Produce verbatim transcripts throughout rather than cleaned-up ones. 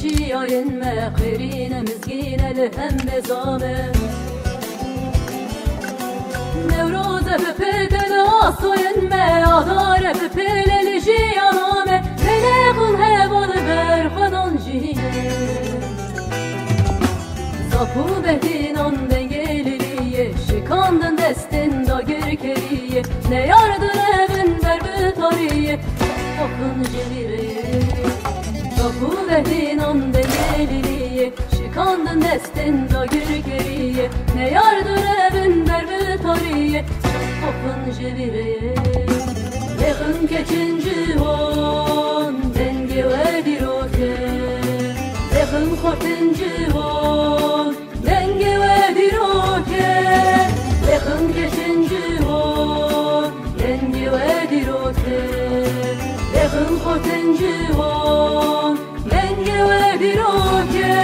Jiyayên me xêrîne mizgîne li hembê zame. Newroze bi pête li asoyên me, adare bi pêle li jiyana me. Lêlê xun heval ber xwedan jîne. Zap û behdînan dengê liliyê, şikandin destên dagirkeriyê. Neyar direvin ber bi tariyê, xwe xun ji vî rê. Zap û behdînan dengê liliyê, şikandin destên dagirkeriyê. Neyar direvin ber bi tariyê, xwe xun ji vî rê. Lêxin keçin ciwan, dengê we dîrok e. Lêxin xortin ciwan, dengê we dîrok e. Lêxin keçin ciwan, dengê we dîrok e. Lêxin xortin ciwan, dengê we dîrok e.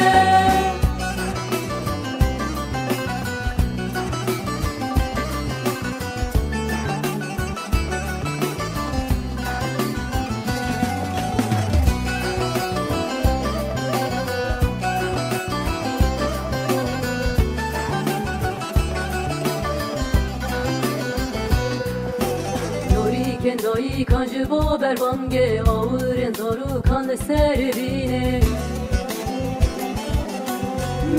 Norîkên dayikan ji bo berbangê, awirên zarokan li ser bînê.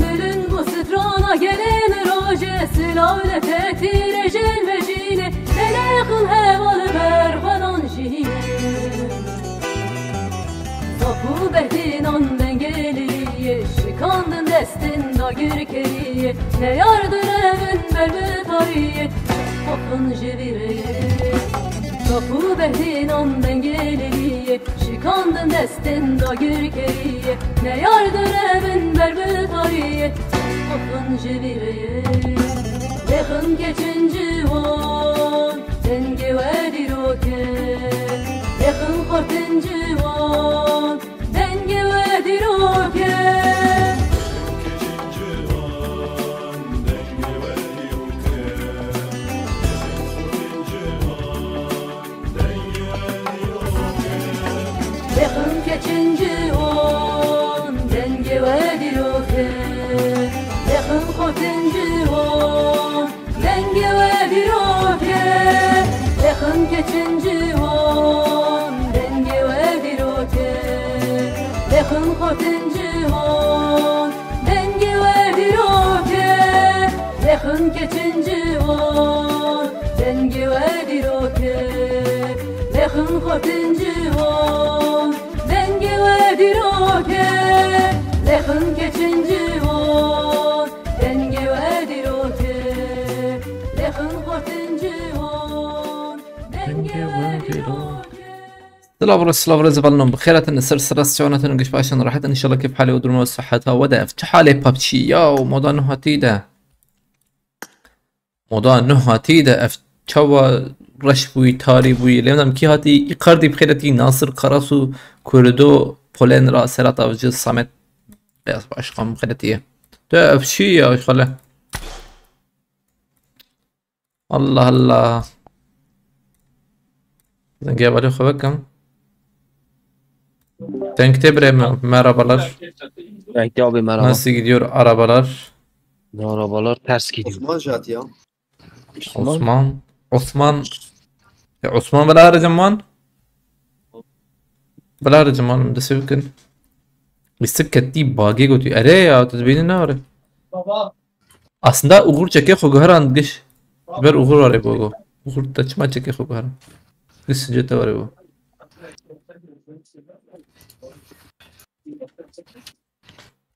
Miling û strana gelên rojê, silav li te tîrê jin vejînê. Lêlê xun heval ber xwedan jîne. Zap û behdînan dengê liliyê, şikandin destên dagirkeriyê. Neyar direvin ber bi tariyê, xwe xun ji vî rê. Zap û behdînan dengê liliyê, şikandin destên dagirkeriyê. Neyar direvin ber bi tariyê, xwe xun ji vî rê. Lêxin keçin ciwan, dengê we dîrok e. Lêxin xortin ciwan, dengê we dîrok e. Lêxin keçin ciwan, dengê we dîrok e. Lêxin xortin ciwan, dengê we dîrok e. Lêxin keçin ciwan, dengê we dîrok e. Lêxin xortin ciwan, dengê we dîrok e. Lêxin keçin ciwan, dengê we dîrok e. Lêxin xortin ciwan, dengê we dîrok e. Lêxin keçin ciwan, dengê we dîrok e. Lêxin xortin ciwan, dengê we dîrok e. Silav re, silav re, zivalnon bi xêr hatin, ser sira siyonatın, giş başın rahatin, inşallah keyf halê û duruma siheta we de. Ev çi halê PUBG ya, û moda nuhatî de. Moda nuhatî de ev çawa reş bûyî, tarî bûyî. Lê em kî hatî, îqardî bi xêr hatî, Nasir Karasu, Kurdo, Polen ra, Serhat Avcı, Samet Beyaz Başkan bi xêr hatî ye. De ev çi ya, xale? Allah Allah. Dengê hevalê xwe vekim. Dengê te birê me, merhabalar. Dengê abi merhaba. Nasıl gidiyor arabalar? Ne arabalar ters gidiyor. Osman jat ya. Osman. Osman. E, Osman bila aracım wan. Bila aracım wan, min dest pê bikin. Lîstik ketî bagê gotiye. Erê ya, tu dibînî ne are? Aslında Uğur çekê xwe guheran giş. Ji ber Uğur are bogo. Uğur te çima çekê xwe guheran? Giş since te were bo.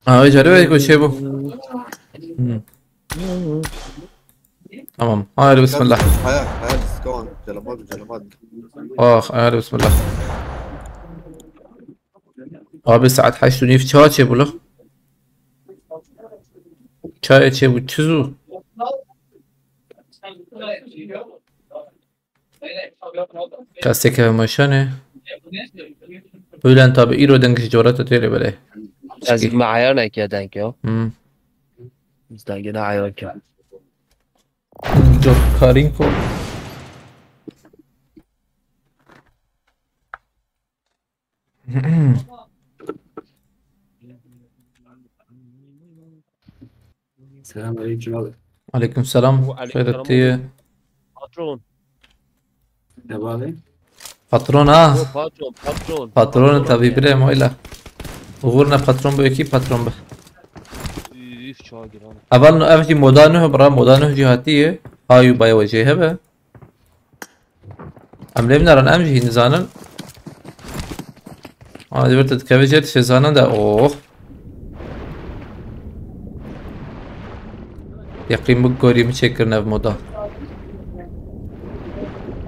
Ha, wê carê wê ku şey bû. Hmm. Tamam. Haydi bismillah. Haya, haya, let's go on. Celamat, celamat. Ah, haydi bismillah. Abi saet heşt û nîv çawa çêbû li? Çayê çêbû çi zû? Kasê keve meşanê. Bülent abi, îro deng ji cora te têlê belê. Ez me eyan eke deng yo. Hmm. Ez dengê ne eyan ke. Jokarinko. Selamünaleyküm abi. Aleyküm selam. Xêr te ye? Patron. Devam et. Patron ha. Yo, patron, patron. Patron tabii bre moyla. Uğurna patron bu, iki patron bu. Üf, çağa gir abi. Eval no ev ki moda nuh bra, moda nuh cihatiye. Hayu bay ve cehebe. Em lê binaran, em jî hîn zanin. Ana, di vir te dikeve jê, dişê zanin de, oh. Yeqîn bi gorî min çêkirin ev moda.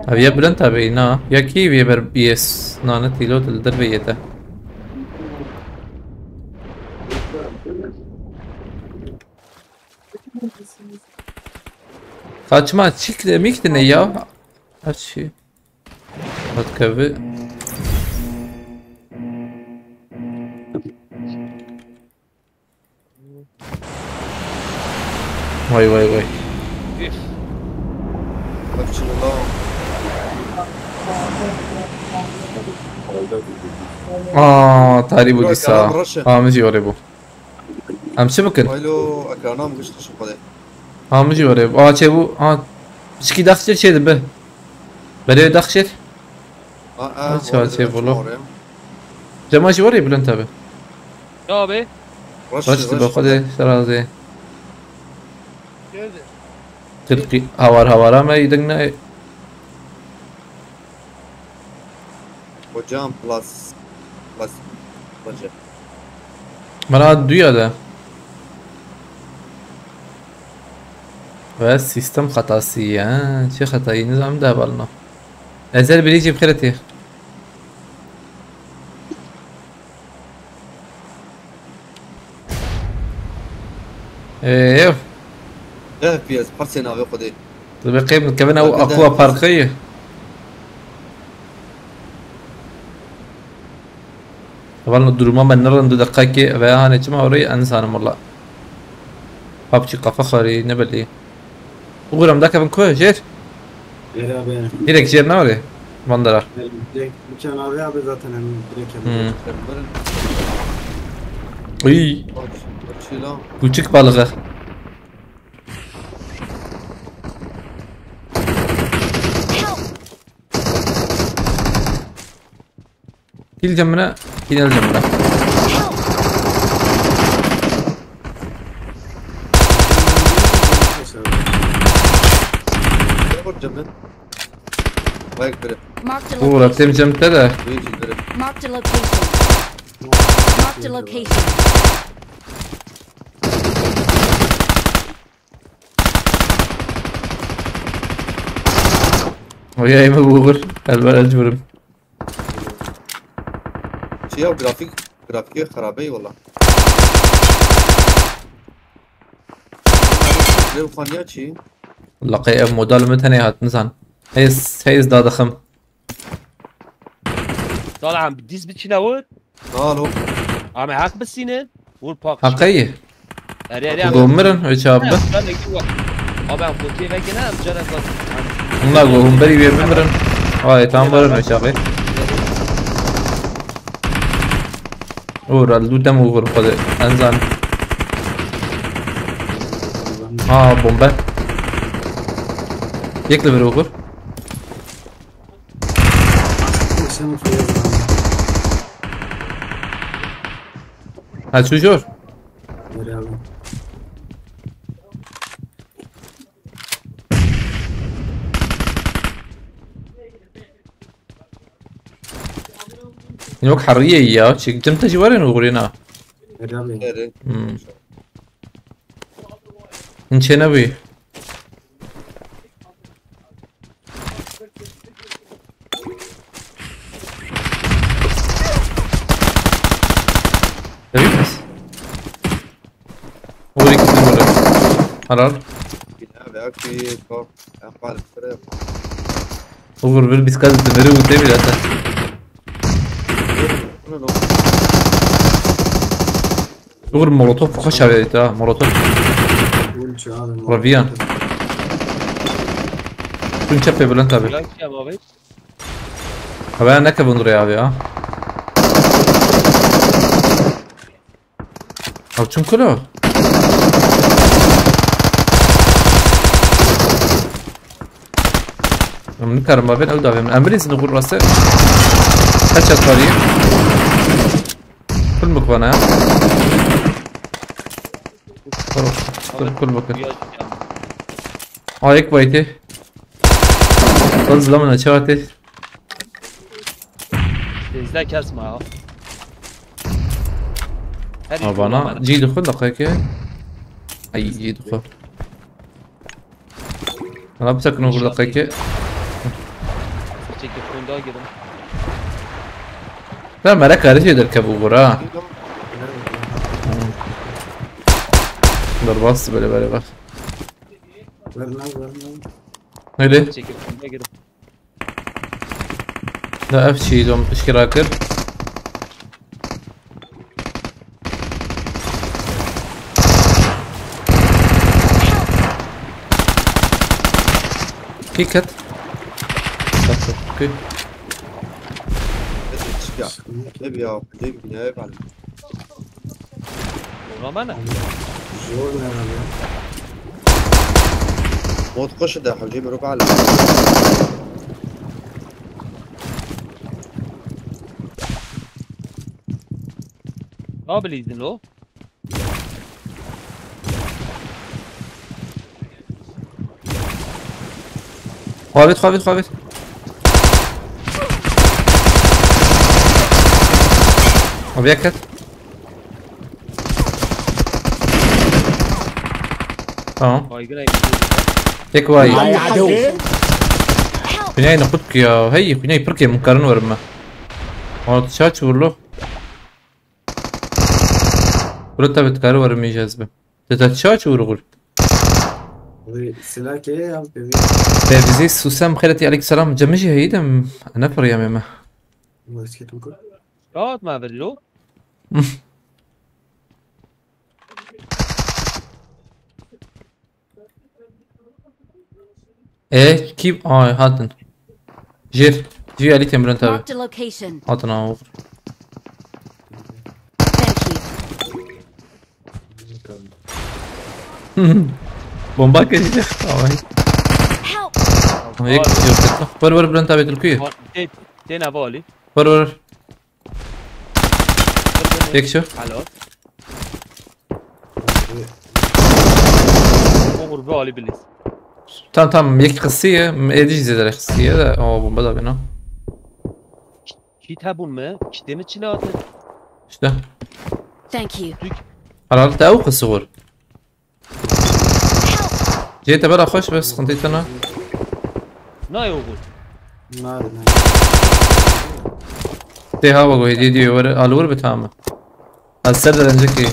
Ev ye bilind tabi, na. Ya kî vê ber B S nane tîlo dil dir vê yete. Saçma, çik de mik de ne ya? Her şey. Bak abi. Vay, vay, vay. Üf. Bak şunu lan. Aa, tarî bu dîsa. Aa, min jî were bû. Em çi bikin? Alo, ekranan gişt şu xwedê. Ha, min jî were. Aa, çê bû. Ha, pişkî daxçe çê dibe. Berê daxçe. Aa, aa, çê bolo. Cema jî were bilind tabi. Ya be. Reş dibe xwedê, serazê. Tirkî hawar hawara me îding ne. Hocam plus plus. Hoca. Bana duya da. Ve sistem hatası ya. Çi hatayı nizam da balına. Ezel bilici xireti. Ev. F P S, parsê navê Xwedê. Tu bi qeyb kevin ew Aqua Park'ı ye. Hevalno duruma me nirin du deqekê ve hanê çima orayı en sanim valla. Papçı kafa xarî ne belli. Uğur em dakevin ku jêr? Jêr abi. Direkt jêr ne orayı? Bandara. Direkt, bir can abi abi zaten hem direkt hem. Hmm. Uy. Bak, bak şey lan. Küçük balığı. Kill cemine, kill cemine. Vur cemine. Vay biri. Marked a Uğur location. Atayım cemte de. Büyük biri. Marked a location. Marked a location. Oya eme bu Uğur. Elber el vurum. Şey ya, grafik, grafik xarabe valla. Lew xaniya çi? Laqey ev model mi tenê hat nizan. Heyz, heyz dadaxım. Sala em diz biçine wir. Salo. Em heq bisînin. Wir pak. Heqeyi. Erê, erê, em. Gomirin, öç abi. Canekî wa. Abi em kotiyê vekine, em canek. Bunlar go hûn berî wê bimirin. Ay, tam birin öç abi. Uğur, el dû dem Uğur, xwedê. Enzan. Ha, bombe. Yek li vir Uğur. Sen o soya zaman. Ha, çû jor? Beraber. Yok, heriye ya. Çektim te civarın uğruna. Beraber. Nereye? Hmm. Hiç ne bu? Demek misin? Uğur ikisini vurdu. Helal. Abi, abi, bak. Yapar, süre yapar. Uğur bir biz kazıttı. Biri bu değil zaten. Bunu da Uğur molotof xweş avêt ha, molotof. Ulti abi, Raviyan. Molotof. Tüm çepê bilind abi. Lan ki abi. Abi nekevin rê abi ya. Abi çim kilo. Em nikarin bavên ew davê min. Em bilîzin xwe rastê. Heça tarî. Kul bikvana ya. Kul, kul bikir. Ayek vaytê. Kul zilamın açığa tê. Bizde kesme ya. Her Ha bana. Cî dixwe daqiqe. Ay cî dixwe. Valla bir sakın olur dakika ki. Çekip kunda girin. Ya merak karışıyor derken bu vur ha. Dur bas böyle böyle bak. Vermez vermez. Öyle. Çekip kunda girin. Da ev çiğ dom pişkira kir. Kî ket? Ket, ket, kî? Hadi çık ya. Ne bir ya, ne bir ne var? Ramana. Zor ne var ya? Mod koşu da hocam, ruh alem. Nabilizin o. Xavit, xavit, xavit. Abi yakat. Tamam. Baygın ayı. Tek vay. Help! Xwînayê nexut ki ya. Hey, xwînayê pirkê min karin werim me. Wana tu çaç vurlo. Bro tabi tu kari werim mêj ez bi. Te te çaç vurgul. Abi silah ki ya abi. Fevzi Susem xêretî aleyk selam. Cemijî heyî de em ne firiyamê me. Basket mi kur? Rahat me verî lo. E, kî? Ay, hatin. Jêr. Jî Elî Temrên tabi. Marked a location. Hatin ha, olur. Thank you. Bomba kıracak. Tamam. Help! Ama yek kişi yok. Vur, vur, Bülent abi, Türküyü. Var, şey, şey ne bu Ali? Vur, vur. Tek şu. Alo. Oğur bu Ali bilir. Tamam, tamam, yek kısıya, edici zedere kısıya da, o bomba da bena. Kit hebûn me, kitê min çi late? İşte. Thank you. Herhalde ew qisûr. Cê te bela xweş be, sıkıntı tena. Nayê oğul. Nayê, nayê. Tê hava go hediye diyor, ver, alır bir tamam. Az ser de önce ki.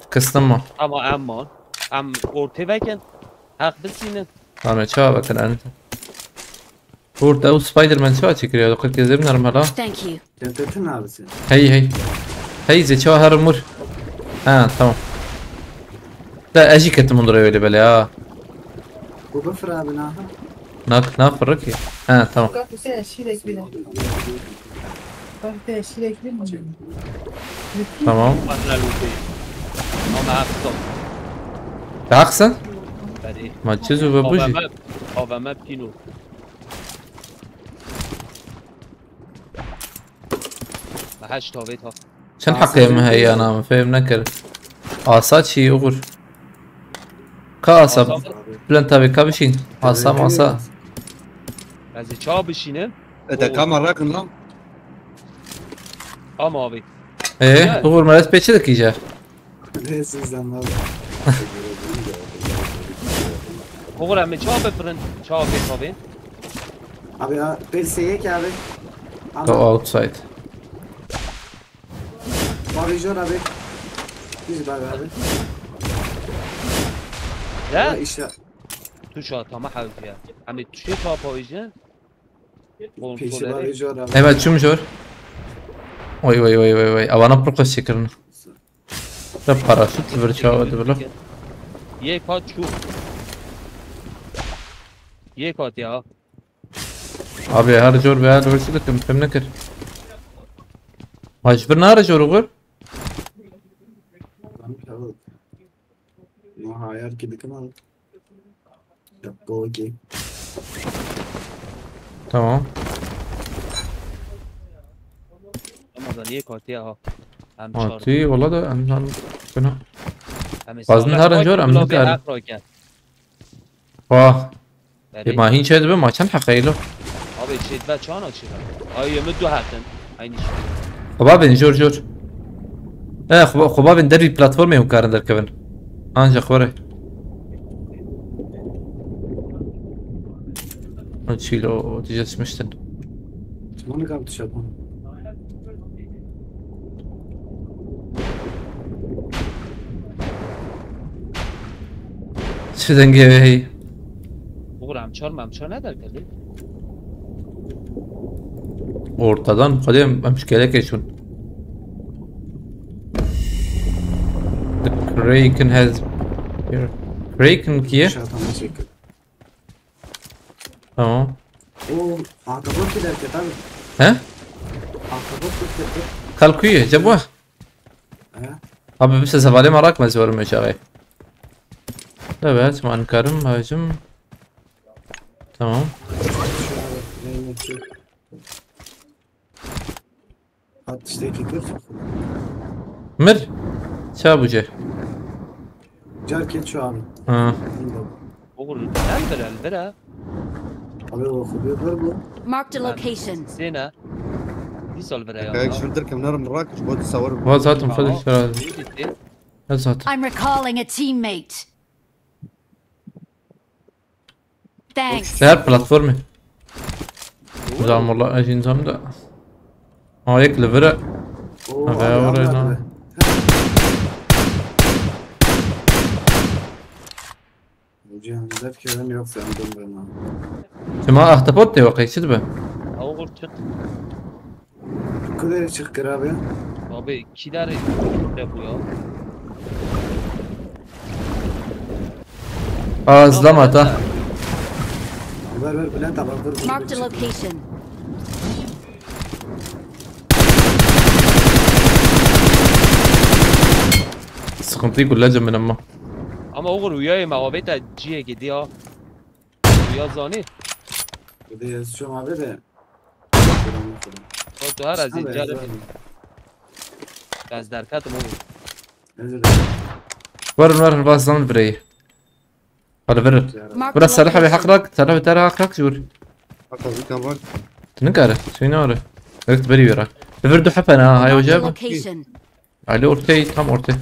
Kıstım mı? Ama em man. Em ortê vekin. Heq bisînin. Tamam, çawa bakın, en. Kurt, ew Spider-Man çawa çêkiriya? Qirk kez evin armala. Thank you. Sen kötü mü abisin? Hey, hey. Hey, zê çawa herim vur. Ha, tamam. Da ez jî ketim hundir öyle böyle ya. Bu bifir abi, naha. Nak, nak fırı ki. Ha, tamam. Bak, bu sene şirek bile. Bak, bir de şirek bile mi? Tamam. Ama hafızım. Taxsan? Beri. Ma çiz û ve bujî. A V M, A V M pîno. Heşt tavê ta. Çend heqê min heye ya, na min fêm nekir. Asa çi, oxur? Ka asa? Asa. Bülent abi, ka bişîn. Asa masa. Ez ê çawa bişînim? E, te ka me rakin lan. Ama abi. Ee, oxur, me ez pêçe dikîje. Neyse, sen var. Oğur, em ê çawa bifirin? Çawa pê tavê? Abi ya, pêl sê yek abi. Go outside. Bavêjor abi. Biz bak abi. Ya? Ya işte. Tu şu atama hevdiye. Em ê tu şey çawa pavêjin? Pêşî bavêjor abi. Evet, çum jor. Oy, oy, oy, oy, oy. Avana pir xweş çêkirin. Te paraşüt li vir çawa dibilo? Yek hat çû. Yek hat ya. Abi her cor be, her cor çi dikim, fêm nekir. Ma ji vir nare cor oxir? Muhayar ki dikim abi. Yapma okey. Tamam. Ramazan yek hatiye ha. Em çar. Hatî, wala da em, em, bina. Em ê Bazın salih her bak önce var, em gula ne bê kadar? Efra ke. Vah. Berê. E, ma hin çe dibe, ma çend heqe ilo? Abi şey dibe çana çi be? Ay yemin du heqin. Aynı şey. Xwebabên jor jor. E, xweba-, xwebabên dervî platformê hûn karin derkevin. Ancak xwere. Çîlo, o tije çmiştin. Tamam, kaldı şapan. Çi dengê wê heyî? Uğur em çar mı em çar ne derkeli? Ortadan, hadi em, em şkelek eşun. The Kraken has... Kraken kiye? Şapan çekil. Tamam. O ahtapot ki derket abi. He? Ahtapot ki derket. Kalkuye, cevwa. He? Abi bir ses havale marak mı ziyorum aşağıya? Evet, man karım, hacım. Tamam. Neyse. At işte fikir. Mir. Çabuce. Car keç şu abi. Ha. Uğur eldir eldir ha. Abi o kubi var bu. Marked a location. Zêne. Dîsal vire ya. Kayık şunu derken bunlar mı rak? Şu botu savarım. Vaz hatım, fazla şöyle. Bitti. Vaz hatım. I'm recalling a teammate. Thanks. Her platformu. Zaman valla ejin tam da. Ha, yek li vire. Oo, Ha, abi, be, abi, oraya abi. lan. Hocam derken yok sen dön bana. Çima ahtapot de yok, eşit be. Ha Uğur çık. Kudere çık kır abi. Abi iki tane de bu ya. Aa, zlam hata. Ver ver Bülent abi vur vur. Marked a location. Sıkıntıyı kullanacağım ben ama. Ama Uğur uyuyayım abi da ciye gidiyor. Uya zani. Bir de yazıyorum abi de. O da her az Abi, canım. yazıyorum. Ben derkatim Uğur. Özür dilerim. Varın varın, vaz zlam birey. Hadi verin. Yarabbim. Marked a Burası sarı abi location. hakrak, sarı abi tarı hakrak jur. Bak abi kan bak. Tını karı, suyunu arı. Evet, beri yürü. Ver du hepen ha, hay Marked a hocam. location. Ali ortaya, tam ortaya.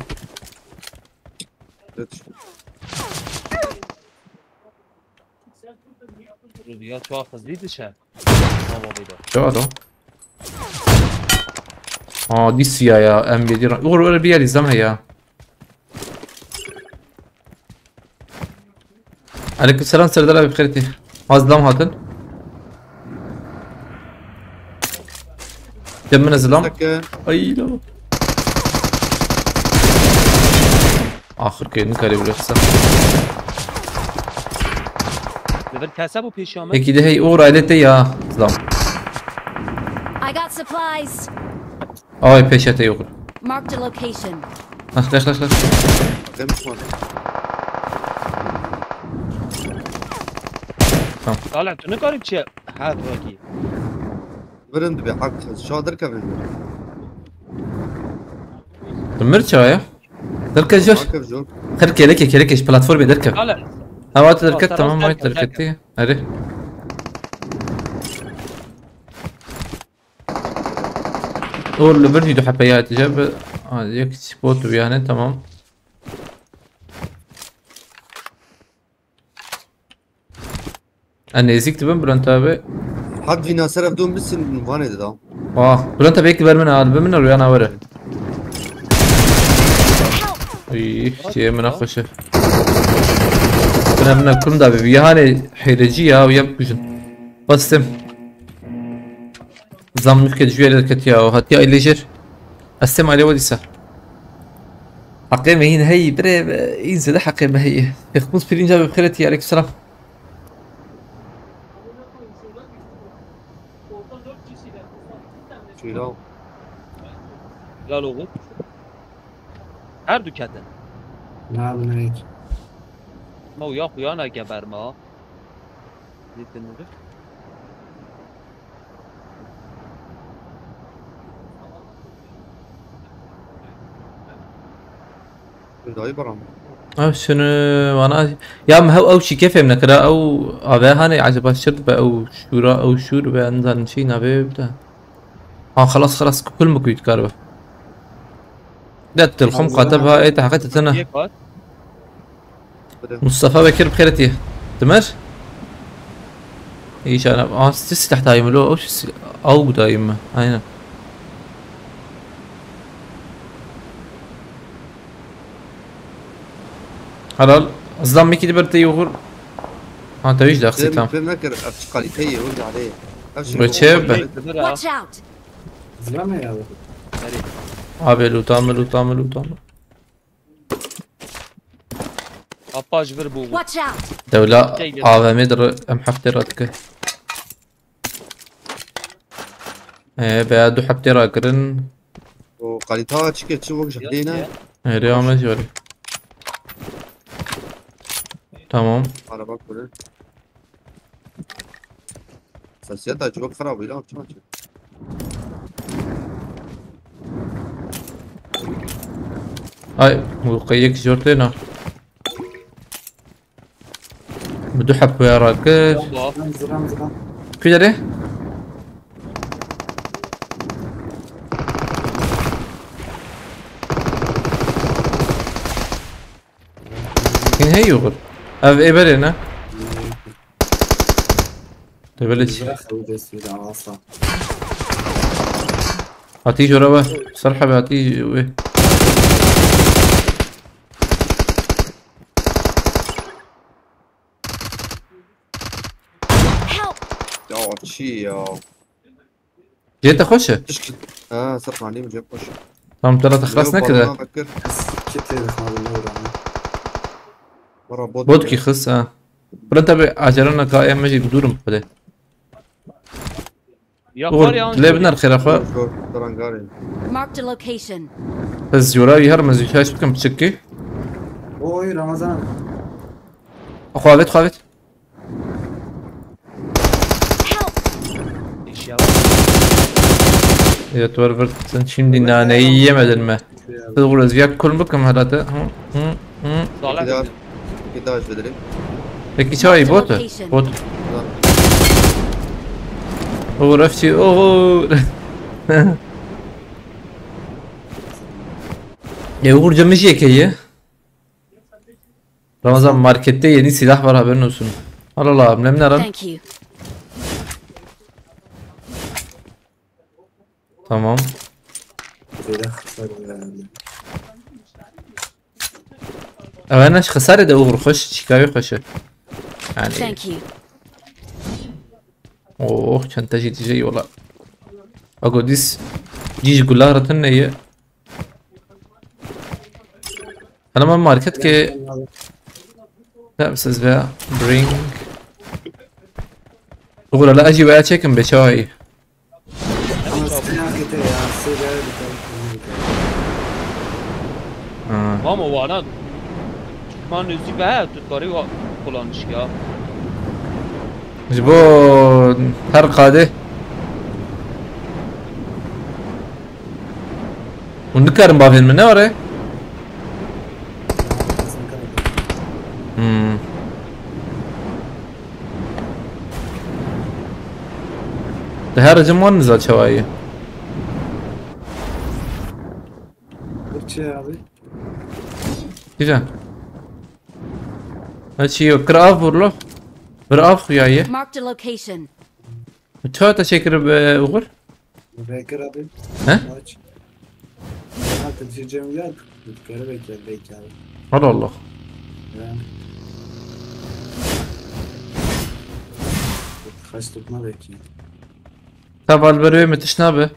Evet. Uğur ya çok hızlıydı şey. Tamam abi de. Şu adam. Aa, dis ya ya, M yedi. Uğur öyle bir yer izleme ya. Aleykümselam Serdar abi, xêr tê. Vaz zlam hatin. Dem min zlam. Seke. Ay lo. Axir ke nikarê bile qisa. Never kese bu peşi ama. Eki de hey Uğur ailete ya. Zlam. I got supplies. Ay peşete yok. Marked a location. Ah, kaç kaç kaç. Demiş var. Dala tu ne garip çi? Ha bırakayım. Verin bir hak. Şadır kevin. Mir çaya. Derke jor. Hak jor. Xir keleke keleke platformê derke. Dala. Hava tu derket, tamam, may derket. Hadi. Uğur li vir jî du hepe ya tije bi. Ha, yek spot û yani, tamam. En nêzîk dibin Bülent abi. Hak vîna ser ev dûn bisin vanê dida. Ah, Bülent abi yek ber min al, bi min rüyana were. Üy, şey min xweş e. Bine bine kum da bi. Ya hani hileci ya, ya bikujin. Bastım. Zam mülke düşüyor, ketiya o. Hatiya ilejir. Estem alewa disa. Hakkı mehin hey bre, in zede hakkı mehi. Yexmuz pirinca bi xireti, aleyküm selam. Şöyle al. Lal oğul. Her du ketin. Ne abi ne hiç. Ma uya xuya ne geber ma. Ev şunu vana ya min hew ew şîkê fêm nekira, ew ave hanê, acaba şir be ew şûra, ew şûr be, nizanim çi navê bide. Ha, xelas, xelas, kul mu kuyt kar be. De telxum qate ba, ê, te heqet tene. Yek var. Mustafa Bekir bi xêr tî. Dimer? Îşana, aa, siz silah dayım lo, o silah, au dayım mı? Aynen. Helal. Zlam mekî di ber te yuxur. Ha, te wî ji dexsî tam. Fêm nekir, ev çi kalîte ye, wî alê. Ev şi Ve çe be? Watch out! Zlam ya. Abi, lûta min, lûta min, lûta min. Apa ji vir bû. Watch out! Dewla Şey gel. A V M dir em heftê radike. Ee, be du heftê rakirin. O kalîta çike çi wek ji Yok hilê ne? ya. Êrê ame jî werî. Tamam. Araba kurir. Sesiyeta civak xirab îlan çima çi? Ay, bu kayık jor têna. Bi du heb wê rakir. Zilam, zilam, zilam. Kuyerê? Kin hey yugur. Ev ê berê ne? Te belê çi? Bırak, ew destî de asa. Hatî jora we. Ser hebe hatî wê. Help! Ya çi ya? Cê te xweş e? Tişk. Ha, ser panî mi cep xweş. Tamam, te re te xelas nekire. Balona vekir. Kit lê dixwazim ne uğramı. Wara bot Bot bile. Ki xis ha. Bira tabi acelana ka em mecî dûrim xwedê. Yapar Oğlum, ya. Lê biner xêra xwe. Zor, zor, zor, zor. Marked a location. Ez jora wî her mezî şaş bikim piçikî. Oy Ramazan. Xwe avêt, xwe avêt. Help! Eşya var. Ya, tu ver, ver, sen şimdi naneyi yemedin mi? Siz burada ziyak kul bakım herhalde. Hı, hı, hı. Sağlam. Bir daha, bir daha özür dilerim. Peki çay bot. Bot. Uğur F C, Uğur. Ya Uğur camış yekeyi. Ramazan, markette yeni silah var, haberin olsun. Al, al abi, nem ne lan? Thank you. Tamam. Silah var yani. Ev ne xisare de Uğur, xweş, çîkayê xweş e. Yani. Thank you. Oh, çanta jî tije yola. Ago dis. Cî ji gula ratin ne ye. Ana ma market ke. Tamam, siz ve bring. Uğur, la acı veya çekin be çay. Ama sen hakikaten ya, size bir tane. Ha. Ama wana man nüzî be tu karî wa kullanmış ya. Ji bo her qadê. Hûn nikarin bavên min ne were? Hmm. Di her cim wan niza çawa ye? Birçe abi. Güzel. Ha, çi yok. Kır av vur lo. Bir av xuya ye. Marked a location. Çawa te çekirib, e, Uğur? Bekir abi. He? Aç. Ha, te çekeceğim ya. Kere bekle, bekle abi. Allah Allah. Ya. Kaç tutma bekle. Tabi alberê me tişt nabe.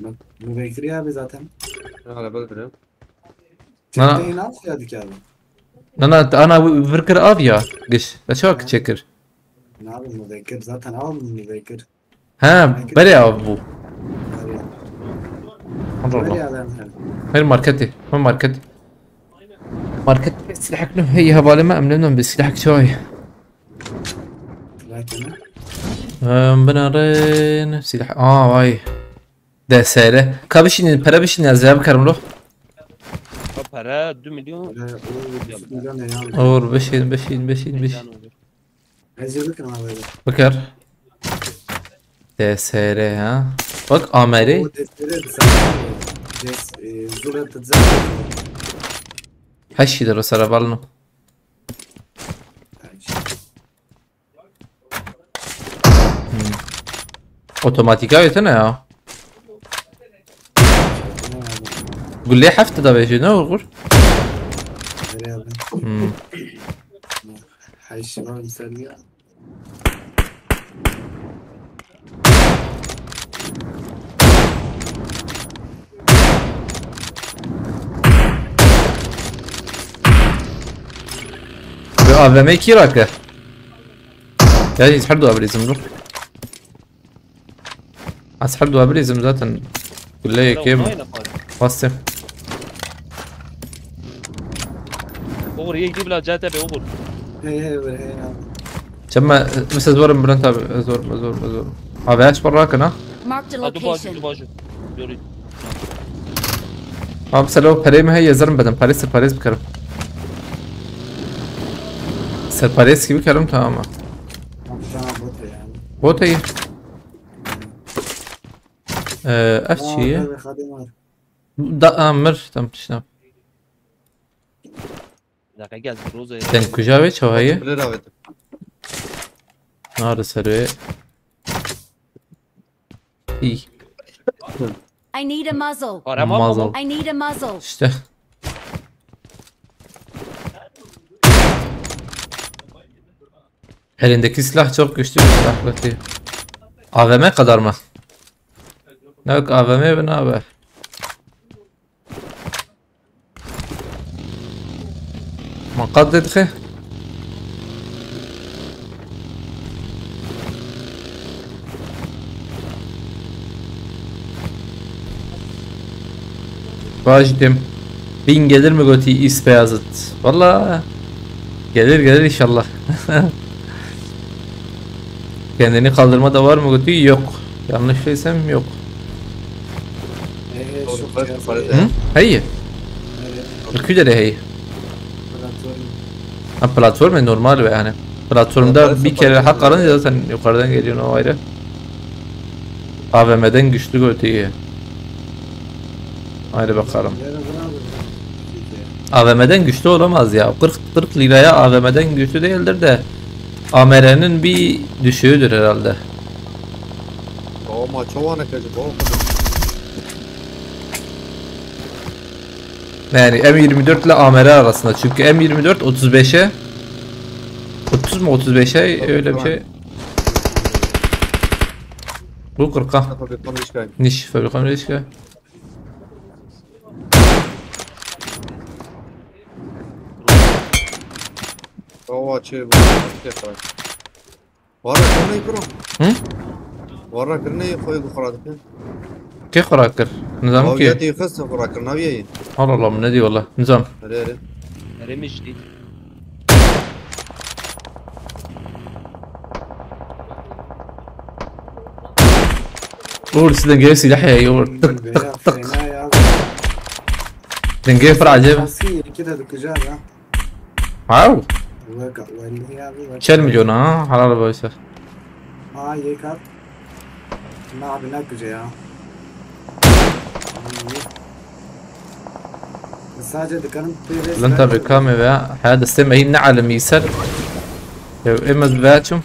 Bak, bu Bekir abi zaten. Hala böyle. Na. Çektiğin al ya dikârı. Na, na, ana vir kir av ya. Giş. Da çawa çekir? Ne abi, Muzekir zaten al Muzekir. Ha, berê av bû. Berê av. Allah Allah. Berê av hem. Her marketê. Her market. Market silahek ne? Hey, hevalê me, em ne bi silahek çay. Em, binarên silah. Aa, vay. D S R. Ka bişînin, pere bişînin, ez rê bikerim lo. Ha, pere du milyon. Ee, o üç milyon ne ya? Olur, bişîn, bişîn, bişîn, bişîn. Ez ê bikim abi. Bikir. D S R ha. Bak, A M R. O D S R dizanî. Des, e, zû re tu dizanî. Heşî de sere balno. Hmm. Otomatika yetene ya. Gullê heft de vejê ne olur? Nereye abi? Hmm. Her şey var mı sen ya? Bi A V M kî rake? Ya hiç her dua bilizim dur. Az her dua bilizim zaten. Gullê Lan, kim? vay ne kadar. Bastım. Oğur, yek dibla C T B, Oğur. Hey hey be hey abi. Çemma, mesela zorum Bülent abi, zor, zor, zor. Abi aç para rakana. Marked a Ha, du bajî, location. Du bajî. Doğru. Abi selo perê mi heye, zerim bedim. Parêz, serparêz bikerim. Serparêz gibi kerim, tamam mı? Tamam, tamam, bot yani. Bot heye. Ee, ev Aa, çiye? ben bir kadın var. Da, amir, tam tişna. Bir dakika, gel, Roza'ya. Sen kuja ve çavayı. Bilir abi. Nare serê. İyi. I need a muzzle. Arama Muzzle. ama. I need a muzzle. İşte. Elindeki silah çok güçlü bir silah, Latife. A V M kadar mı? Yok, A V M bin abi. Ma qet didixê? Bajî têm. Bin gelir mi gotî Îspeyazit? Valla gelir, gelir inşallah. Kendini kaldırma da var mı gotî? Yok. Yanlış değilsem yok. Hey hey, Doğru, çok ben cihaz para var. Hı? Heye. Evet, Ülkü de heye. platform. Ha, platform normal ve yani. Platformda Platform bir kere platform. hak alınca zaten yukarıdan geliyor, o ayrı. A V M'den güçlü götü iyi. Haydi bakalım. Yarın buna bir A V M'den güçlü olamaz ya. kırk, kırk liraya A V M'den güçlü değildir de A M R'nin bir düşüğüdür herhalde. Ama çoğana kaçı bol. Yani M yirmi dört ile A M R arasında. Çünkü M yirmi dört otuz beşe, otuz mu otuz beşe, öyle bir şey. Bu kırka. Tabii konuşkan. Niş, fabrikan ilişki. Ava çê bu. Vara kırnayı kuro. Hı? Vara kırnayı koyu bu kuradı. Kê xwe rakir? Nizam Av ki. ya diye kız xwe rakir naviyeyi. Allah Allah, ne diyor valla? Nizam. Hadi hadi. Eremiş değil. Uğur, siz dengeye silah ya, Uğur. Tık, Veya tık, tık. fena ya. Dengeye fır acayip. Baskı iki de dokuyacağız ha. Wow. Bak, vallahi abi bak. Çel milyon ha, halal boysa. Ha, yek at. Ne abi, ne güzel ya. Sadece dükkanın peyvesi. Lan tabi kame veya haya destê me hîn nealim îser. Ya, emez veçim.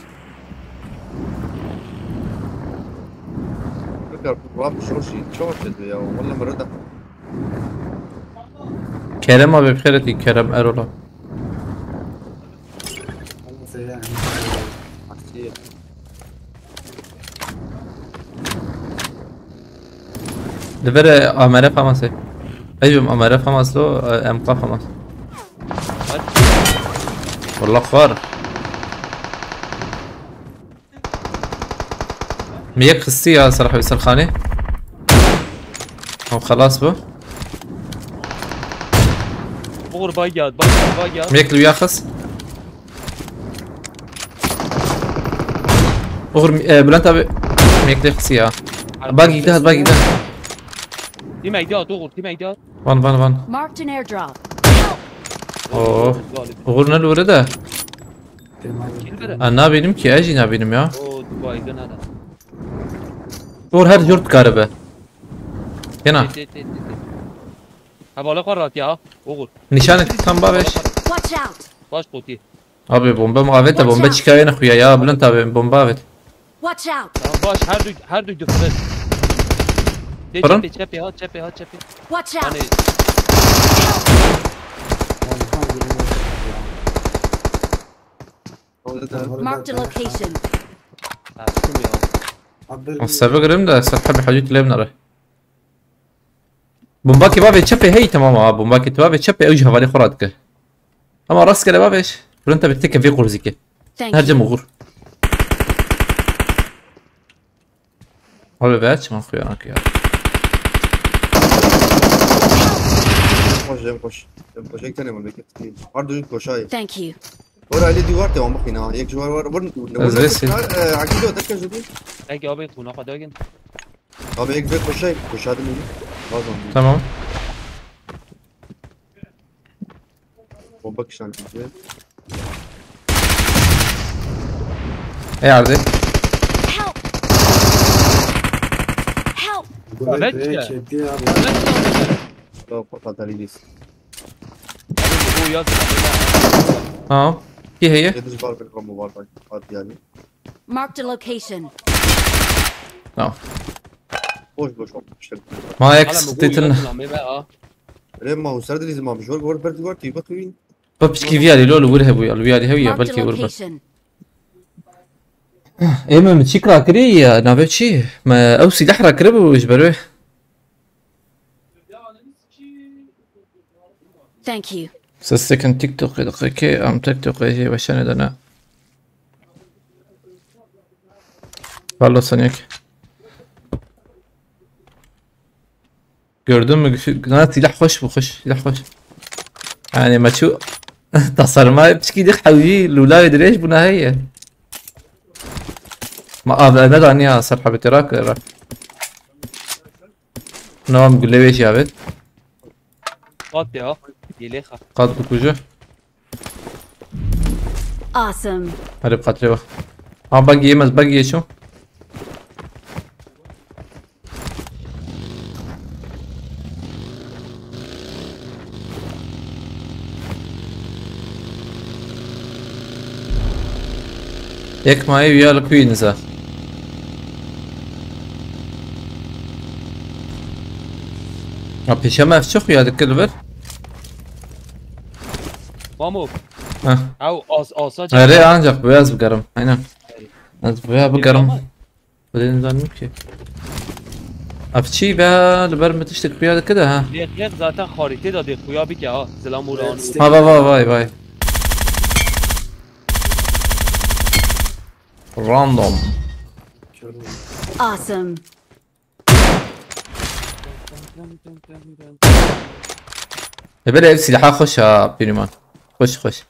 Tekrar Rab şoşi çok kötü ya. Valla mırada. Kerem abi, bixêretî Kerem Erola. Selam. Aksiye. Li vir A M R Famasê. Ez jim A M R Famas lo, e, M K Famas. Wallah xwar. Mi yek xistî ya Serhewî Serxanê. O xelas bû. Oğur, bay geldi, bay geldi, bay geldi. Mi yek li wî ya xist. Oxir, e, Bülent abi. Mekle xisi ya. Bagi gitti, bagi gitti. Teammate ya, doğru, teammate ya. Van, van, van. Marked an airdrop. Oo. Galip. Oxir ne lore de? Kim vere? Ha, nabinim ki, eji nabinim ya. O Dubai gene de. Oxir her yurt garibe. Kena. Te, te, te, te. Hevala xwe rat ya. Oğur. Nişanek tam babeş. Watch out! Baş koti. Abi bomba mı avete, bomba çıkayene xuya ya, Bülent abi bomba avet. Watch out! Tamam baş her dük her dük dükürüz. De Pardon? Çepe çepe ha çepe ha çepe. Watch out! Hani Marked a location. Ha çıkım ya. Sebe girim de, sebe bir hacı tilem nare. Bomba ki babe çepe hey tamam ha, bomba ki babe çepe ew ji hevalê xwe radike. Ama rastgele babeş. Bülent abi teke vê qurzike. Thank Her you. cem oxir. Abi ver çiman xuya ya. Koş, Cem koş. Cem koş. Ek tane var, bekle. Pardon, koşay. Thank you. Ora öyle duvar devam bakayım ha. Ek duvar var. Vur. Ez resim. Akilo, tekrar jodi. Ege abi kona kadar gel. Abi ek ve koşay. Koşadım öyle. Pardon. Tamam. Bomba kişan bize. E yardı. Help! Help! Evet ya. Çekti ya. Yok, patlatabiliriz. Bu yaz. Tamam. Ki heye? Yediz var bir kombo var bak. At yani. Marked a location. Tamam. Boş boş olmuştur. Ma ek stettin. Rema usar diliz ma mjor gor berdi gor ki bakayım. Bab çiki viyali lolo wir hebu ya, viyali hebu ya Marked belki a wir bak. Location. Ê min çi kira kirî ya, navê çi? Me ew sîleh ra kiribû ji ber wê. Thank you. Sestekên TikTokê diqekê, em TikTokê jê weşanê de ne. Valla saniyek. Gördün mü? Güçlü. Ha, silah hoş bu, hoş. Silah hoş. Yani maçı tasarıma piçkî dix hewî lûlayê dirêj bûna heye. Ma av eve da niya ser hebetê rak rak. Nam gule wê jî avêt. At ya. Yelexa. Qat bikuje. Awesome. Hadi bi xatirê we. Ha, bagiyê me, bagiyê çû. Yek mayê wiya li kuyî niza. Ha, pêşe me ev çi xuya dikir li vir? Mamo. Heh. Ew as asa Erê ancak bu yaz bigerim. Aynen. Ez bu ya bigerim. Bu dedim zannim ki. Ev çi be, li ber min tiştek xuya dikir de ha. Lêqlêq zaten xarîtê de dê xuya bike ha. Zilam û ran. Ha, vay, vay, vay, vay. Random. Awesome. E, böyle ev silaha hoş ha, Piriman. Hoş, hoş.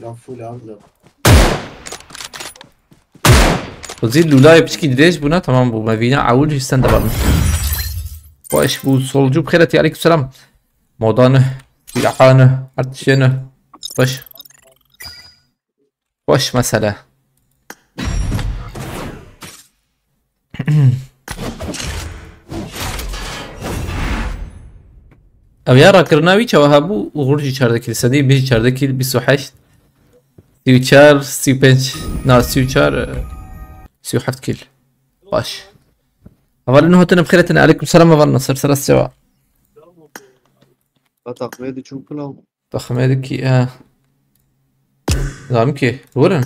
Ya full aldı. Xwezî lûlayê piçkî dirêj bûna, tamam bû. Me vîna ewil jî sen de var. Xweş bû, solcu bi xêretî, aleykum selam. Modanı, silahını, artişini. Xweş. Xweş mesele. Ev ya rakirina wî çawa hebû? Uğur jî çardeh kil, Sedî, min jî çardeh kil, bîst û heşt, sî û çar, sî û pênc, na, sî û çar, e, sî û heft kil. Baş. Hevalin hatine bi xêretin. Aleyküm selam, heval Nasir, ser sewa. Ba takmê diçûn kilo. Taxmê dikî, e. Zam ki, wurin.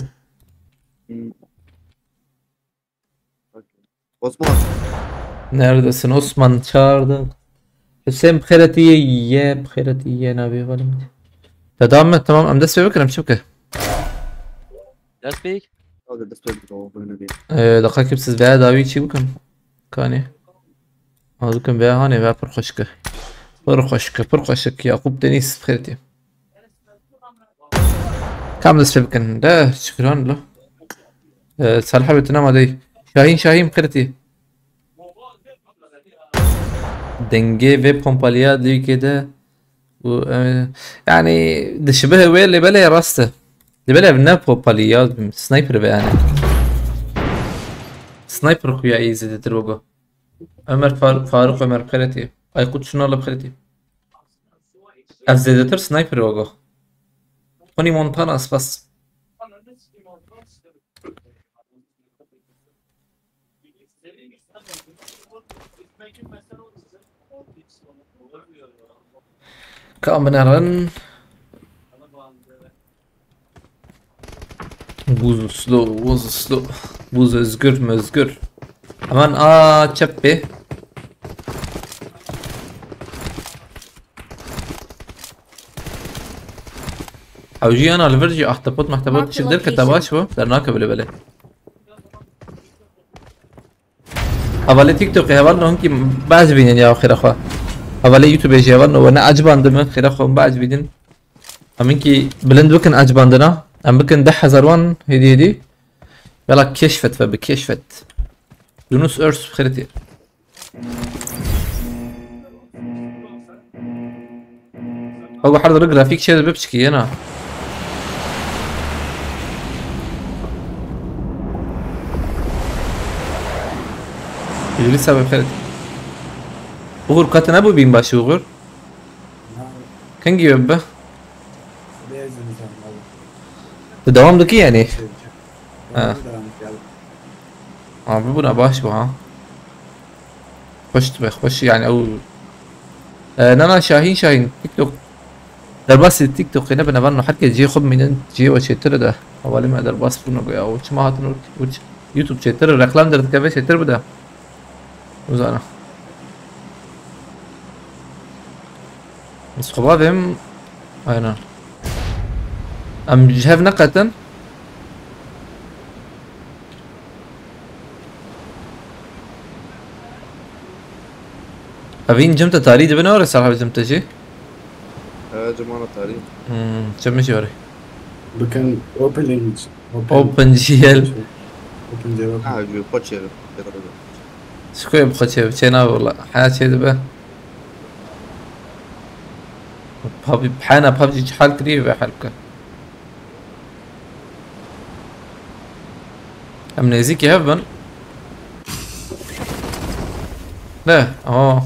Osman. Neredesin Osman? Çağırdık. Hüseyin bi xêretî ye, ye, bi xêretî ye, nabî valim. Te dam me, tamam, em dest pê bikin, em çi bikin? Dest pê? Hadi dest pê bikin, o böyle bir. Ee, daqa kim siz veya davi çi bikin? Kani. Hadi bikin veya hani veya pir xweşke. Pir xweşke, pir xweşke. Yakup Deniz bi xêretî. Kam dest pê bikin. De, şükran lo. Ee, Salih abi, tu nema dey. Şahin, Şahin, qirtî. Dengê vê pompaliya di ülkede bu, e, yani dişibihe wê lê belê rast e. Lê belê ev ne pompalî ya, sniper be yani. Sniper xuya iyi zêdetir wego. Ömer Far-, Faruk Ömer qirtî. Aykut Şunal qirtî. Ev zêdetir sniper wego. Tony Montana spas. Kam binerin? Buz uslu, buz uslu. Buz özgür mözgür. Hemen a çep bir. Ew jî yana li vir jî ahtapot mehtapot tişik derkete baş bû. Dernakeve lê belê. Hevalê TikTokê hevalno hinkî baş bînin ya xêra xwe. Hevalê YouTubeê jî hevalno we ne ecibandimin xêra xwe baş bînin. Em hinkî bilind bikin ecibandina. Em bikin deh hezar wan hêdî hêdî. Yala keşfet ve bi keşfet. Yunus Örs xêretî. Bak, her deri grafik şey de biçki yena. Yürü sabah xêret. Uğur katına bu bin başı Uğur. Kengî wê bibe? Tu dewam dikî yani? Ha. Abi buna baş bu ha. Xweş dibe, xweş yani ew. E, nana Şahîn, Şahîn, TikTok. Derbasî TikTokê nebin, evan her kes cihê xwe bimînin, cihê we çêtir e de. Hevalê me derbas bûne goya, û çima hatin û, û ç-, YouTube çêtir e, reklam derdikeve çêtir bide. Uzana. Ez xwe bavêm. Aynen. Em ji hev neqetin. Evîn cim te tarî dibe ne were serhevê cim te jî? He, cimana tarî. Hmm, çi min jî were. Bikin opening. Open. OpenGL. OpenGL. Ha, ji xwe çêbe. Ji xwe bi xwe çêbe. Çê nabe wala. Heya çê dibe. PUBG, hena PUBG çi hal kiriye ve hal bike. Em nêzîkî hev bin. Ne? Aha.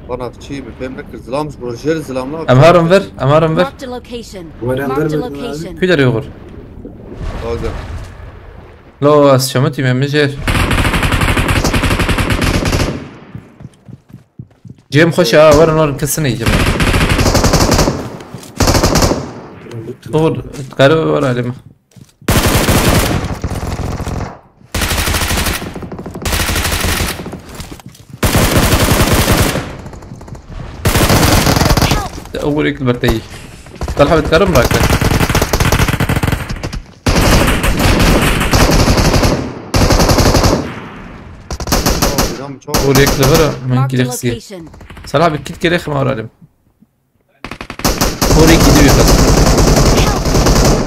Bana çi bi fêm nekir. Zilam ji bo jêr zilam na. Em herin vir, em herin vir. Marked a location. Weren Marked a vir, weren vir. Location. Kî derê Uğur? Taze. Lo, ez şemitî me, min jêr. Cem xweş ha, werin werin kesin iyi Cem. Uğur, kare ver halim. Uğur ekil berteyi. Talha bitkarim bırak. Çok. Uğur ekli var, ben Marked a kili xisiye. Location. Salha bir kit kere xima aralim. Uğur ekli bir kat.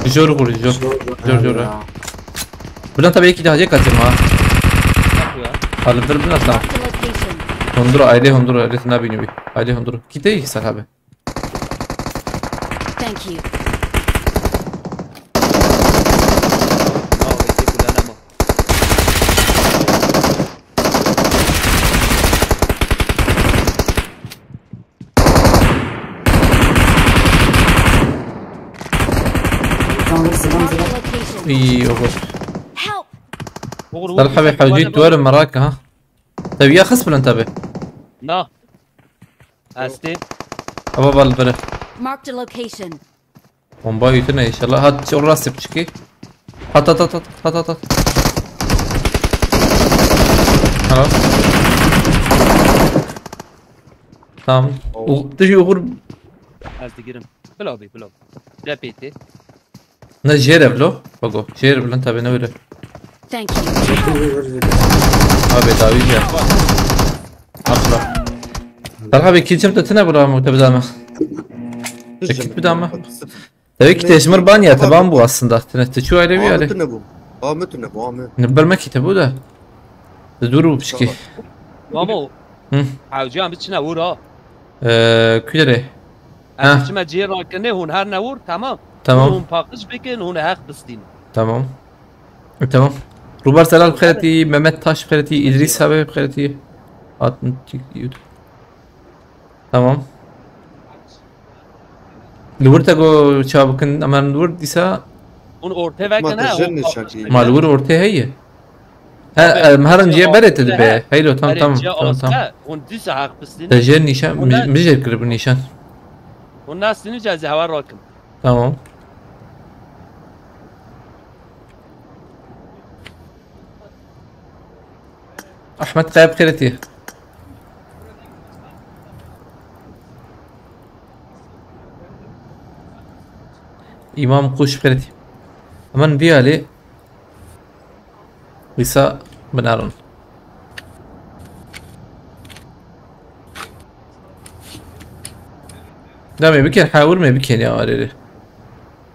Jor Uğur, jor. Jor, jor. Bilen tabii ekli hacı kaçırma. Bak ya. Alındır bilen tamam. Marked a location. Hondura, aile Hondura, aile ne bileyim. Aile Hondura. Kite iyi Salha abi. Thank you. Tamam, selam, selam. Marked a location. İyi olur. Help! Uğur, Uğur, Salha abi, hacı tuvarım merak ha. Tabii ya xist bilen tabii. Na. Esti. Ava bal bere. Marked a location. Bomba yutuna inşallah. Hat, orası çıkı. Hat, hat, hat, hat, hat, hat, hat. Helal. Tamam. U-, dışı Uğur. Ez digirim. Bila abi, bila. Repete. Ne jêr ev lo? Bago. Jêr bilen tabi ne öyle. Thank you. Abi dawi ya. Atla. Talha abi, kill çim te tine bula mu te bidame. Te kit bidame. Tabii ki tecmir ban ya, tamam bu aslında. Tine te çu ayrı bir Ahmet yere. Ne bu? Ahmet ne bu Ahmet? Ne bilmek ki bu da. Dur bu pişki. Mamo. Hı. Hawci em biçine vur ha. Ee, külere. Em Ha. Biçime cê rakine hûn her ne vur, tamam. Tamam. Hûn paqij bikin, hûn heq bistîn. Tamam. E, tamam. Rubar Selal bixêretî, Mehmet Taş bixêretî, İdris abi bixêretî. Atın YouTube. Tamam. Li wir te go çawa bikin, em herin li wir dîsa. Hûn ortê vekin, he, hûn paqij bikin. Ma li wir ortê heye. He, em herin ciye berê te dibe. Heylo, tamam, tamam, tamam, tamam. Hûn dîsa heq bistîn. Te jêr nîşan, min jêr kiribû nîşan. Hûn nas dînî cazî hewa rakin. Tamam. Ahmet Kaya bixêretî. İmam Kuş bixêretî. Hemen bir hali. Wisa binarin. Da me bikin, ha, vur me bikin ya, arere.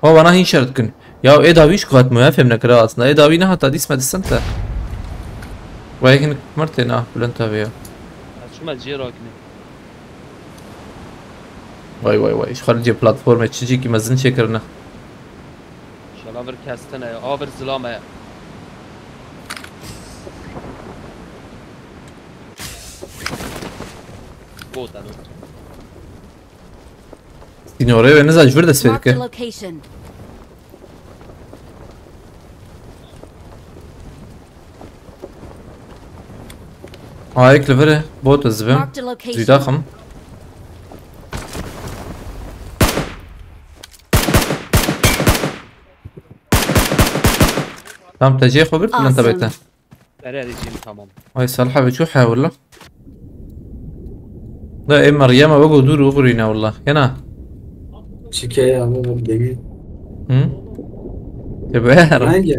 O bana hin şart kin. Ya, ê dawî ji ku hatime, fêm nekira aslında. Ê dawî nehata dîs me distin te. Vay, hin mirtê na, Bülent abi ya. Çima cê rakine. Vay, vay, vay. Ji xalicê platformê çicîkî mezin çêkirine. Şala vir kestine, a vir zilame. Bot e. Sînorê wê niza ji vir dest pê Marked a dike. Location. Ayek li vir e, bot ez dibim. Marked a location. Zî daxim. Tam te cihê xwe girt, lan te bête. Awesome. Erê, erê, cihim tamam. Ay, Salih abi, çok hayırlı. Da, e, Meryem abi, go dur, o gurîne, wallah. Yana. Çike ya, ama ben demir. Hı? Te be. Hangi?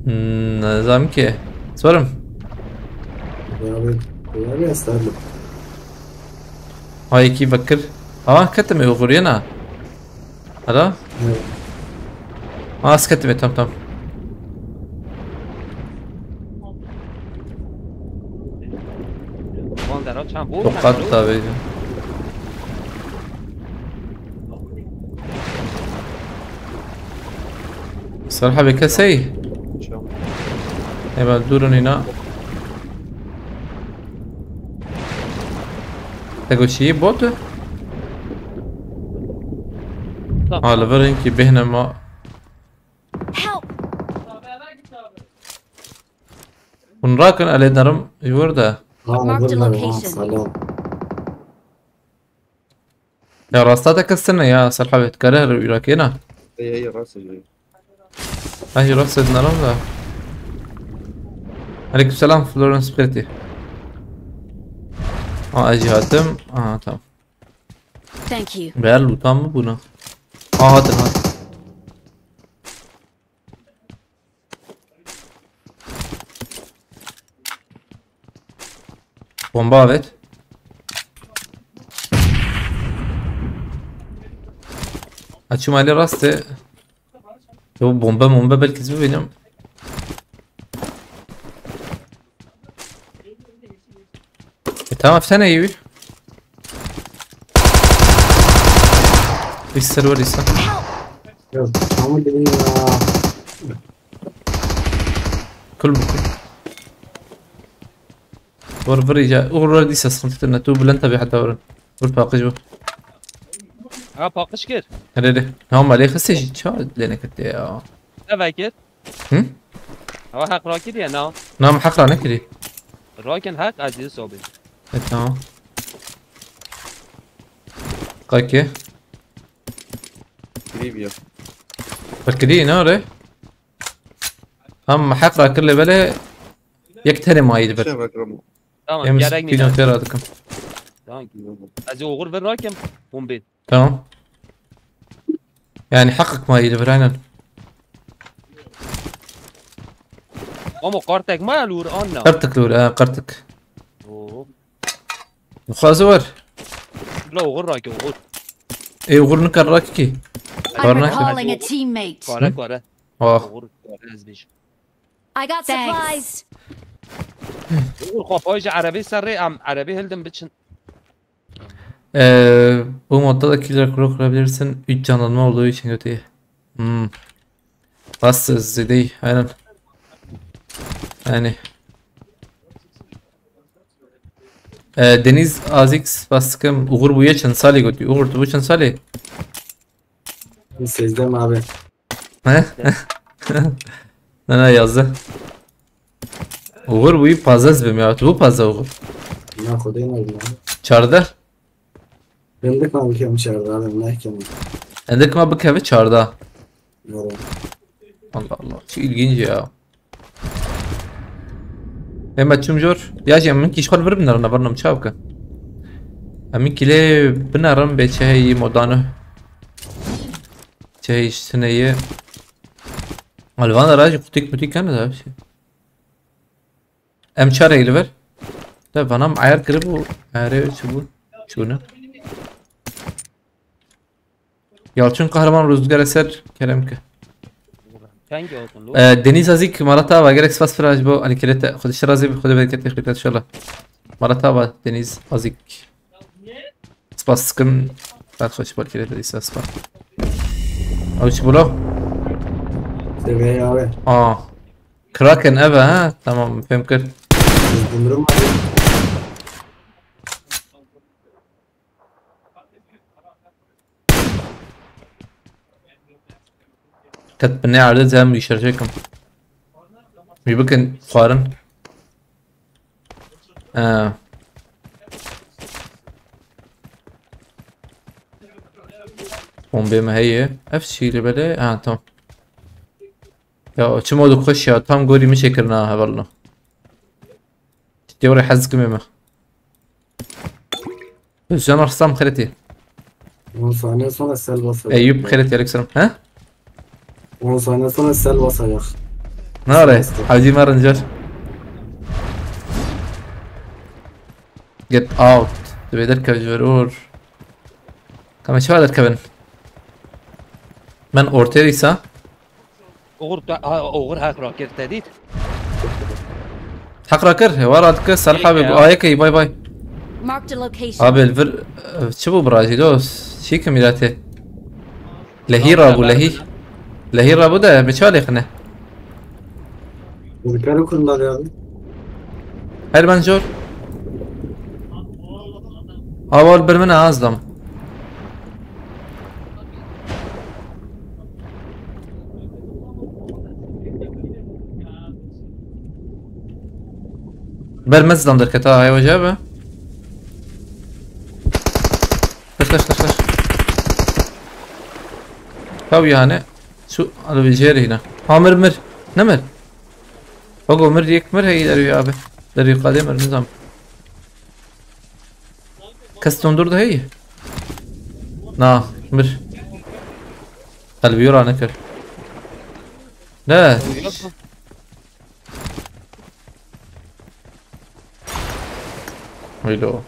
Hmm, ne zaman ki? Sorun. Ya ben, ya ben isterdim. Ay, ki bakır. Aa, katım, o gurîne. Hala? Evet. Aa, siketime, tamam, tamam. Van dera çend bot. Tokat tabii. Serha be kesey. Hemen durun ina. Te got çi bot? Tamam. Ha, li vir hinkî bêhne ma. Help! Hûn rakin, elê nerim ji wir de. Ha, Marked a vur, ha, location. Salam. Ya rasta te kestin ya, Serhabê, dikare her wî rakê na. Ey, ey, rast e. Ay, rast edin aram da. Aleykümselam, Florence Pretty. Aa, ez jî hatim. Aa, tamam. Thank you. Ber lûtan mı buna? Aa, hatin, hatin. Bomba evet. Açım Ali rastı. Yo, bomba, bomba belki bibînim. E, tamam, bir tane iyi bir. Bir server ise. Ya, tamam dedim ya. Kul bu kul. Vur, vur iyice. Uğur, vur, diyse sıkıntı etme. Tu Bülent abi hatta vurun. Vur pakıcı bu. Ha, pakış kir. Hadi, hadi. Tamam, aleyh xistê jî ça lê neketiye ya. Ne vekir? Hı? Ama hak rakir ya, na. Na, me heq ra nekirî. Rakin hak aziz abi. E, tamam. Kaki. Kirî biya. Kirî ne re? Em heq ra kir lê belê yek tenê mayî dibir. Şey bak, Ramo. Tamam, em gerek spînê nîne. Têra dikim. Tamam. Ez ê oxir vir rakim, hûn bên. Tamam. Yani heqek mayî dibir, aynen. Ama qartek ma ya lûr anna. Qirtik lûr, ha, qirtik. Oo. Dixwaze wer. La oxir rake, oxir. Ê, oxir nikar rakî. Kar nake. Recalling a teammate. Kare kare. Oh. Oğur kare ez bêjim. I got supplies. Oğur xwe payî ji erebê ser rê em erebê hildin biçin. Ee, bu modda da killer kuru kurabilirsin. Üç canlanma olduğu için kötü. Hmm. Nasıl zedey? Aynen. Yani. Ee, Deniz Azix baskım. Uğur bu ya çend sali götü. Uğur bu çend sali? Sêzdeh me abi. He? Ne ne yazdı? Uğur bu pazdeh bim ya. Tu bu pazdeh Uğur. Ya Xwedê ne bileyim. Çardeh. Bindik me bikem çardeh abi ne kim. Endik ma bikeve çardeh. Doğru. Allah Allah. Çok ilginç ya. Ema çim jor. Ya jî min kî xwal vir binarna varnam çav ke. Em kî lê binarim bê çeheyî modano. Çeheyî sineye. Alvan da rajî kutik mutik kan da bir şey. Em çare li ver. Da vanam ayar kiribû. Ayarê çi bû? Çûne. Yalçın Kahraman Rüzgar Eser kerem ke. Çend olsun lo? Ee, Deniz Azik Marata ve gerek spas firaj bu alikirete. Xwedê şer razî bi, Xwedê bereketê xwît inşallah. Marata ve Deniz Azik. Spas sıkın. Ben hoş bol kirete dîsa spas. Ew çi bû lo? Seviyeye abi. Aa. Kraken eve ha? Tamam, fêm kir. Bundurum abi. Ket binê erdê, em wî şerjê kim. Wî bikin xwarin. Ee. Bombê me heye. Ev çî li belê? Ha, tamam. Ya çi modu xweş ya, tam gorî min çêkirina hevalno. Tê were hez kimê me. Hüseyin Arslan xeletî. On saniye sonra sel basacak. Eyüp xeletî aleyküm selam. He? On saniye sonra sel basacak. Nare. Hacı Marıncar. Get out. Dibê derkev ji vir ûr. Kame çawa derkevin? Men ortê dîsa. Oğur da ha, Oğur hak rakir te dît. Hak rakir. Hewa radike Salih abi. Ayekey, bay bay. Marked a location. Abi vir, e, çi bu birajî dost? Çi kim ilate? Lehî rabû lehî. Lehî rabû de me çawa lêxine? Dikkat okun da abi. Her ben zor. Aval bir min az dam. Ber me zidam derketa, ay hoca be. Taş taş taş taş. Tav yani. Şu alvejeri yine. Amir mir. Ne mir? Bak o mir yek mir hey derüyor abi. Derüyor kadem mir nizam. Kes dondur da hey. Na mir. Kalbi yora ne kır. Ne? Öyle o.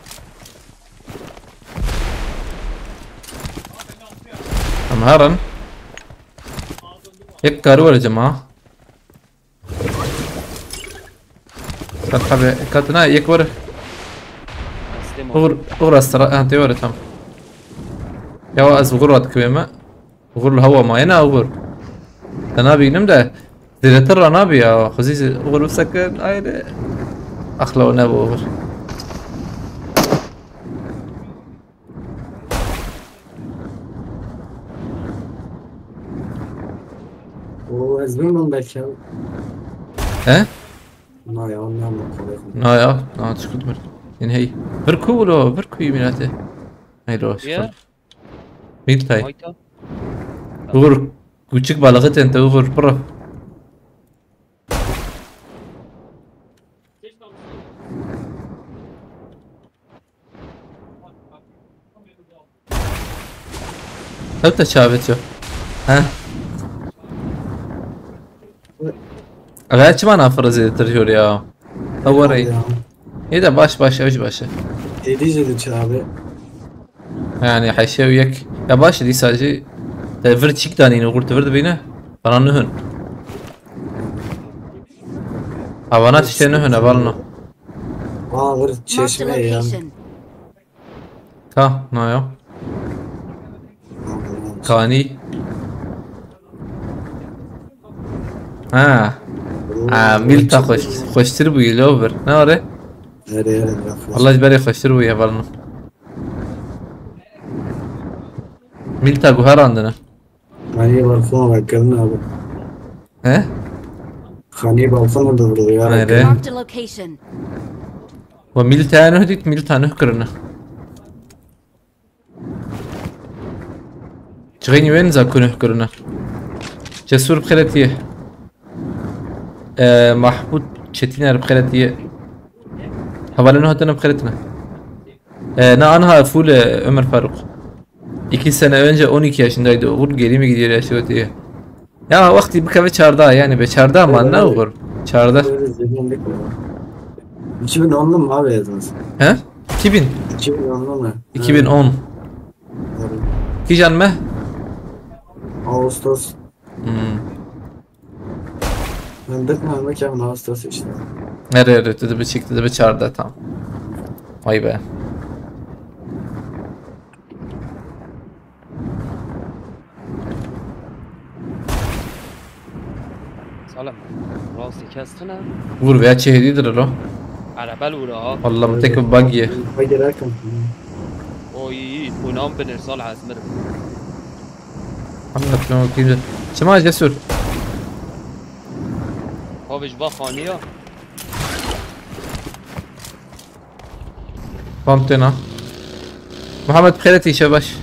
Ama her an. Hep karı var acaba ha. Kat abi, katına yek var. Uğur, Uğur astara, ha, diyor tam. Ya az Uğur at kıveme. Uğurlu hava ma, ena Uğur. Te nabînim de. Zêdetir ra nabî ya. Xwezî Uğur bisekin, ayrı. Axla o ne bu Uğur. O ez bilmiyorum belki abi. He? Na ya, ondan mı kolay? Na ya, na çıkıt bir. Yani hey. Bir kulo, bir kuyu milati. Hey lo, Ya. Bir tay. Mayta. Uğur, küçük balığı tente Uğur, bro. Ew te çavêtiyo. He? Ev çima nafire zêdetir jor ya? Ew were. Ya. Ê de baş baş, ew jî baş e. Êdî jî diçe abi. Yani heşê û yek. Ya baş e, dîsa jî Te vir çîk danîn, oxir tu vir dibîne? Bana nihun. Havana tiştê nihun, evalno. Aa, bir çeşme ya. Ka, na ya. Kanî. Ha. Ha, Milta xweş, xweştir bûye, lo vir. Ne are? Here here, laf. Allah ji berê xweştir bûye, evalno. Milta guherandine. Xanî balkon vekirine abi. He? Xanî balkon da vurdu ya. Hayır. Marked a location. Ve Milta ne dît, Milta ne kirine. Çixên wên za ku ne kirine. Cesur bi xêretiye. Ee, Mahmut Çetiner bi xêretiye. Havale ne hatine bi xêretine. Ee, na anha full, e, Ömer Faruk. İki sene önce on iki yaşındaydı Uğur, geri mi gidiyor yaşlı diye. Ya vakti bu kave çarda yani be çarda ama ne Uğur? Çarda. Böyle zenginlik mi var? iki bin onlu mu abi yazdınız? He? iki bin. iki bin onlu mu? iki bin on. Abi, Kijan me? Ağustos. Hmm. Ben dıkma, ben dıkma Ağustos işte. Nereye, nereye? Dedi bir çıktı, dedi bir çağırdı, tamam. Vay be. Salim. Rastî kes tune. Vur veya çehedidir o. Araba li wira ha. Vallahi bu tek bir bug ye. Haydi rakam. Oy, onan binir sal ezmir. Anlatmam okuyunca. Çima Cesur? Abi ji ba xaniya. Pam tena. Muhammed Xeretî Şebaş.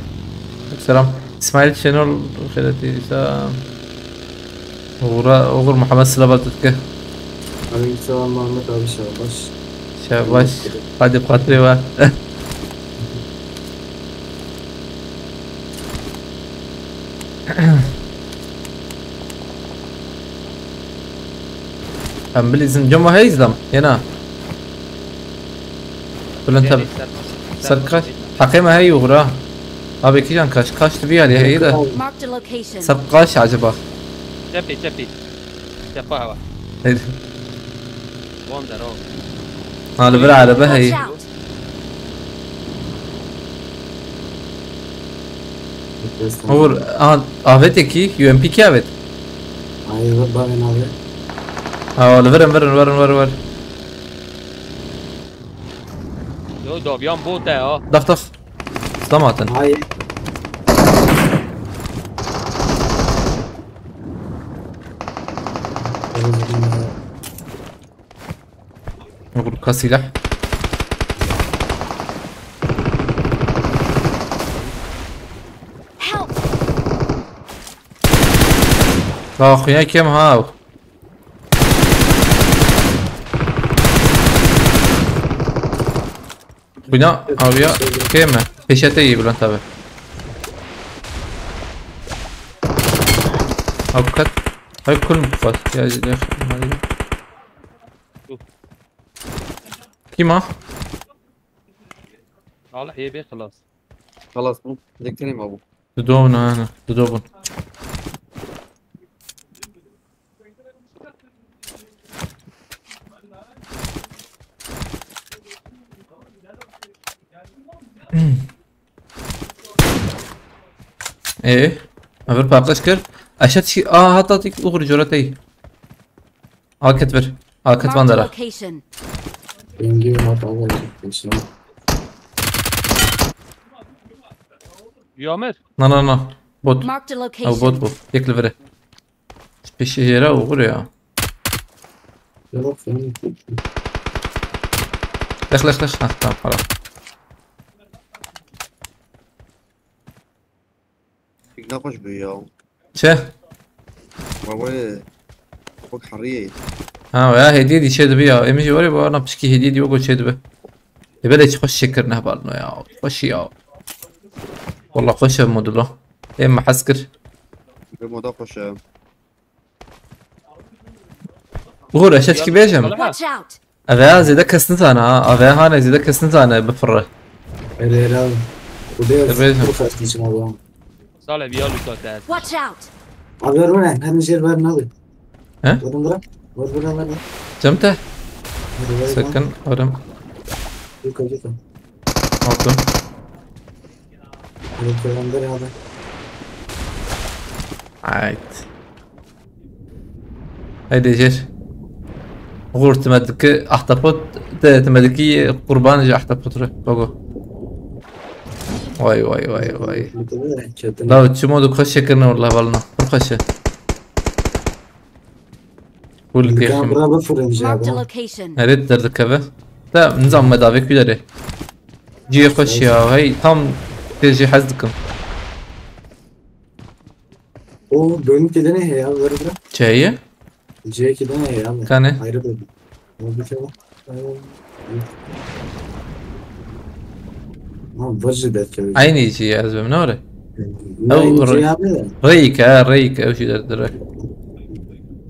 Selam. İsmail Şenol Xeretî selam. Uğur'a, Uğur Muhammed Sıla Batutke. Aleykümselam Muhammed abi, şabaş. Şebaş. Hadi Fatih var. Em bilîzin cema heyzlam. Yena. Bülent abi. Ser kaç? Haqê me hey uğra. Abi iki can kaç? Kaç bir hali heyda. Marked a location. Ser kaç acaba? Çepî, çepî. Çepa hava. Hayır. Wan der o. Ha, li vir araba hey. Watch out. Uğur, aha, avêtekî, U M P iki avêt. Hayır, ben abi. Ha, li virin, virin, virin, virin, virin. Yo, daviyan bot e ha. Dax, dax. Slam hatin. Hayır. Uğur, ka silah. Help! Ka xuya kem ha. Bina aviya kêm e. Pêşete yî Bülent abi. Avukat. Hay kul mu fas? Ya, ya, ya. Kim o? Salih yê bê xilas. Xelas bû. Diktirî me bû. Didobin, ha, didobin. Ê, evir paqij kir. Eşet şi, a, hata tik uğur coretey. Aket vir. Aket Marked a vandara. Location. Rengi hat alalım. Şimdi Yamir. Na, na, na. Bot. Marked a Ew location. bot bu. Yek li vire. Pêşî hêra oxir ya. yok yani. Lex, lex, lex. Ha, tamam, hala. Pek ne hoş bu ya. Çi? Baba, bak hariye. Ha, ya hediye diye şey dibi ya. Emin var ya, bu adam pişki hediye diyor, o şey dibi. E, böyle hiç hoş şeker ne var ya. Hoş ya. Vallahi hoş ev modulu. Em haskir. Bir moda hoş ya. Uğur, eşe çiki bêjim. Watch out! Eve zêde kes nizane ha. Eve hane zêde kes nizane bifirre. Hele hele abi. Bu da Tabii. Bu kaç için abi. Sale vîya lûta te. Watch out! Abi ver bana, hem jêr ver ne abi? He? Vurun bırak. Vur bırak ver. Cem te? Hadi ver bana. Sakın oğlum. Yuka yuka. Aldım. Hadi kıvamdır abi. Hayt. Haydi jêr. Gur timediki ahtapot, te timediki kurban ji ahtapot re. Bago. Vay vay vay vay. Bitti mi? Kötü. La çimo du xweş kirine wallah balna. Pir xweş e. Full Dükkan kêfim. bura bıfırınca Marked a abi. Location. Nerede derdi keve? Da nizam me davê ku derê. Cihê xweş ya, hey tam tê jê hez dikim. O bölüm kedi ne ya? Ver bırak. Çeye? C kedi ne ya? Kane? Ayrı bölüm. O bir şey var. Ha, vajı da kedi. Aynı jî ez bim ne ore? Ne Ew ince re- abi de. Reyk ha, reyk ew jî derdi reyk.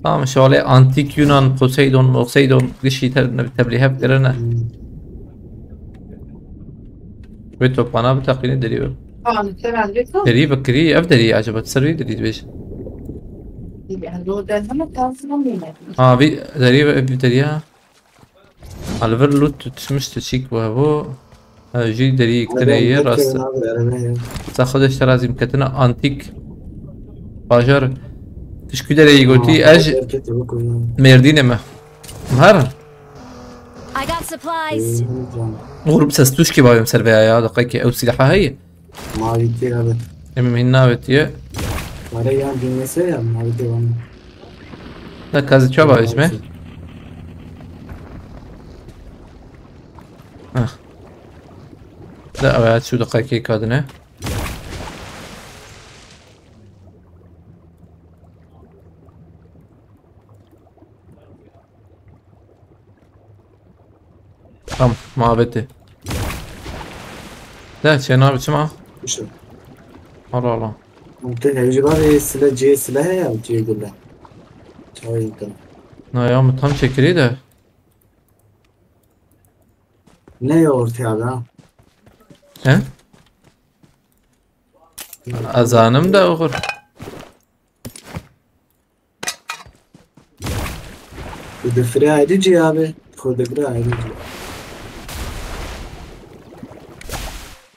Tamam şalê antik Yunan Poseidon, Poseidon gişî te teblî hev kirine. Ve topana bi taqînê derî ve. Tamam, sen hallet o. Derî bi kirî, ev derî acaba ser wî derî dibêje. Yani o derleme tarzına mı? Ha vî derî ve ev derî ya. Alver loot tutuşmuş tu çîk bu bu. Ha jî derî kitine ye rast. Za xwedeş terazîm ketine antik. Bajar. Tişkû dereyî gotî ez ji Mêrdînê me. Her. I got supplies. Grup ses tuşkî bayım ser veya ya. Dakika ew silaha heye. Mavi diye abi. Emim hin navetiye. Para ya bilmese ya mavi devam. Da kazı çaba içme. Hah. Da evet şu dakika kadine. Tam muhabbeti. De çena biçim ha. Kuşum. Allah Allah. Mümkün hevci var ya silah C silah ya C gülle. Çay yıkın. Na ya mı tam çekirî de. Ne ya ortaya abi ha? He? Azanım da okur. Bu da fire ayrı C abi. Kodegre ayrı C.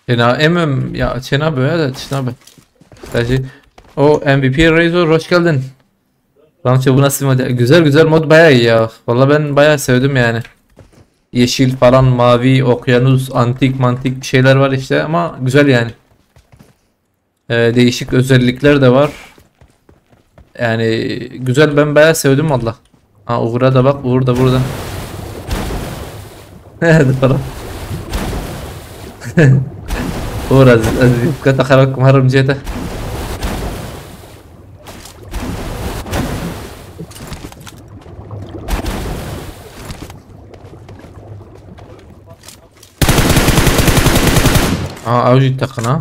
Çena emim ya çena böyle de çena be. Sadece o M V P Razor hoş geldin. Ramço bu nasıl mod? Güzel güzel mod bayağı iyi ya. Vallahi ben bayağı sevdim yani. Yeşil falan, mavi, okyanus, antik mantik bir şeyler var işte ama güzel yani. Ee, değişik özellikler de var. Yani güzel, ben bayağı sevdim valla. Ha Uğur'a da bak, Uğur da burada. Hadi falan. Uğur az az kata xarab kum harim cete. Aa, avcı takına.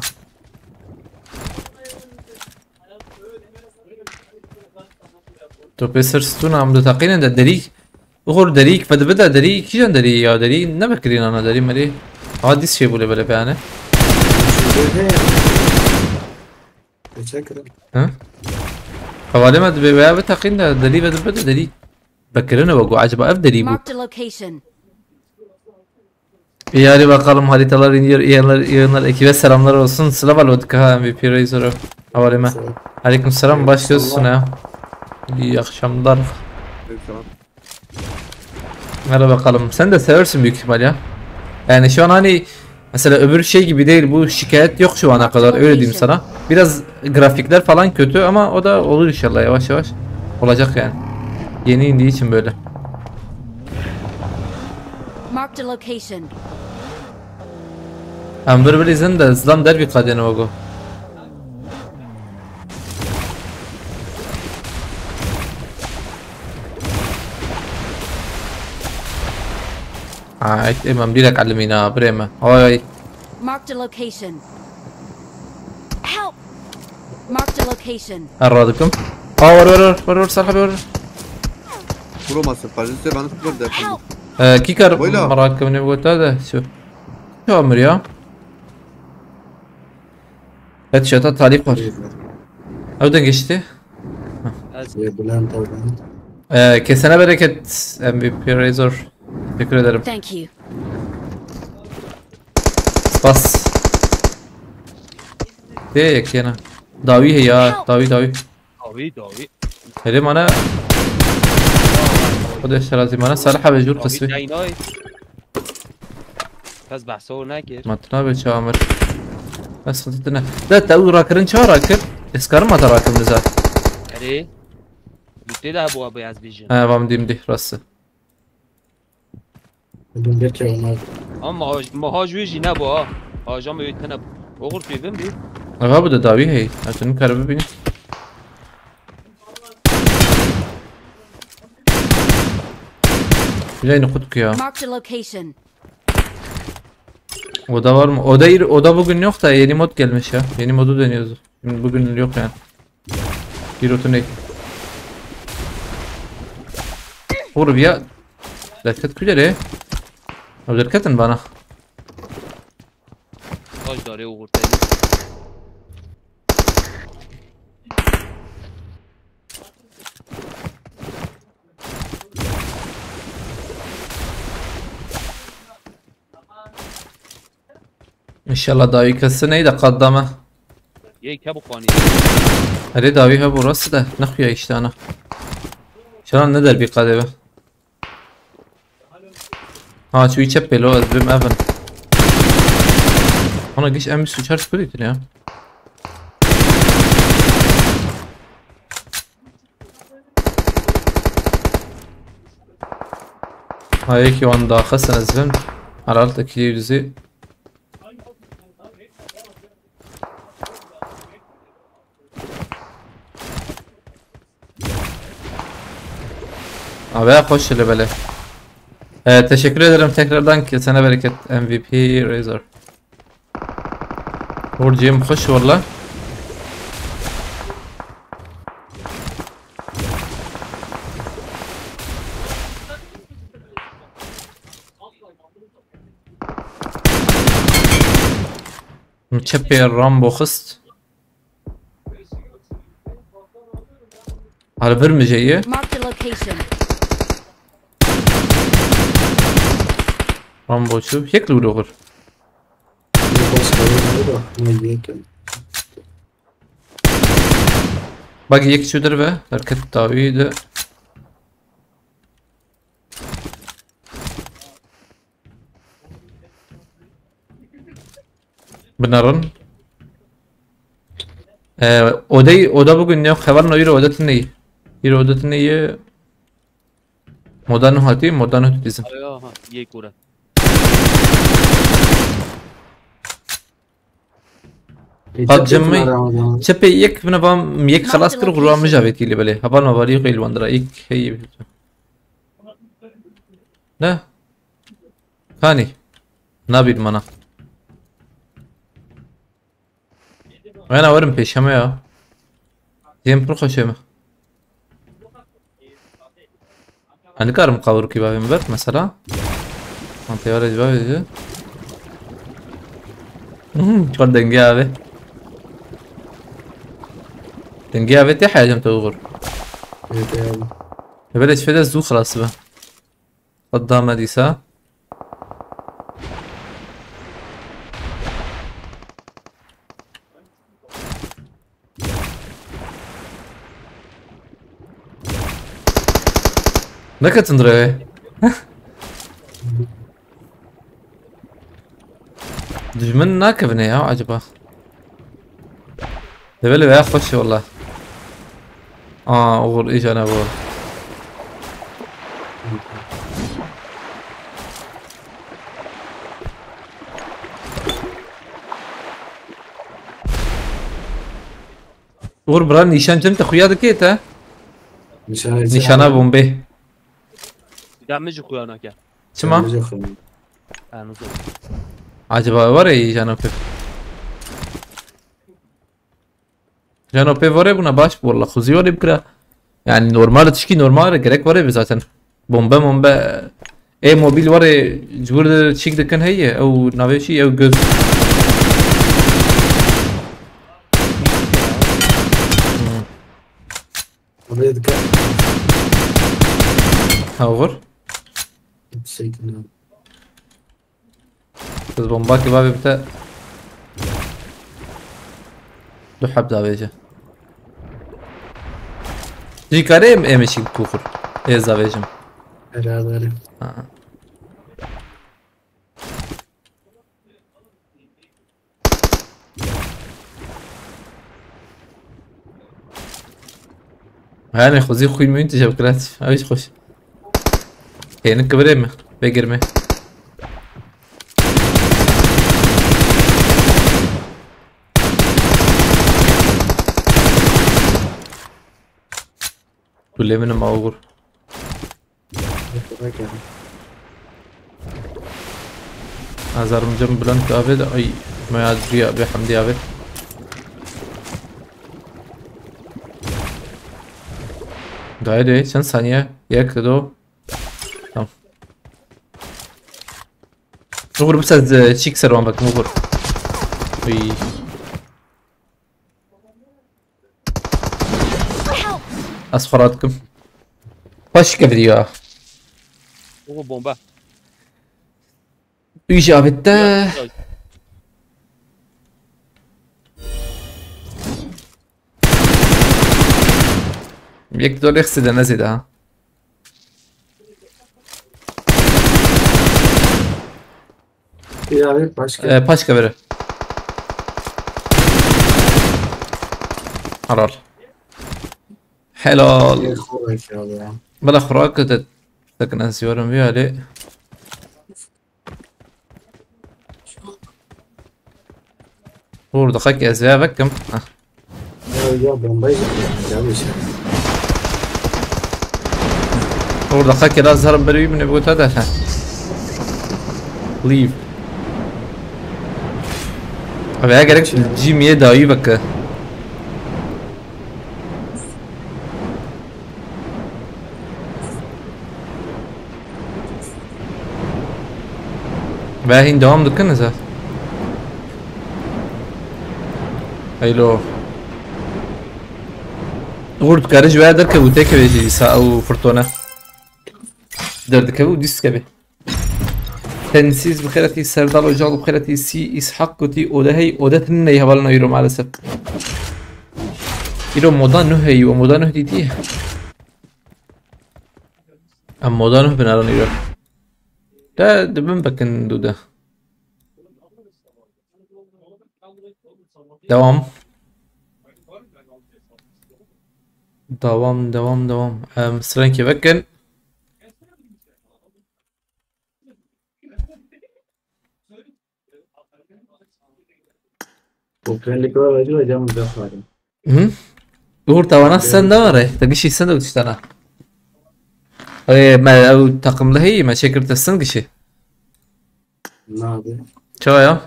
Topê ser stûna em diteqînin de derî. Uxur derî, vedibi de derî, kîjan derî ya derî, ne vekirîn ana derî merî. Ha dîs şey bûle bele beyane. Geçen kere. Hı? Hevalê me dibê veya biteqîn de derî vedibi de derî. Vekirine ve got, acaba ev derî bû. Marked a location. İyi hadi bakalım, haritalar iniyor, yayınlar, yayınlar ekibe selamlar olsun. Sıla var Lodika M V P Razor'u. Havalime. Aleyküm selam, başlıyorsun ya. İyi akşamlar. Hadi bakalım. Sen de seversin büyük ihtimal ya. Yani şu an hani mesela öbür şey gibi değil, bu şikayet yok şu ana kadar, öyle diyeyim sana. Biraz grafikler falan kötü ama o da olur inşallah yavaş yavaş. Olacak yani. Yeni indiği için böyle. Marked a location. Em vir bilîzin de zilam dervî qadêne wego. Ay, em direkt elimîna, birê me. Ay, ay. Marked a location. Help! Marked a location. Her radikim. Aa, var, var, var, var, var, Serhat, var, var. Bro, ma se parçası ben sıfır da yapayım. Help! Ee, kî kar Boyla. Merak kevine bu da da şu. Şu amir ya. Headshot'a talih var. Ew de geçti. Ez Ve Bülent oradan. Ee, kesene bereket M V P Razor. Teşekkür ederim. Thank you. Spas. De yek yana. Dawî he ya. Dawî dawî. Dawî dawî. Hele mana. O da şerazi mana. Salih abi jur Dawî qismi. teynay. Kes behsa o nekir. Matına be çamir. Bes sıkıntı ne? Da te û rakirin ça rakir? Eskarım ata rakirin zaten. Erê. Lütê de hebû abi ez bêjim. Ha, vam dimdi rası. Dedim bir kere onlar. Ama mahaj, mahaj wê jî nebû ha. Hajam wê tene. Oğur tu bin bî. Aga bu da davi hey. Atın karabı bini. Bileyni kutku ya. Marked a location. Oda var mı? Oda, oda bugün yok da yeni mod gelmiş ya. Yeni modu deniyoruz. Şimdi bugün yok yani. Bir otu ne? Vur bir ya. Derket külere. Abi derketin bana. Taş darê Oğur teyni. İnşallah davi kesi neydi kaddama. Yê ke bixwanî. Hele davi ha burası da. Ne xuya işte ana. Şalan ne der bir kadeve. Ha şu içe pelo ez bim evin. Ona geç en bir suçar çıkıyor ya. Ha yekî wan daxistin ez bim. Herhalde ki yüzü. Abi hoş hele bele. Ee, teşekkür ederim tekrardan, kesene bereket M V P Razor. Uğurcuğum hoş valla. Çepê Rambo xist. Hal vir mi jeye? Marked a location. Rambo çu. Yek li wilo xur. Bir bas kayın var da. Ne yedim. Bak yek çu derve. Hareket davi de. Binarin. Ee, odayı, oda bugün yok. Heval no yürü oda tınıyı. Yürü oda tınıyı. Moda no hati, moda no bizim. Ayo ha. Yê kure. Qad cemmi. Çepê yek bine vam yek xelas kir, xurwa mijavetî li belê. Heval ma varî xeyl wandira. Yek hey. Ne? Kanî. Nabît mana. Wena werim pêşeme ya. Yêm pir xweşê me. Em dikarim qawirkî bavê min ber mesela. Antiyara cevabê. Hmm, çar dengê avê. Dengê avê tê heyecem te uğur. Evet yani. Böyle şöyle zu xelas be. Qedame dîsa. Neketin rê. Dijmin nakevine ya acaba? Develi veya xweş valla. Aa, Uğur iyice ne bu? Uğur bira nîşan çim te xuya dikê te? Nişan Nîşana bombê. Ya min jî xuya nake. Çima? Ha, nizam. Acaba var ya Jano Pep. Jano Pep var ya buna baş bu valla. Xuzi var ya bikira. Yani normal tişkî normal gerek var ya zaten. Bombe mombe. E mobil var ya cibir de çik dikin heye. Ew navê çi ew göz. Vê dike. Ha, oxir. Yüksek inan. Biz bomba ki abi bite. Du heb davêje. Jî karê em emişî kuxur. Ez davêjim. Helal helal. Ha. Yani xwezî xwîn mîn tije bikira. Ew jî xweş. Hênik kibirê me. Vegir me. Tu lê min ma oxir. Azarım cem bülent abi de ay, meyadriya bir hamdi abi. Dayı de sen saniye yer kırdı o. Tamam. Vur bu sen çik servan bakın vur. Uy. Help! Ez xwe radikim. Xweş keviriya. Oho bomba. Uy ji avête. Ya, ya. Yek dor ekside ne zêde ha. Ya, evet, başka. Ee, paşka biri. Helal. Helal. Bela xurak te. Sakın ez yorum bir hali. Vur da xak ez ya vekim. Hah. Ya, ya, bombayı gelmiş. Orada xakê la zarım berî min bû te de. Leave. Abi ya gerek Jimmy'ye dayı bak. Ve hîn devam dikin ez. Heylo. Uğur dikare ji we derkeve û têkeve jî dîsa ew firtone. Derdikeve û dîs dikeve. Tensiz bi xêretî, Serdal Ocal bi xêretî, Sî Îshak gotî, ode hey, ode tune ney hevalino îro maalesef. Îro moda nuh hey, o moda nuh dîtî. Em moda nuh binaran îro. De dibin bekin dû de. Devam. Devam, devam, devam. Em, strenkê vekin. Hı? Uğur tawana sen de var e. Te gişî sen de tiştana. Ê, me ew takımlı heyî, me çekir te sen gişî. Nabe. Çawa ya?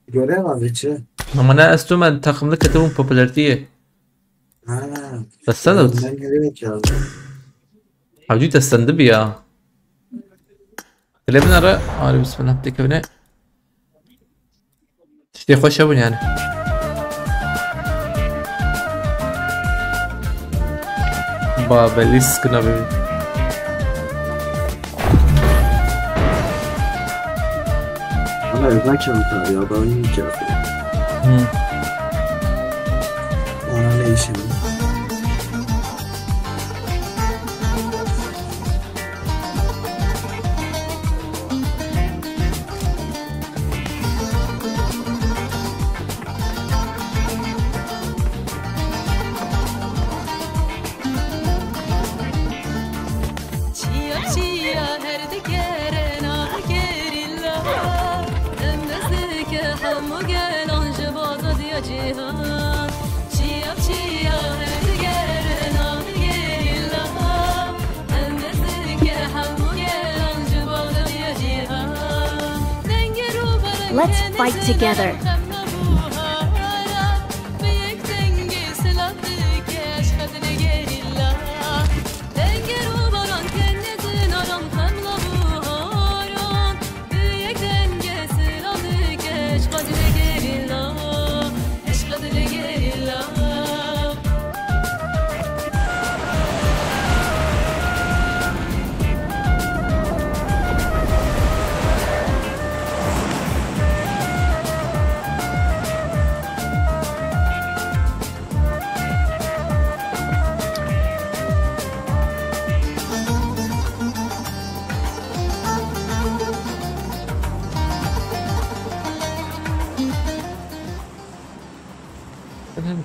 Görev abi çi? Ama ne ez tu me takımlı ketibûn popülertiyê. Ha. Te sen de. Ben görev çaldım. Hewcî te sen de bi ya. Dilê min re, alî bismillah, dikevine. Tiştê xweş hebûn yani. Ba belî sikina bibî. Ana özel çanta ya, ben yiyeceğim. Hı. Ona ne işim? Çiya çiya her dikere nav gerîla, em destike hemû gelan ji bo azadiya cîhan. Çiya çiya her dikere nav gerîla, em destike hemû gelan ji bo azadiya cîhan. Let's fight together.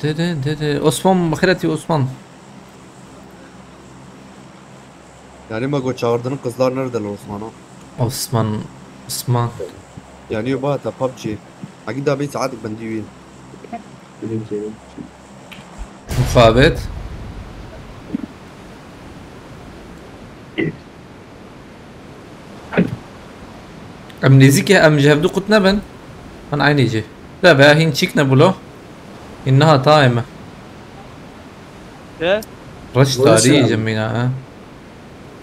Dede, dede. Osman, bi xêr hatî Osman. Yani ma got çağırdın kızlar nerede lan Osman o? Osman, Osman. Yani yo bata PUBG. Hagi da bir saat bendî wî. Muhabbet. Em nêzîkê em ji hevdu qut nebin. Min eynî jî. De veya hîn çîk nebûlo. Hîn niha tayê me. De? Reş tarî jemîna ha.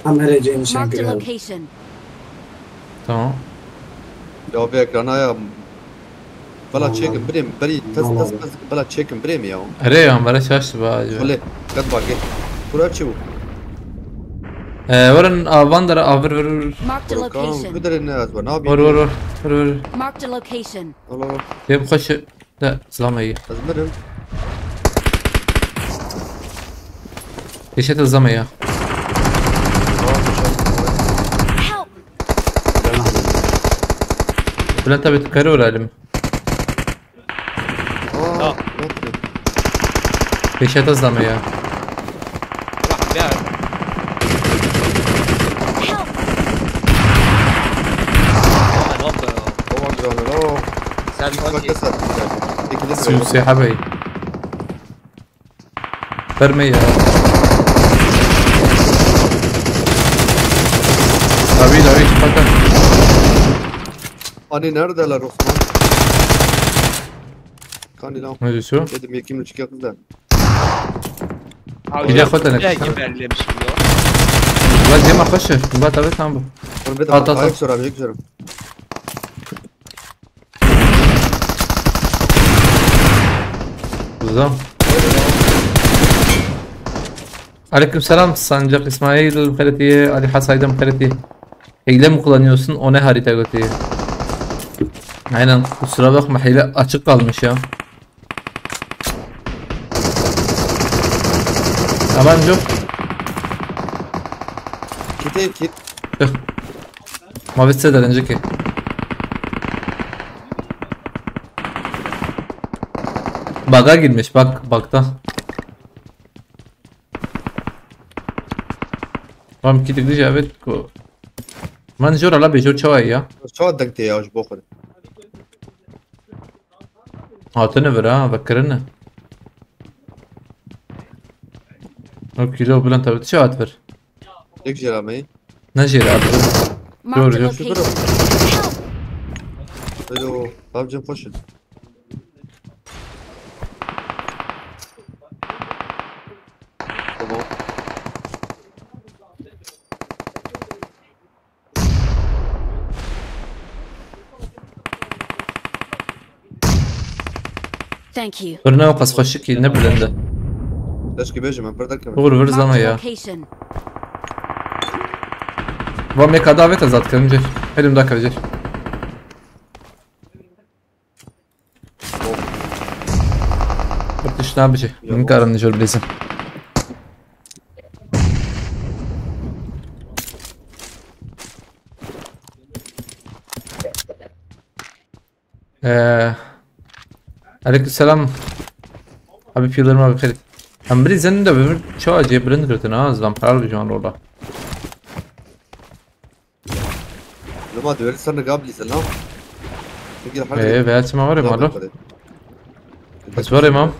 Tam herê cê nişan Marked a kiriyor. Location. Tamam. Ya bir ekrana ya. Bela Tamam. çekin birêm. Beri test Tamam test abi. test. Bela çekin birêm ya. Erê ya, me re şaş ba acaba. Şöyle. Kat bak gel. Kura çi bu? Ee, verin a van dere a vir vir vir. Marked a Kura kan location. bir de ne az var. Ne Vur yapayım? vur vur. Vur vur. Marked a location. Al al al. Têm xweş. De zilama ye. Ez mirim. Pêşe te zilama ye. Help! Bülent abi tu kare vur halim. Aa, Tamam. Yok. Pêşe te zilama ye. Bak ya. Help! Aman hop ya. Tamam canım. Tamam. Sen Bak okey. keser. Peki de Sî û sê hebeyî. Ferme ya. Abi abi, fakat. Hani neredeler Osman? Kanî lan. Ne diyorsun? Dedim yekim üç kez de. Abi İlla xwe de ne nakişan. Gibi bellemişim ya. Ulan Cem arkadaşlar. Murat abi tamam bu. Onu bir de At, at, ayak at. soram, yek soram. Uzam. Aleykümselam Sancak İsmail, xêr hatî, Ali Hasaydam, xêr hatî. Hile mi kullanıyorsun? O ne harita götü? Aynen, kusura bakma, hile açık kalmış ya. Aman yok. Kit ev kit. Tüh. Mavi siteden önceki. Bug'a girmiş, bak, bug'da. Tamam, gittik diyeceğim, evet. Ko- Man jor ala bejor çaway ya. Çawa deng tê ya ji bo xwe. Hatine vir ha, vekirine. O kilo bilen tabii çawa at vir. Yek jêra me. Ne jêra abi? Marked a Dur, dur. location. Help! Alo, babcım hoş geldin. Tamam. Thank you. Birine o qas xweşik ne bilende. Leşkî bêjim em pir derkevin. Vur vur zana Marked a ya. Location. Vam yek ada vet azad kirin cir. Helim da kavcir. Kurtiş ne yapıcı? Min karin jor bizim. Ee, aleykümselam. Abi piyalarım abi xerit. Em birî zen de bir çoğu acı bilind girtin ha, zan paral bir can orada. Luma döver sen de gabli sen lan. Fikir Ee, veya çima var ya malo. Ez var ya mam.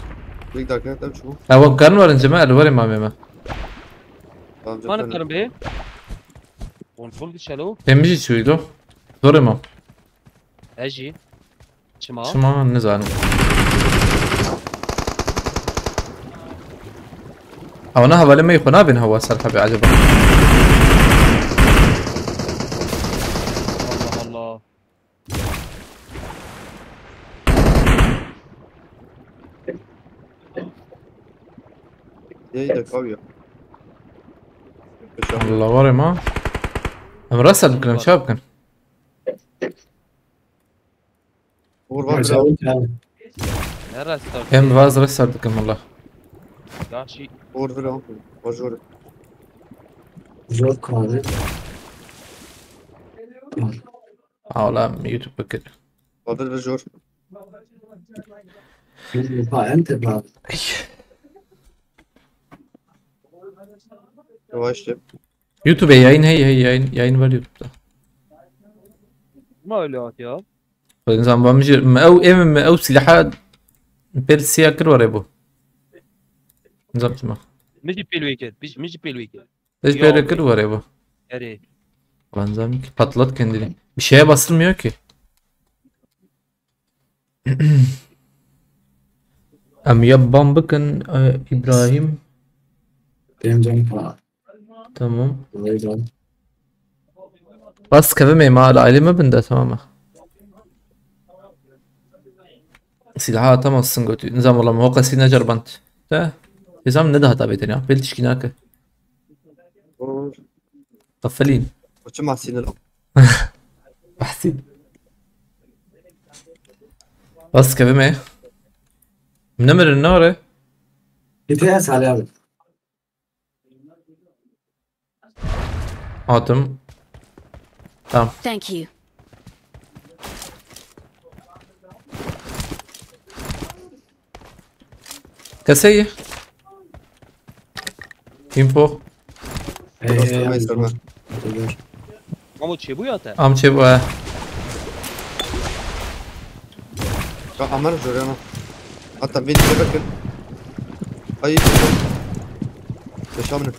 Bir dakika, tam şu. Ewa kan var ince mi? El var ya mam yeme. Tamam Mana canım. karim be? Kontrol di çelo. Temizci çuydu. Zor ya mam. Eji. Çima? Çima nizanim. Ewana hevalê me yê xwe nabên hewa ser hebê acaba? Allah Allah. Yayı da kav ya. Allah var ya ma. Em rasa bikin, em çawa bikin. Uğur var Mesela bir o yani. Ne rasta? Em vaz rasa bikin valla. Gerçi Uğur bir al. Bajor. Zor kaldı. Awla YouTube bikir. Badır bajor. Ba, em te ba. Yavaşça. YouTube yayın, hey hey, yayın, yayın var YouTube'da. Ma öyle at ya. Nizam, va min jî, me ew, ê min, me ew silaha pêl siya kir were bû. Nizam çima. Min jî pêl wê kir. Min jî pêl wê kir. Hiç Ya böyle be. Kir var ya bu. Erê. Lan zaten ki patlat kendini. Bir şeye basılmıyor ki. Em ya bam bikin, e, İbrahim. Benim canım para. Tamam. Burayı da. Bas kevime ma aile mi binde, tamam mı? Silahı atamazsın götü. Nizam olam o kasi ne cerbant. De. Nizam ne daha tabi ya. Bel tişki nake. Olur. Kafelin. Koçum mahsinir. Bahsin. Bas kevime. Ne mirin ne ore? Git ya Salih abi. Atım. Tamam. Thank you. Keseyi. Info. Ee, Dostum, neyse, ben. Ama çê bû ya te. Am çê bu ha. Ya Amer Jorana. Hatta bir de bakın. Ay. Yaşamını.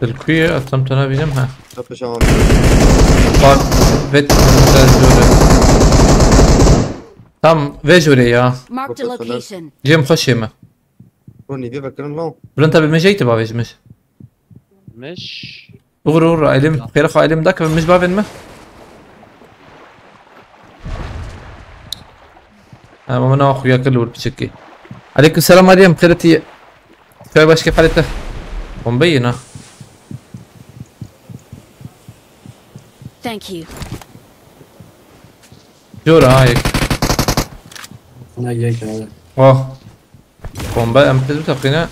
Dilkuye atam tana bilim ha. Çok yaşamam. Bak. Vet. Tam ve jore ya. Marked a Professional. Location. Cem hoşê me. Ronnie bir bakın lan. Bülent abi me jeyte bavêjmiş. Meş. Uğur uğur elim. Xêra xwe elim dak ve mij bavên me. Ha, ama ne xuya kir li wir piçekî. Aleyküm selam Meryem, xêretî. Çay başka xalete. Bombayı na. Thank you. Jor ha yek. Buna gerek abi. Oh. Bomba em tez teqine.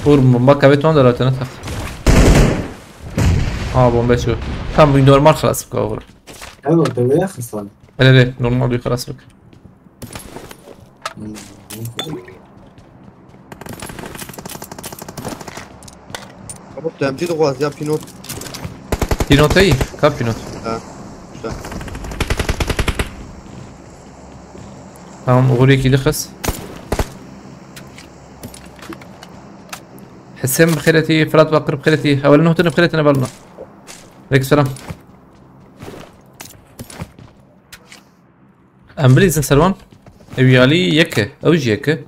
Vur bomba kavet on da tane tak. Aa bomba şu. Tam bu normal xelas bika oğlum. Evo te veya xistan. Hele hele normal bir xelas bik. Ama temcil de ya pinot. Pinot ey. Ka pinot. Ha. Güzel. Tamam Uğur yekî de xes. Hesên bi xêretî, Fırat Bakır bi xêretî. Hewalin hotine bi xêretine balna. Aleyküm selam. Em bilîzin serwan. Ew yalî yeke. Ew jî yeke.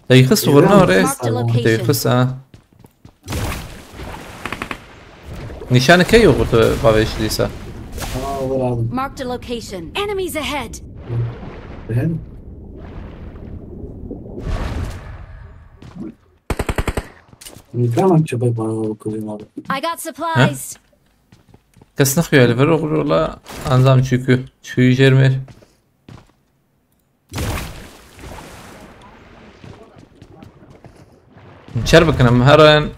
Teyxis Êlan vurna re. Marked a location. Teyxis ha. Nîşaneke yok burada bavêj dîsa. Aa, olur abi. Marked a location. Enemies ahead. Beğen. Tamam, çabuk bana bakıyorum abi. I got supplies. Kes nexuya li vir oxir ola anzam çûkû. Çûyî jêr mêr. Çer bikin em herin.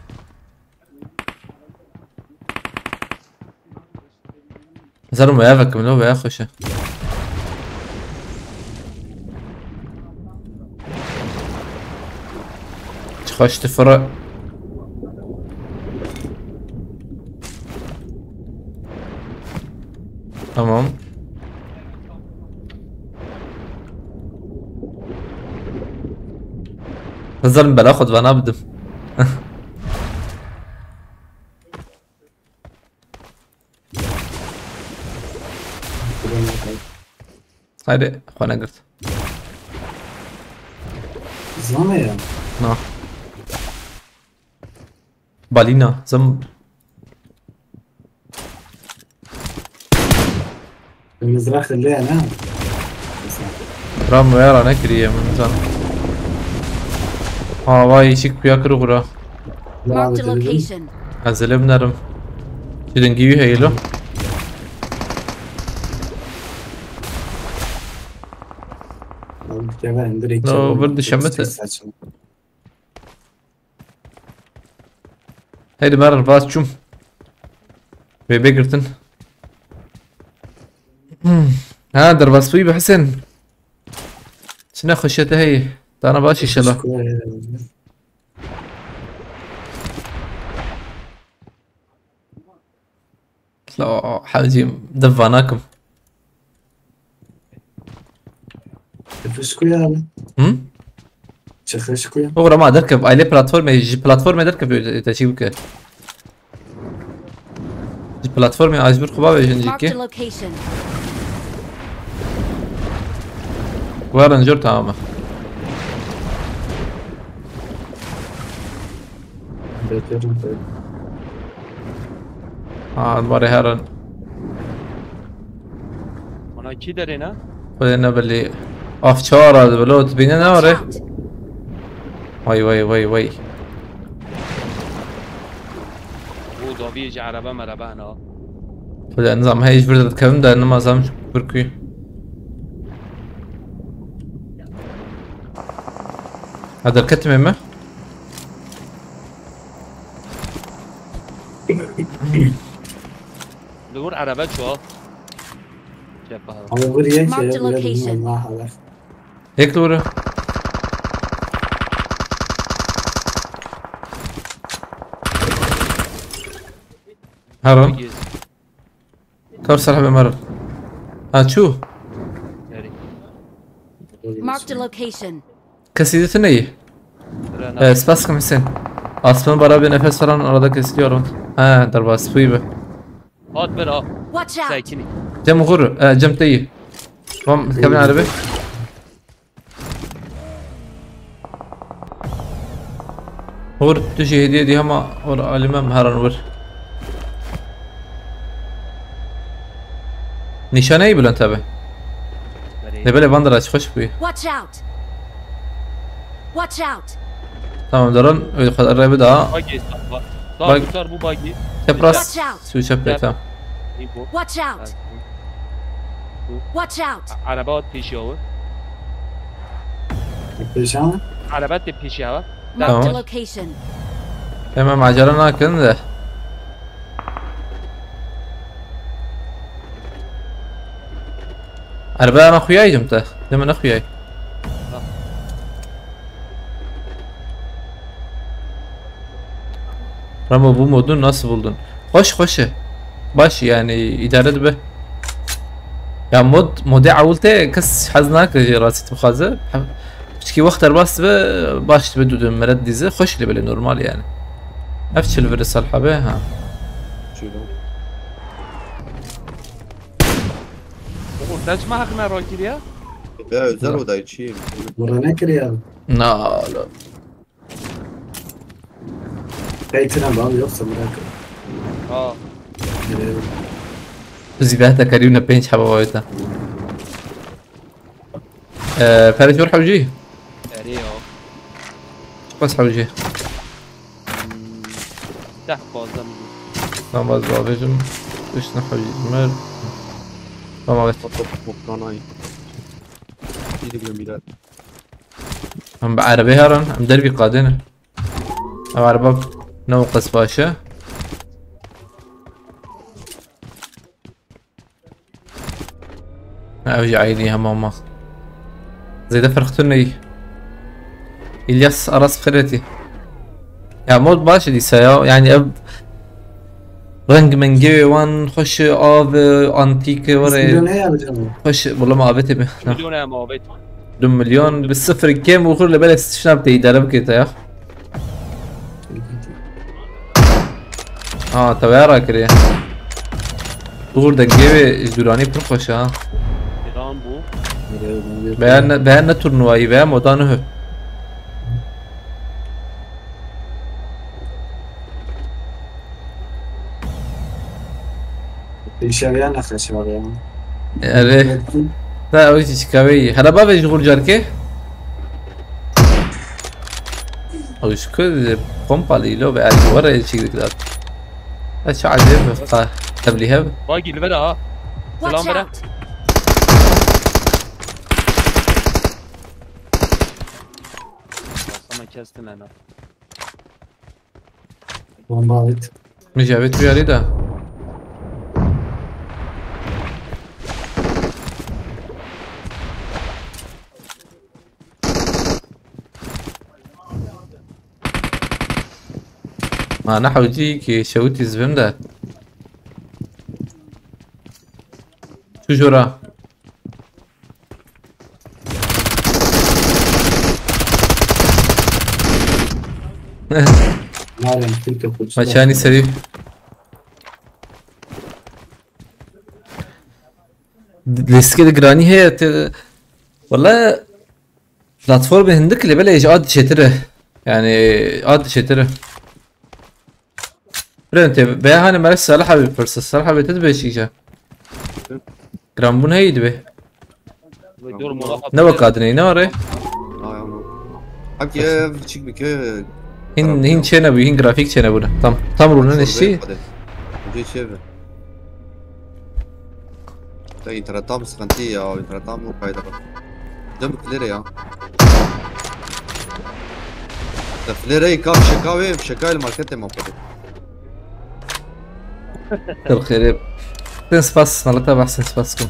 Zalim veya vekim lo veya xweşe. Çi xweş tifire. Tamam. Zalim bela xwe divana bidim. Haydi, xwe negirt. Zame ya. Na. Balina, zim. Mizrax le ne? Ram veya ra nekiriye min zan. Ha, vay, şik kuya kir gura. Marked a location. Ez ê lê binerim. Çi dengî wî heye lo? No, vir dişemete. Heydi, mer vaz çûm. Wê bê girtin. Ha, derbas bûyî be Husên. Çi nexweşiye te heye? Dana baş inşallah. La, hewcî, dev vanakim. Çi xweş ku ya. Hı? Çi xweş ku ya. Oğra ma derkev, aile platformê, ji platformê derkev, te çî bike. Ji platformê ajbir xwe bavêjin jî Marked ki. A location. Werin jor tamam e. Beterim tabii. Ha, barê herin. Ona kî derê ne? Xwedê ne belî. Af çawar a dibilo, tu bîne ne were? Watch out! Vay, vay, vay, vay. Û davî ji erebe merebe hene. Xwedê nizam, hey, ji vir dikevim de, nima zam ji vir kuy. Ha, derketime mi? Li wir erebe çû. Çepa. Ama bir yer Marked şey, location. Yek li wir e. Herin. Kar ser hebe mer. Ha, çû. Marked a location. Kesî de tu neyî? Ee, spas kim Hüseyin. Aslan bara bir nefes falan arada kesiliyor. Ha, derbas bu gibi. Hat bir ha. Watch out! Sakinî. Cem uğur, e, Cem teyi. Tamam, kevin arabi. Hor tu jî hediye dî hema hor alî me miheran wir. Nîşaneyî bilind hebe. Belê. Lê belê van dira çi xweş bûye. Watch out! Watch out! Tamam, derin, öyle kadar rebe daha. Bagi, sağ, sağ, bak, tutar bu bagi. Çapraz. Watch out! Su çap, tamam. Info. Watch out! Watch out! Araba at pêşiya we. Pêşiya? Araba te pêşiya we. Marked a location. Hemen macera nakin de. Araba ana xuyaydım da. Deme ne xuyay. Ramo, bu modu nasıl buldun? Xweş, xweş e. Baş yani, idare dibe. Ya mod, modê ewil te kes hez nake jê rastî dixwaze. Piçkî wext derbas dibe, baş dibe, dû dibe meret dîze. Xweş lê belê normal yani. Ev çil viri salha be, ha. Çilo. Oğlum sen çima hakkında rol giriyor? Ya özel odayı çiyim. Bura ne kiriyor? Na, oğlum. Kayıtına bağlı yoksa bırak. Aa. Ee, Zî behte kerî ne pênc heba wayta. Ee, Perê jor hewcî? Erê ya. Çiqas hewcî? Hmm, deh pazdeh milyon. Tamam, ez bavêjim. Üç ne hewcî mer. Tamam, evet. Top, top, top, nanay. Biri bile mirar. Em bi erebê herin, em dervî qadê ne. Ev ereba ne weqas baş e. Ev jî eydî hema ma. Zêde ferq tune yî. İlyas Aras bi xêr hatî. Ya mod baş e dîsa ya. Yani ev reng mengê wê wan xweş e, av e, antîk e, were. Milyon ne yapacağım? Xweş e, wala me avêtê me. Milyon em avêt. Du milyon bi sifir kêm û xur li belê şina bike îdare bike te ya. Ha, te veya rakiriye. Uğur dengê wê ji dûranî pir xweş e ha. Beyan ne, beyan ne turnuvayî, beyan moda nuh. Pêşeviya nexweş var ya. Erê. Ta ew jî çikavê yî. Hera bavê ji xur carkê. Ew ji ku pompalî lo be, ez were çîk dikidat. Ez çi ecêb qa tevlî hev. Bagî li vir e ha. Selam bere. Sana kestim hemen. Bomba avêt. Min jî avêt rûyarê de. Ma ne hewcî ki şewitî zivim de. Çu jora. Narin, Türkiye kursu. Maçani serî. Lîstikê de giranî heye te. Wala platformê hindik lê belê ji ad çêtir e. Yani ad çêtir e. Birên te veya hani merek Salih abi pirsa. Salih abi te dibe çîkçe. Giranbûn heyî dibe. Ve diyorum ona Ne bak adını ne var e? Ay, ama. Hep ki ev çik bir köy. Hin, hin çene bu, hin grafik çene bu. Tam, tam rulun eşi. Ucu çevir. Te internetam sıkıntı ya, internetam bu kayda bak. Dön bir filere ya. Te filere yıka, şeka ve şeka el markete mi yapalım? Kır xêrê. Sen spas, malata bak sen spas kum.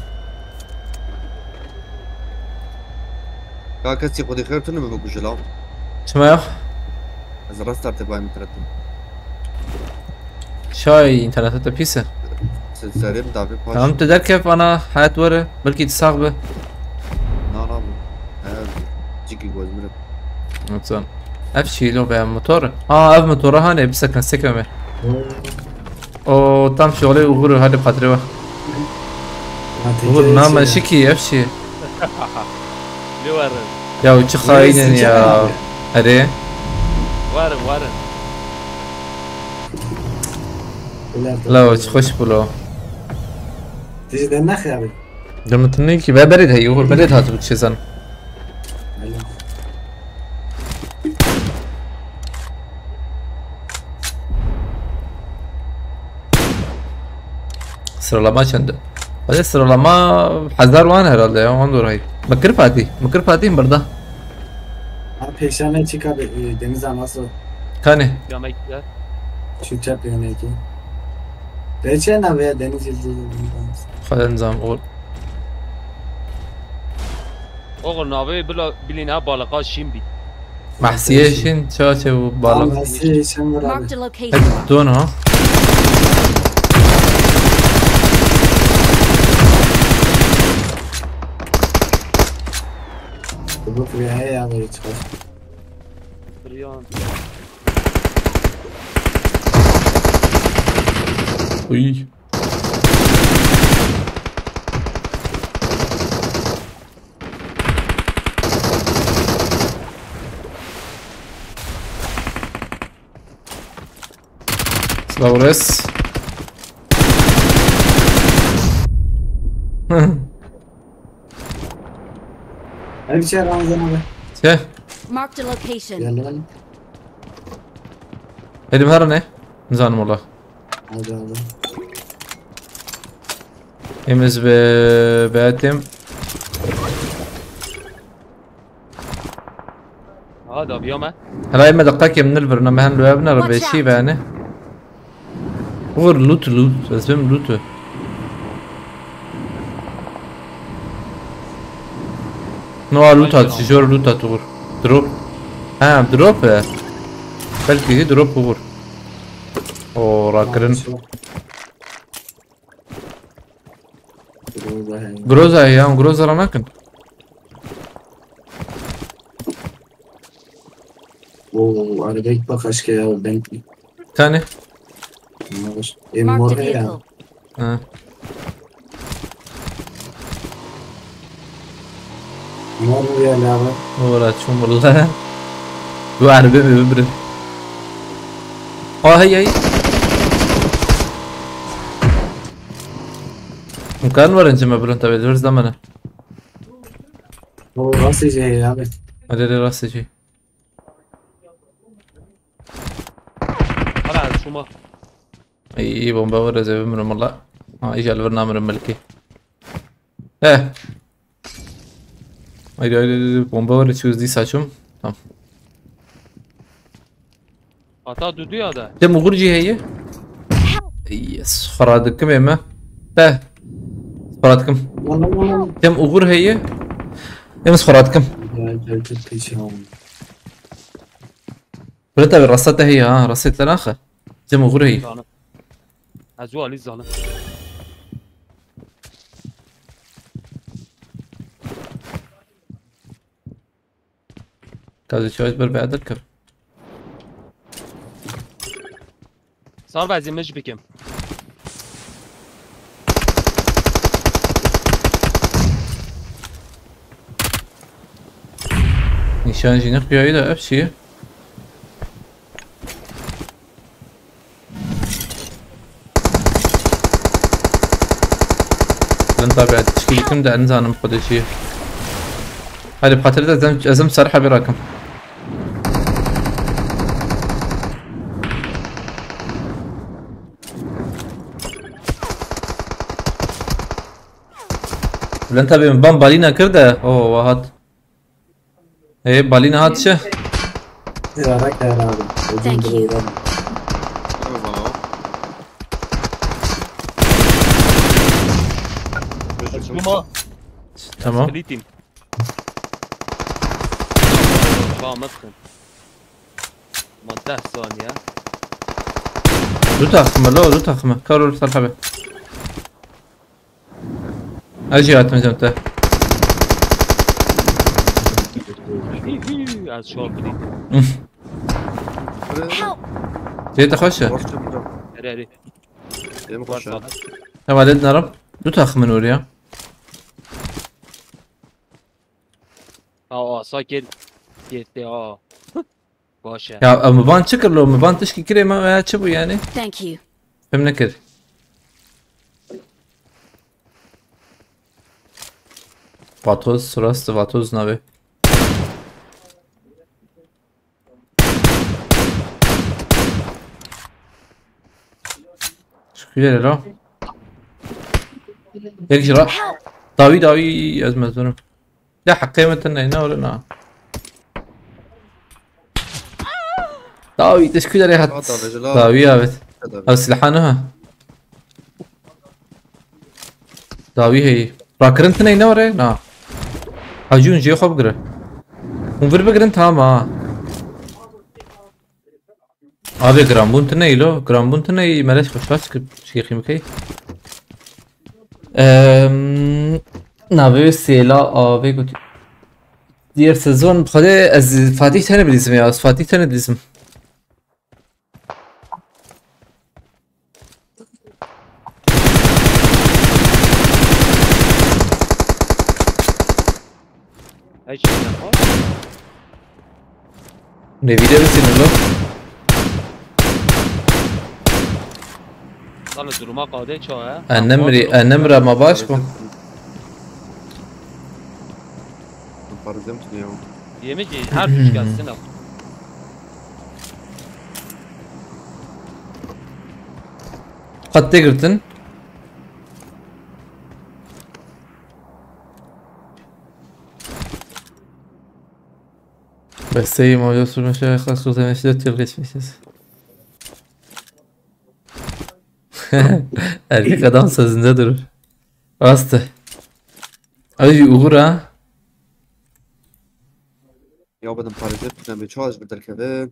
Ka kesî xwedî xêr tune bibe ku ji law. Çima yok? Ez rastarte bayim internetim. Şay internete te pîs e. Se-, serê bi davê paş. Tamam, tu derkev ana, hayat were. Belkî tu sax be. Na, na, bu. He, ciki goz mirim. Tamam. Ev çî lo be motor. Ha, ev motora hane, bir sakın sekme. O tam şöyle uğur hadi patre bak. Uğur nama şiki ev çî. Lê werin. Ya çi xayînin ya. Erê. Werin, werin. La çi xweş bû lo. Tiji de naxê abi. Demetinê ki ve berê de heyî, Uğur berê de hatibû çêzan. Alo. Sıralama çend? Hadi sıralama hezar wan herhalde ya, wan doğru hayır. Mı kir Fatih, mı kir Fatih burada. Ha, pêşanê çîka be, e, Deniz Anaso. Kanê? Yemekler. Şu çep yemekî. Reçel ne be Deniz Yıldız. Xwedê nizam, Uğur. Oğlum abi bila bilin ha balığa şin bit. Mahsiye şin, çaçe bu balık. Mahsiye şin burada. Marked a location. Hep don ha. Bu bir heye ya böyle çıkar. Riyan. Uy. Sağ olasın. Hadi bir şey Ramazan abi. Şey. Marked a location. Geldi lan. Elim her ne? Nizanım ola. Hadi abi. Emiz be betim. Aha da bir yama. Helay me dakika kim nil birna mehen lo evne. Watch rebeşi out. Beni. Vur loot loot. Sesbim loot. No loot at, jor loot at vur. Drop. Ha drop e. Belki drop vur. O rakırın. Groza ya, Groza ra nakin. Oo, arabaya bak aşkı ya, ben. Tane. Marked a vehicle. Ha. Mor mu geldi abi? Ora çum valla. Bu araba mı öbürü? Aa hey hey. Mkan var önce mi bunun tabi, dur zamanı. O nasıl şey abi? Hadi de nasıl şey? Hala şuma. İyi, iyi bomba var, ez eve mirim valla. Ha, iş alver namirim belki. Eh. Haydi haydi haydi bomba var, içiyoruz diye saçım. Tamam. Ata dudu ya da. Dem ugur cî heye. Yes, xwara dikim ême. Te. Xwara dikim. Dem ugur heye. Em xwara dikim. Bire tabi rasta te heye ha, rasta te naxe. Cem oxir heyî. Zalim. Ez û Alî zalim. Gazê çawiz ber be edil kir. Sar be ez ê mij bikim. Nîşan jî nexuyayî de ev çi ye? Bin tabi tişkî dikim de nizanim xwe de çi ye. Hadi bi xatir de ez em, ez em ser hebê rakim. Bülent abi, min ban balîna kir de. Oo, we hat. Ê, balîna hat çi? Thank you. Tamam. Tamam. Splitting. Tamam, atın. Ma deh saniye. Du takımı lo, du takımı. Karol, salhabe. Ez jî hatim cem te. Hî, hî, ez şok dîtim. Help! Cê te xweş e? Erê, erê. Em xweş e. Hevalê dinarim. Du takımın oraya. Ha, asa gel. Gitti ha. Baş e. Ya, e, mi van çi kir lo? Mi van tişkî kirê me veya çi bû yani? Thank you. Fêm nekir. Vatoz, rast vatoz navê. Şükür hele. Yek jira. Dawî, dawî, ez mezurim. Ya heqê min tune ne were na. Dawî, teşkil ere hat. Dawî, evet. Ev silaha ne ha? Dawî heyî. Rakirin tune ne were na. Hacî hûn jê xwe bigire. Hûn vir bigirin tamam ha. Abi, giranbûn tune îlo, giranbûn tune î, meleş xweşa çi, çi xîmikey. Ehm, navê wê Sêla abi got. Diğer sezon, xwedê ez Fatih tene bilîzim ya, ez Fatih tene bilîzim. Hey, şey yapma. Ne video bitirdim lan? Sana duruma kade ço ha? Annem ri, annem ra ma baş bu. Parazem tutuyor. Yemek ye, her tuşkasın al. Qet tê girtin. Beseyim hoca sürme şey, kas sürme şey, tür geçmişiz. Erkek adam sözünde durur. Rastı. Abi bir uğur ha. Ya bedim parêz tune bê, çawa ji vir derkeve.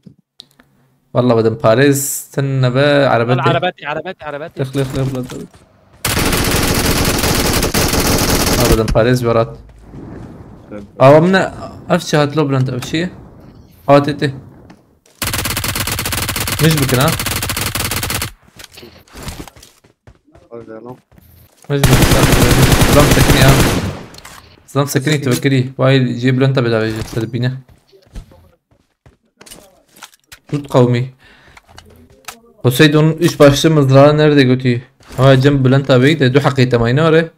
Wallah bedim parêz tune be, erebet. Erebet, erebet, erebet. Tık, tık, tık, tık. Wallah bedim parêz berat. Evet. Awa min ev çi hat lo Bülent, ev çi? Awa tê tê. Mij bikin ha. Hadi lan. Mecbur. Zam sekinî ya. Zam sekinî tu bekirî. Vay, jê Bülent abi davê jê. Sed bîne. Kürt kavmî. Poseidon üç başlı mızrağı nerede götü? Ha, Cem Bülent abi de du hakkı temayna are.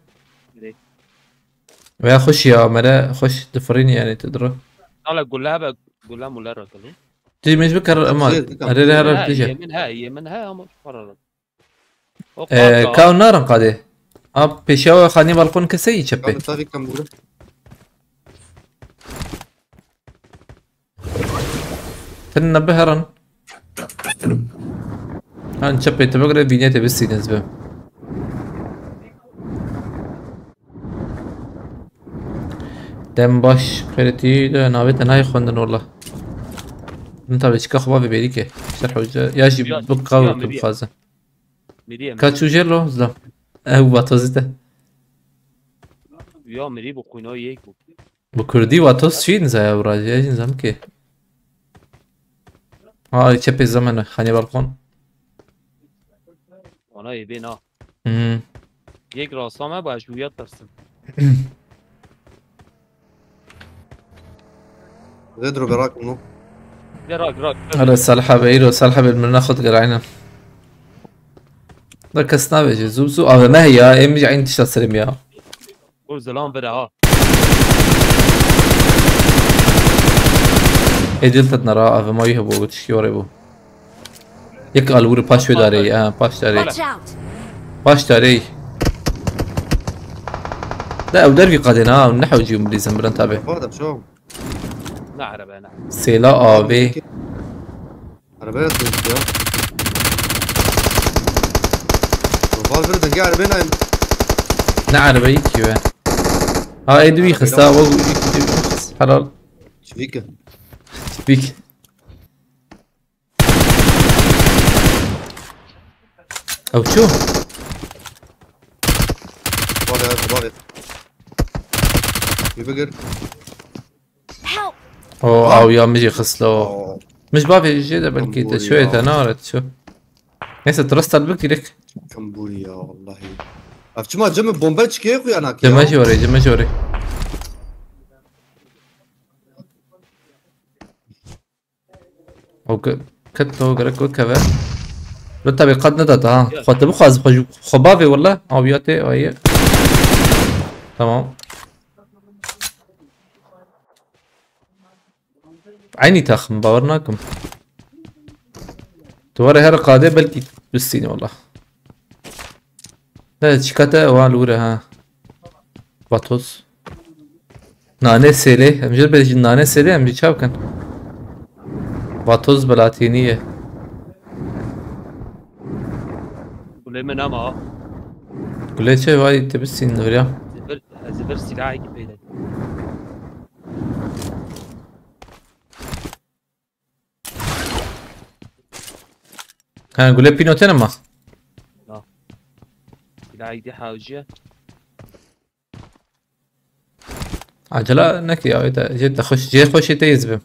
Veya hoş ya, mere hoş difirin yani te duru. Hala gula be, gula mula rakılı. Ti mecbur kar ama. Şey, tamam. Arere harar tije. Yemin ha, yemin ha ama para. Ee, kaw narin qadê. Ab, pêşiya we xanî balkon keseyî çepê. Abi, tabii ki burada. Tin nebiherin. Han çepê te bigire, vînetê bistîne ez bi. Dem baş, xêretî de navê te nayê xwendin wala. Min tabi çika xwe bavê bêrî ke. Ser hoca. Ya jî Ya, bi ya, qawil mirî. Bixwaze. Mirî em. Ka çû jê lo, zlam. Ew vatozî te. Ya mirî bu quyno yek bu. Bu kurdî vatoz çî nizaya viraje, ya jî nizam ki. Ha, çepê zemene, hani balkon. Ona ê bê na. Hmm. Yek rasta me ba ji wiya tersim. Zê dro berak bunu. Ya rak, rak, rak. Ara Salih abi, îro Salih abi mirina xwe digerayne. Da kes nabêje, zû, zû, A V M heye ya, em jî eyn tişta serim ya. Û zilam vira ha. Ê dil tet nera, A V M wî hebû, tişkî were bû. Yek al wî paş wê darê, ha, paş darê. Watch out! Paş darê. Da ew dervî qadên ha, ne hewcî û milîzin birin tabi. Bak da şu. Ne araba ne. Sêla avê. Arabaya dönüş ya. Bal bir denge arabaya ne? Ne arabayı ki be? Ha, ê dûî xista, wek helal. Çivîk. Çivîk. Ew çû? Bavê, bavê. Bir bigir. Help! O, aw ya, min jî xist lo. Oo. Min ji bavê jê de belkî te şoyê te nare çû. Neyse, trust al bik direkt. Kambur ya, vallahi. Ev çima cem bombe çikê xuya nakî ya? Cem jî orê, cem jî orê. O ke-, ket to gerek wekeve. Li tabi qad nedat ha. Ya. Xwe te bixwaz, xwe ji, xwe bavê wele. Aviya tê, aye. Tamam. Eynî taxim, bawer nakim. Tu were her qadê belkî bistîne wele. Ne, çikate wan li wir e, ha. Vatoz. Nane sêlê. Em jê bêjin nane sêlê, em jî çaw kin. Vatoz bi latînî ye. Gulê min ama. Gulê çi vay te bistîn li vir ya. Ez ê vir, ez ê vir silahekî pê de. Ha, gule pîno tene ma? Na. Silahî dî hewciye. Acele neke ya, te, jê te xweş, jê xweşê te yê zibim.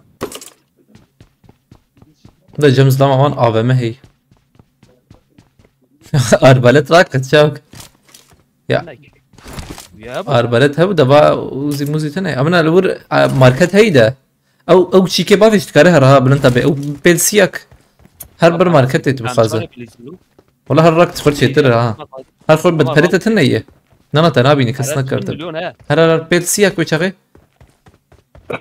Da cem zilama wan A V M hey. Arbalet rak çak. Ya. Ne? Ya bu. Arbalet hev de va uzi muzi tene. Amina li wir, a, market hey de. Ew, ew çîkê bavê jî dikare here ha, bilind tabe. Ew pêl siyak. Her bir marketê tu bixwaze. Wala her rak xwe çêtir ha. Her xwe bi perê te tune ye. Nana te nabînî, kes nekirdi. Her her her pêl siyak wê çaxê.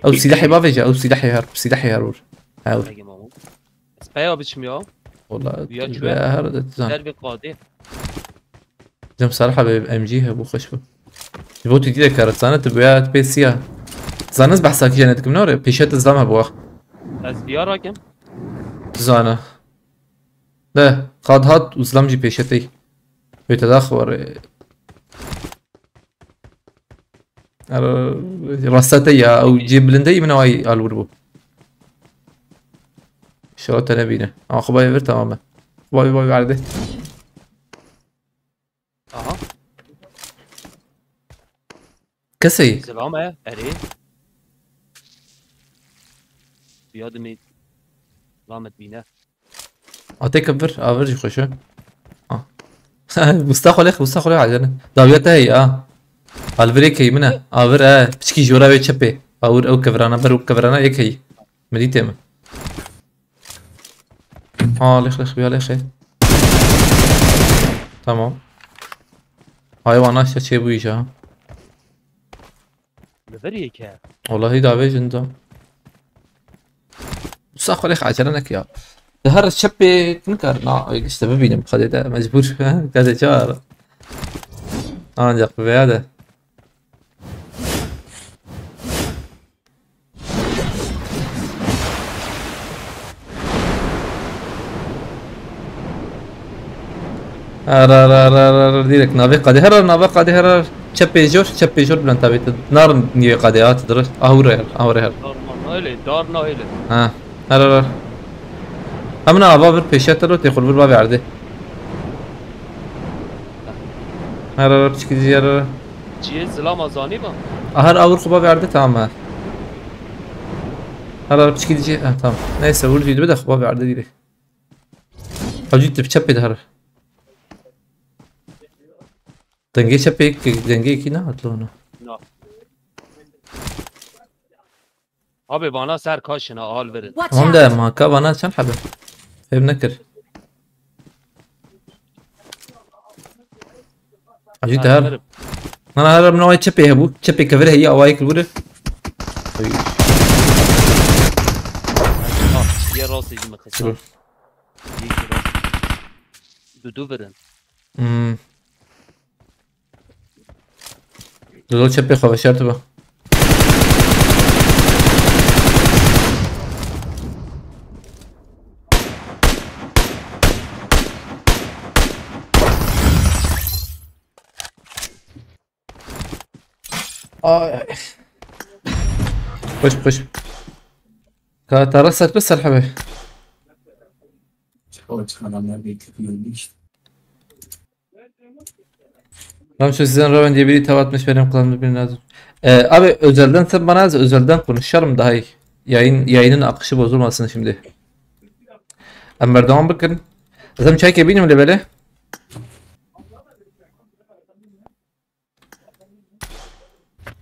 Ew silahê bavê jî, ew silahê her, silahê her wir. Her wir. Speya biçim ya. Wala her de tu zan. Derbi qadê. Cem Salih abi M G hebû, xweş bû. Ji bo tu dî de kar zane, tu buya pê siya. Zane ez behsa kî jene dikim, ne were? Pêşe tu zam hebû. Ez diyar akim. Tu zane. De, qad hat û zilam jî pêşe tey. Wê te dax were. Ara, rasta te ya, ew cê bilindeyî min ay alwir bû. Şewa te nebîne. Ama xwe bayê vir, tamam e. Xwe bayê, bayê erdê. Aha. Kesê? Selam e, erê. Ya dimê. Lamet bîne. Atê ke vir, a vir jî xweş e. Ah. Musta xwe lêx, musta xwe lêx, acele. Dawiya te heye, a. Alvirê key min e. A vir e, piçkî jora wê çepê. A wir ew kevirana, ber ew kevirana yek heyî. Milîtê min. Ha, lêx, lêx, ya lêxê. Tamam. Haywana işte çê bû îja. Li vir yek e. Wallahî davêjin da. Musa xwe lêx acele neke ya. Di her çepê nikar na işte bibînim xwedê de mecbûr. Gazê çar. Ancak bi veya de. Her, her, her, her, her, direkt navê qadê, her, her, navê qadê, her, her. Çepê jor, çepê jor bilen tabi. Nar niyê qadê, at, dur. Ahur her, ahur her. Dar, dar, öyle, dar, na öyle. Ha, her, her, her. Hem na ava vir pêşiya te lo tê xwe vir bavê erdê. Her ara piçkî dî her ara. Çiyê zilama zanî ba? A her awir xwe bavê erdê tamam he. Her ara piçkî dî, ha tamam. Neyse vur dî dibe de xwe bavê erdê dîrê. Hacî tip çepê de her. Dengê çepê, dengê yekî nehat li hona. Na. Abi bana ser kaşına al verin. Watch Hon de out! Maka bana çend hebe? Fêm nekir. Acî te her. Nana her min away çepê hebû. Çepê kevir heye awayek li wire. Oy. Ah, ye rastê ji min xisa. Dur. Ye ki rast. Du du verin. Hmm. Dilo çepê xwe veşartibe. Ay, ay. Xweş, xweş. Ka tara ser bi ser hebe. Çıkar, çıkar, adamlar bekliyor işte. Tamam, şu sizden Raven diye biri tava atmış, benim klanım birbirine lazım. Ee, abi özelden sen bana yaz, özelden konuşalım daha iyi. Yayın, yayının akışı bozulmasın şimdi. Em berdewam bikin. Zaten çay kebînim le böyle.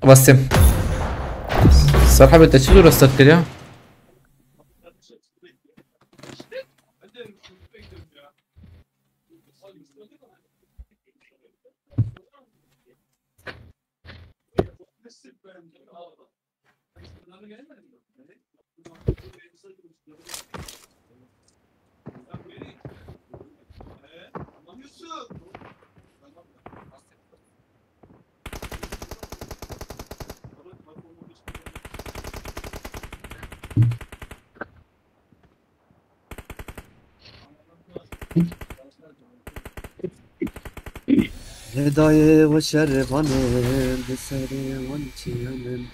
Bastım. Serhabe te çi zor rastlat kiriya? Hêdayê we şerê van in, di serê wan çiyan in.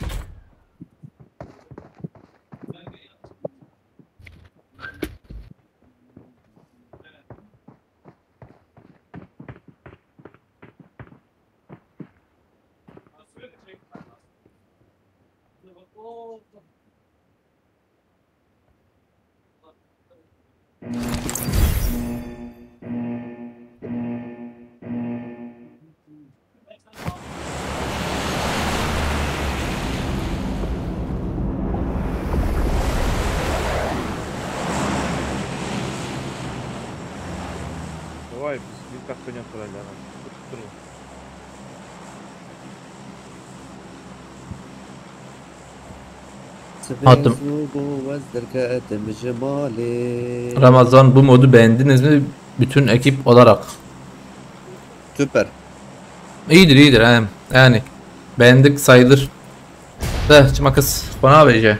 Vay, biz bir kat koyacağım parayla lan. Tutturun. Hattım. Ramazan, bu modu beğendiniz mi? Bütün ekip olarak. Süper. İyidir, iyidir, he. Yani beğendik sayılır. De, çima kes bana verecek.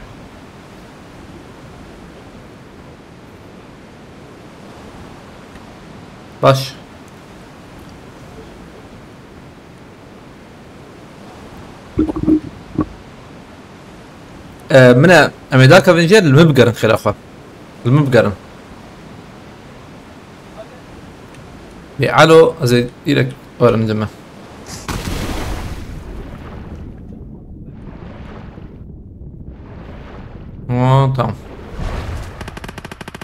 Baş. Ee, mine, em ê dakevin jê, li min bigerin xêra xwe. Li min bigerin. Bê alo, ez ê îrek werim dime. Aa, tamam.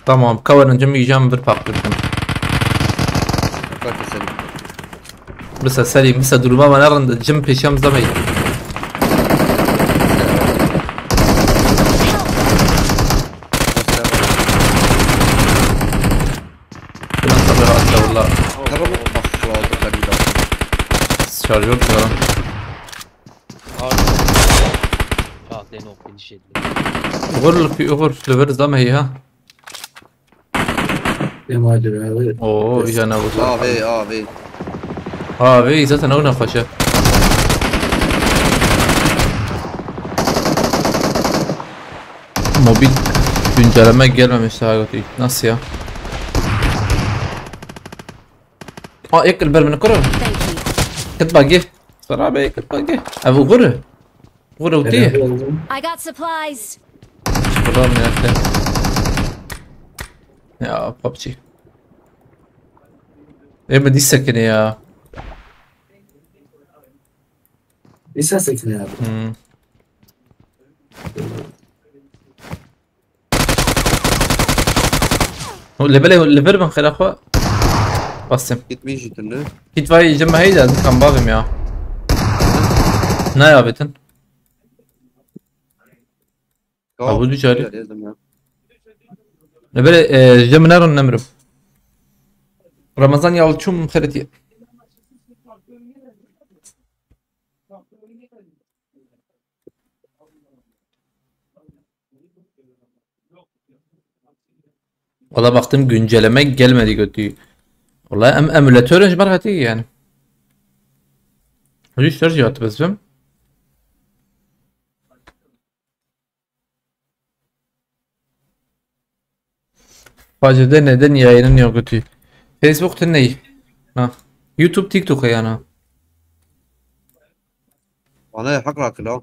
Tamam, ka werin cim îjam vir pak bikin. Bak, senin. Bisa Selîm, bisa duruma me nerinde, cim pêşiya min zame ye. Nasıl bir hasta valla. Tamam, bak, şu aldı, sen bir daha. Şarjör kullanın. Abi. Ah, den o finish edildi. Uğur, uğur, lever zame ye ha. Emadir abi. Oo, bir tane vurdu. A V, A V. A V zaten o ne paşa. Mobil güncelleme gelmemiş daha kötü. Nasıl ya? Aa, ek el bermini kırın. Thank you. Kıt bagi. Sara be, kıt bagi. Abi vur. Vur, vur. I got supplies. Tamam ya, sen. Ya PUBG. E, min dî sekine ya. Dîsa sekine ya. Hmm. O, li belê, li vir bin xêra xwe. Bastim. Gitmiş jî tune. Kit vay jim heyda, dikam bavim ya. Ne ya betin? Tamam. Ha, bu düzeli. Geldim ya. Li belê, e, jim ne ron nemrim. Ramazan Yalçın xêretiye. Valla baktım güncelleme gelmedi götü. Valla em emülatörün ji ber hatî yani. Hadi işler cihatı bezim. Bacı de neden yayının yok götü. Facebook tın ney? Ha. YouTube, TikTok yani. Bana hak rakil ha.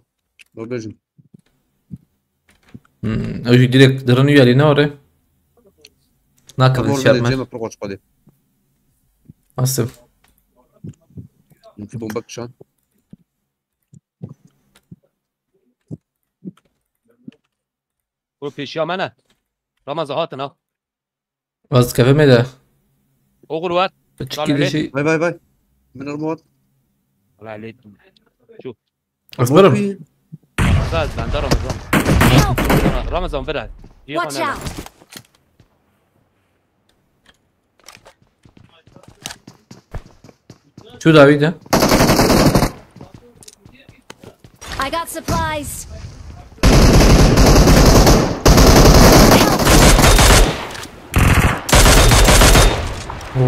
Dur bejim. Hmm, ew jî direkt dirin û yarî ne were? Nakirin. Tamam, şey yapma. Cem pro koç hadi. Nasıl? Mümkün bomba kişan. Bro, pêşiya me ne? Ramazan hatin ha. Vaz keve me de. Oğul var. Çık gidişi. Vay, vay, vay. Min armut. Valla lê. Şu. Ez birim. Ramazan, ben de Ramazan. Ramazan, ver. Watch out! Şu David ha. I got supplies.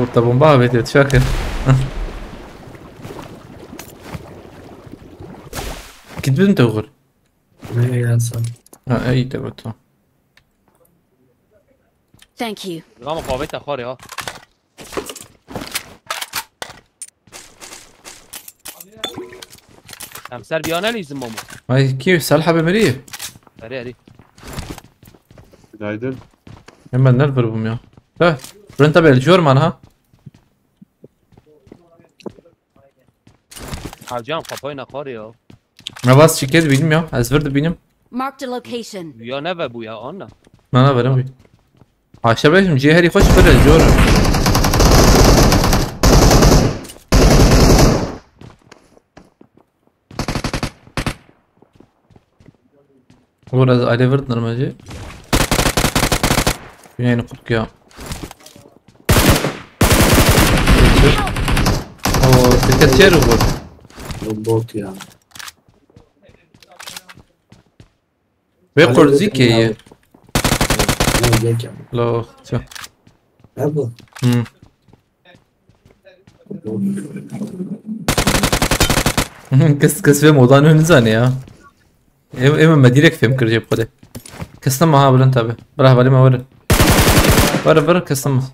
Orta bomba abi diyor, çakın. Git bin tavır. Ne gelsin? Ha, iyi de bu, tamam. Thank you. Ramo qavê te xwarê ha. Em ser biya nelîzim mamo. Ay, kî sel hebe mirî? Erê, erê. Günaydın. Hemen nerede bum ya? Ha, Bülent abi, el ciyor man ha. Hacı am, kafayı nakar ya. Ne bas şirket bilmiyorum. Ez verdi benim. Marked a location. Ya ne ve bu ya, anla. Nana verem bir. Aşağı beşim, ciğeri hoş böyle, diyorum. Olur, ez aile verdim normalce. Güneyini kutku ya. O, şirket şey bu. Bu bot ya. Ve Hadi korzi bir ki. Ya. Ya, ya, ya. Lo, ço. Ne bu? Hmm. Kes, kes ve modan önü zane ya. Em, em me direkt fem kıracak bu kadar. Kes ne maha Bülent abi. Bırak bari ma verin. Ver, ver, kes ne maha.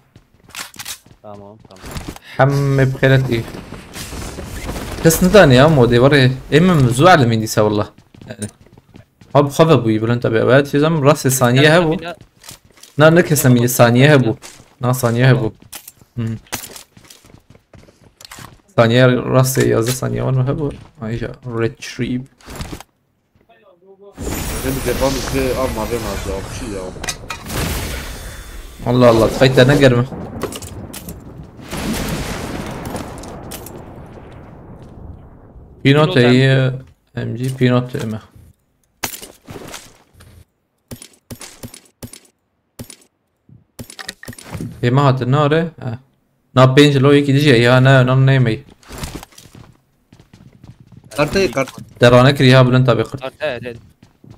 Tamam, tamam. Hem hep xelet iyi. Kes ne tane ya mode var ya. Em, em zu alemindeyse valla. Yani. Abi xeve bu Bülent abi. Evet, şey zaman rastê saniye he bu. Na, ne kesem yine saniye he bu. Na, saniye he bu. Hı. Saniye rastê yazı saniye var mı he bu? Ayrıca retrieve. Ne bir defa bir şey alma ben az ya, bir şey ya. Allah Allah, kayıtlarına gelme. Pinot Pinot iyi, M G Pinot mi? Ê me hatin nare? He. Na pênc lo yekî dijî ya ne, nan neyme. Kartê kart. Te rane kirî ha Bülent abi kart. Kart he, he.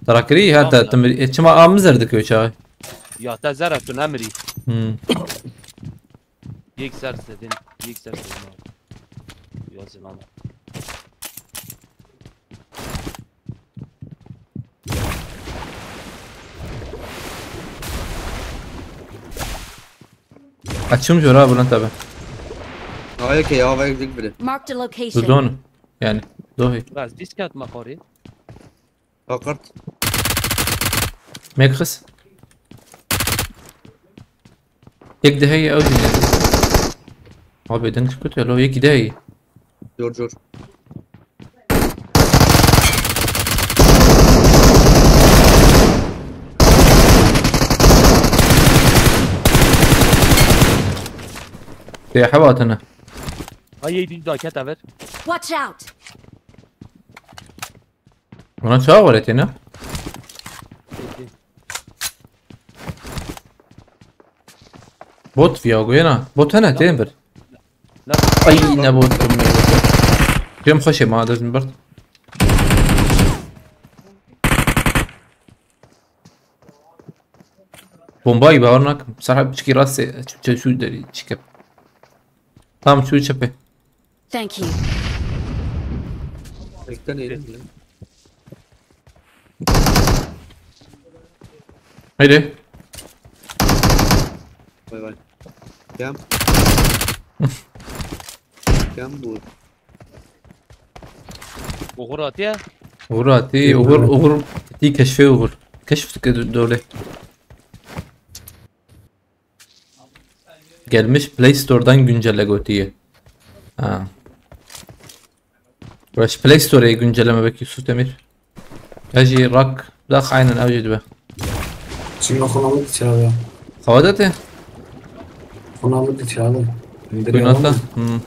Te ra kirî ha te, tamam, te mirî. E, çima a min zer dikeve çaxê? Ya te zer e, tu nemirî. Hmm. Yek ser sedin, yek ser sedin abi. Yazın ama. Açım jora Bülent abi. Aye ke ya, vay dik bile. Marked a location. Dudon. Yani. Dohi. Biraz disk atma xorî. Akart. Mekris. Yek de heye, ew jî ne? Abi, deng çi kutiye lo, yekî de heye. Cor cor. Tê hewa tine. Ay, yê dî da ket ever. Watch out! Buna çawa were têne? Bot viya goyena. Bot hene, tên bir. Ne? Ay, ne bot, ne bot. Cem xweşê ma, dest mi bert. Bombayî bawer nakim. Serheb çikî rastê, çi, çi, çi derî, çi kep. Tam çû çepê. Thank you. Bekle neydi? Haydi. Bay bay. Gel. Gel bu. Uğur hatiye. Uğur hatî, Uğur, Uğur tî keşfê Uğur. Keşf dike do-, dole. Gelmiş Play Store'dan güncelle gotiye. Ha. Baş Play Store'ê güncelleme bek Yusuf Demir. Ya jî rak, dax aynen ew jî dibe. Çima xwe namik çawa? Xewa de te? Xwe namik çawa? Kuyunata? Hmm.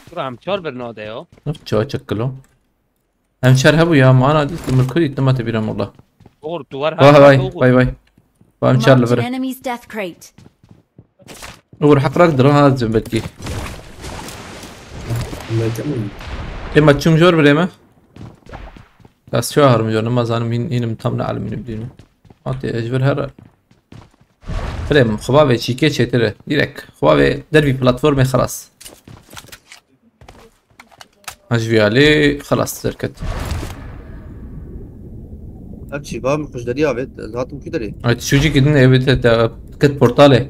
Tura em çar bir nade ya. Yok, çawa çekilo. Em çar hebû ya, mana dît, mirkû dît, nema te bîra mola. Oğur, duvar. Vay her vay, tarafta Oğur. Vay vay. Vay em çar li Marked vir. An enemy's death crate. Oğur heq rak diran ha dibim belkî. Belki mi? Ema çûm jor birê me. Das şu harim jor, nema zanim hîn, hînim tam ne alim hînim dînim. Hatê ez ji vir her. Birê min, xwe bavê çîkê çêtir e. Direkt. Xwe bavê dervî platformê xelas. Ha, ji vî alî xelas derket. Her çî, ba min xwe ji derî avêt, ez hatim kî derê? Ay, tu çûcî kidin ê bite te kit portalê.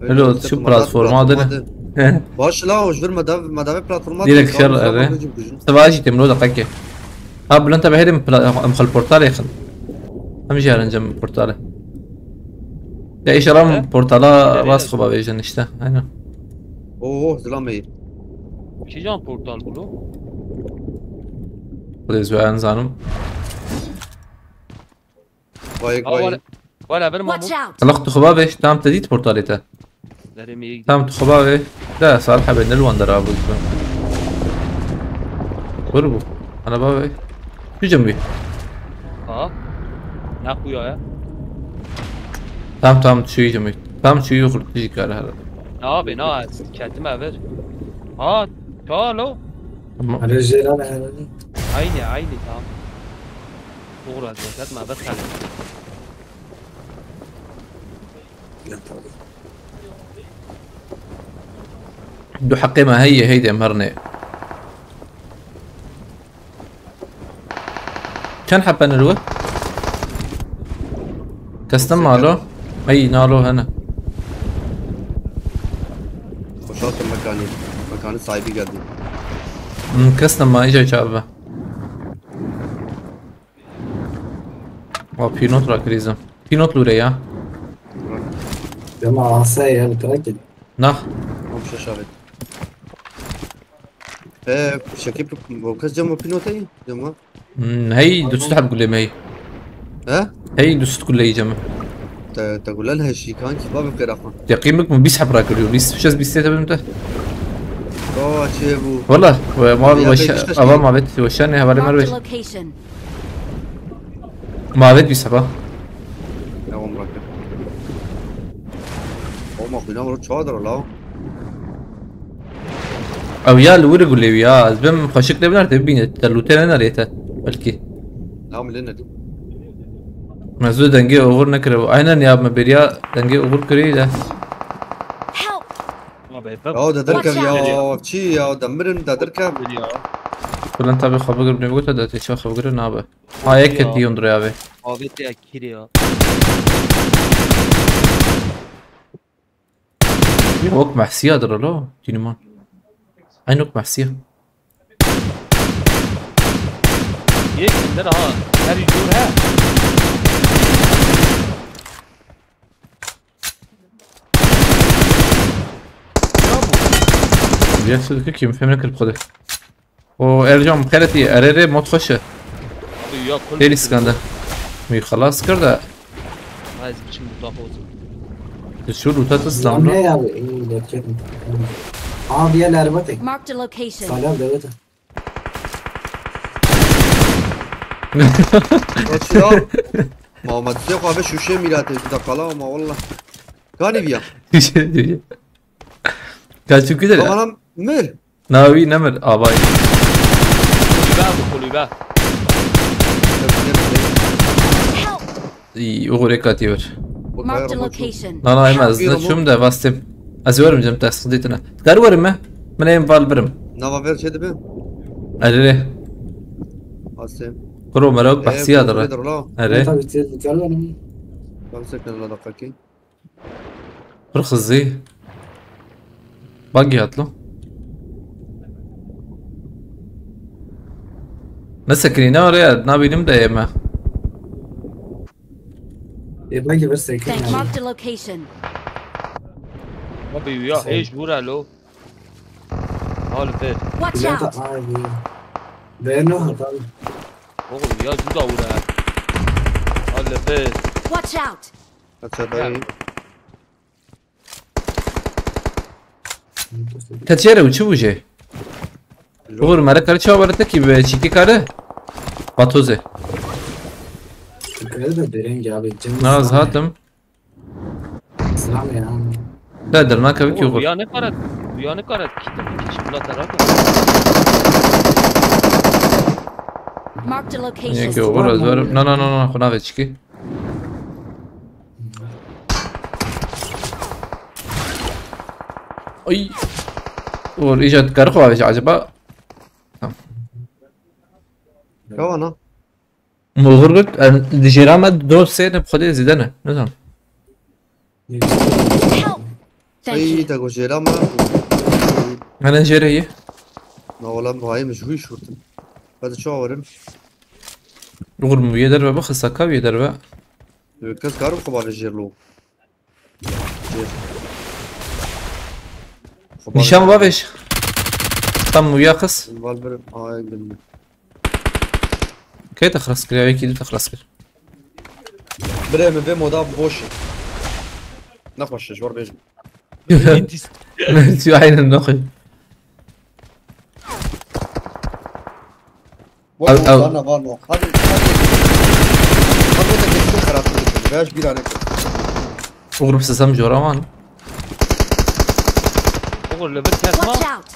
Öyle Hello, işte şu madar platforma platforma de. De. Baş la, o ji vir medav-, medavê platforma Direkt de, şer, tamam, ere. Tamam, hocam, hocam. Sivajî te min o deqekê. Ha, bilind te behêrim pla-, em xil portalê xin. Em jî herin cem portalê. Ya, inşallah He? Portala Nereye? Rast xwe bavêjin işte. Aynen. Oo, zilamê. Kîjan portal bû lo? Xwedê ez wê nizanim. Vay, Aa, vay. Wala, wala bir Watch mamu. Out! Elaq tu xwe bavêj, tam te dît portalê te. Derê mi yek. Tam tu xwe bavêj. De, Salih abi, ne li wan dera bû. Kur bû. Ana bavê. Tu cem bî. Ha? Ne kuya ya? Tam, tam, tu şuyu cem bî. Tam şuyu xurt jî kar her. Ne abi, ne, ez ketim ever. Ha, ta lo. Tamam. Hele jêra ne herhalde. Aynı, aynı, tamam. Doğru, ez ketim ever, tamam. Du heqê me heye, heyde em herne. Çend hepe nirwe? Kestim malo. Ey, nalo hene. Boşaltın mekanı. Mekanı sahibi geldi. Hmm, kestim ma, iyice çabe. Wa pînot rakirîzim. Pînot lûre ya. Dema asa ya, bi trak gel. Nah. Tamam, şaş abi. Ee, şekil bu kız cama pînot ey, cama. Hmm, hey, dust heb gule mey. He? Hey, dust gule cama. Te, te gule ne şî, kanki, babim keraxan. Yaqîn bik mi bîst heb rakiriyo, bîst, şez bîst te bim te. Baba, çi bu? Wala, we mal Ya, weş, peki, işte ava şey- mabet, weşane, hevalê Marked a merveş. Location. Mavet bî seba. Ya, oğlum, bırak ya. Oğlum, bak, inanmıyorum, çoğadır o la. Ew ya li wir gulê wî ya. Ez bim xweşik lê binarte bibîne. Te lûtê ne nerê te. Belkî. Tamam, ne dedim? Me zû dengê oxir nekiribo. Aynen ya, me bêriya dengê oxir kirî de. Help! Abi, Ya, de derkev Watch out. Ya, çi ya, de mirin, de derkev. Ya. Kulan tabi xwe bigir, ne gote de, te çawa xwe bigir, nabe. Ha, yek Ya. Ket diyon duruyor abi. Abi, te kiri ya. Wok mehsiya dur lo, diniman. Aynı wok mehsiya. Yek ender ha. Her yol ha. Ya, tu dikî kim fêm nekir xwedê. O Ercan xeletî, erê rê mod xweş e. Abi ya kul. Têlî skanda. Wî xelas kir de. Hayır, kim bu daha olsun. Tu şu lûta tu Lan stamro. Ne ya? İyi, gerçekten. Abi ya, lerbatek. Marked a location. Salih abi, evet. Kaçıyor. Muhammed Zeko abi şu şey millet, bir dakika la ama valla. Gani bir ya. Kaçıp gidelim. Tamam, mil. Navi nemir abay. Kulübe abi, kulübe. Help! Î, oxirê katî wir. Marked a location. Na, na, em ez Şapîr ne çûm de vastêm. Ez werim cem te sıkıntı tine. Kar werim me? Min em val birim. Nava ver şey dibe. Erê. Vastêm. Kuro mera behsiya dere. Erê. Tabii, siz kar werim. Tam seksen la dakika ki. Pir xizî. Bagî hat lo. Nesekinî ne oraya nabînim de yeme. Ê bagî ver sekin. Thank you. Marked a location. Abi ya, hiç vura lo. Al ver. Watch out. Be no hatan. Oğlum ya, juda vura. Al ver. Watch out. Aşağıda. Keçere uçu buje. Uğur, mara kare çawa were tekî be çîkî kare. Batoze. Kare de dereng abi, canım. Naz hatim. Selam ya. Da derman kavi ki Uğur. Ya ne karat? Ya ne karat? Kitim ki çimla tarak. Marked a location. Niye ki Uğur, ez verim. Na, na, na, na, xuna ve çiki. Ay. Uğur, îca dikare xwe avêje acaba? Tamam. Kawa na? Moğur got, em, di jêra me do sê ne bi xwedê zêde ne. Ne zan. Help! Thank you. Ay, te got jêra me. Hene jêre yî. Na wala, mi hayê min ji wî şûrtin. Hadi çawa werin? Uğur mu yê derve bixisa ka yê derve. Kes kar xwe bavê jêr lo. Nîşan bavêj. Tam uya qis. Val bir ay gülme. Kê te xilas kir? Ya wekî dî te xilas kir. Birê min vê moda boş e. Nexweş e, ji wer bêjim. Tu aynen nexweş. Ew, ew. Varna, varna. Hadi, hadi. Hadi, hadi, hadi, hadi. Beş bir arek. Uğur, siz hem jora wan. Uğur, li vir kes ma. Watch out!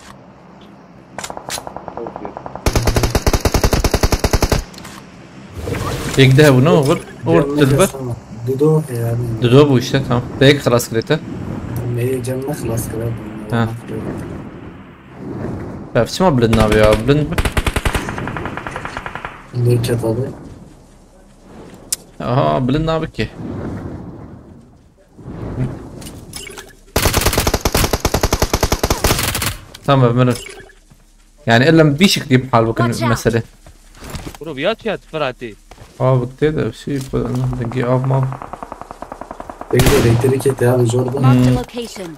Yek de hebû ne Uğur? Uğur, tu li vir. Dido yani. Dido bu işte, tamam. Te yek xilas kirete. Me yê cem ne xilas kira. Ha. Ev çima bilind nabe ya? Bilind bi. Nêket abi. Aha, bilind nabe ki. Tamam, mirin. Yani illa bir şekilde hal bakın mesele. Bro, bir at ya, Fırat'ı. Abi, tê de şey, dengê av mav. Dengê elektrikê te abi, zor da. Marked a location.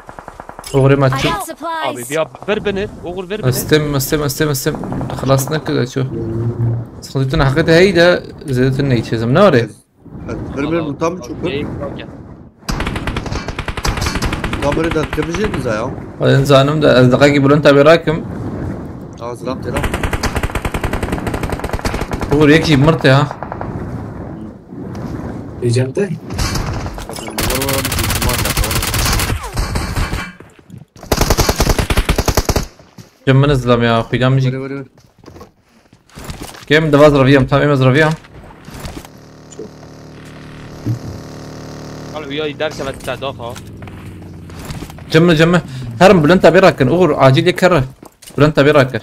Oxirê me I çi? Got supplies. Abi, ya ver beni. Oğur ver beni. Istem, istem, istem, istem. Xelas nekir, ço. Sıkıntı ne hakikaten hey de, zêdetir ne içeceğim. Ne var ya? Bir bir bu tam çok. Tam böyle de kırmızı güzel ya. Ben zanim de, ez daha ki bulun tabi rakım. Aa, selam, selam. Uğur yek jî mirte ha. Diyeceğim de. Cem min zilam ya, xuydan min jî. Vere, vere, vere. Kem divaz raviyam, tam em ez raviyam. Al uya derke ve te daxa. Cem min, cem min. Herim bulenta bê rakin. Uğur, acil yek kere. Bulenta bê rakin.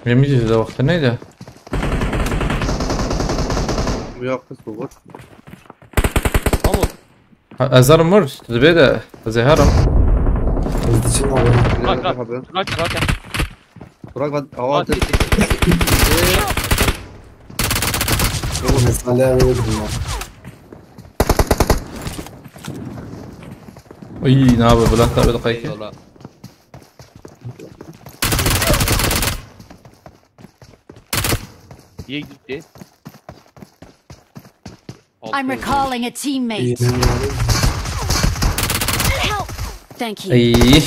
Remî jî de wexte neyde. Ya kız bu var. Tamam. Ha, ez herim mor, tu dibê de, ez ê herim. Hızlı çıkma abi. Bırak, bırak. Bırak, bırak. Bırak, bak, hava atı. Bak. Mesela vurdum ya. Ay, ne yapıyor? Bülent abi de kayık. Eyvallah. Yek gitti. I'm recalling a teammate. İğne var. Help! Thank you. Ay.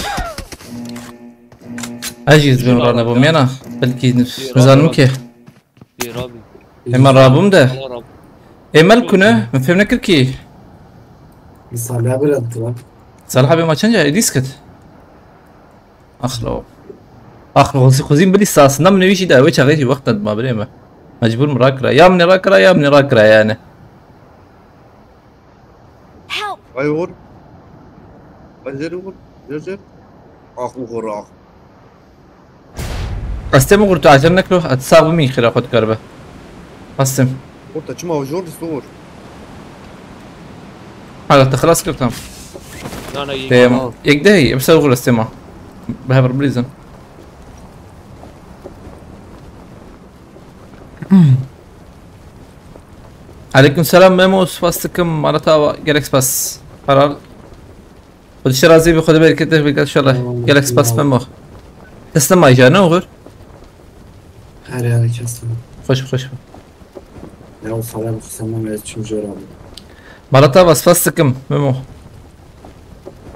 Aciz ben orada bu yana. Belki nizanim ki. Diyor abi. Hemen rabum de. Allah Rab. Emel kune, min fem nekir ki. Mesela bir attı lan. Salih abi maçınca edis kit. Ax lo. Ax lo, xuzî xuzîn bilî sasında min wî jî de ew çaxê jî wext ma birê me. Mecbur min rakira. Ya min rakira ya min rakira yani. Help! Ay vur. Ay zeri vur. Zer zer. Ah vur ah. Qestê min qurtu acer nekro, et sağ bimî xira xwe dikaribe. Qestim. Orta çima vur zor. Hala te xelas kir tam. Na na iyi. Em, yek de hey, em ser qestê ma. Bi hev bilîzin. Aleyküm selam Memo, spas dikim, Marat Ava, gelek spas. Karar. Xwedişe razî bi, Xwedê bereketê bi, inşallah. Gelek spas Memo. Teslem ay canı olur. Her yani kesin. Xoş, xoş. Ya o sana bu sen ben çim zor abi. Marat Ava, spas dikim, Memo.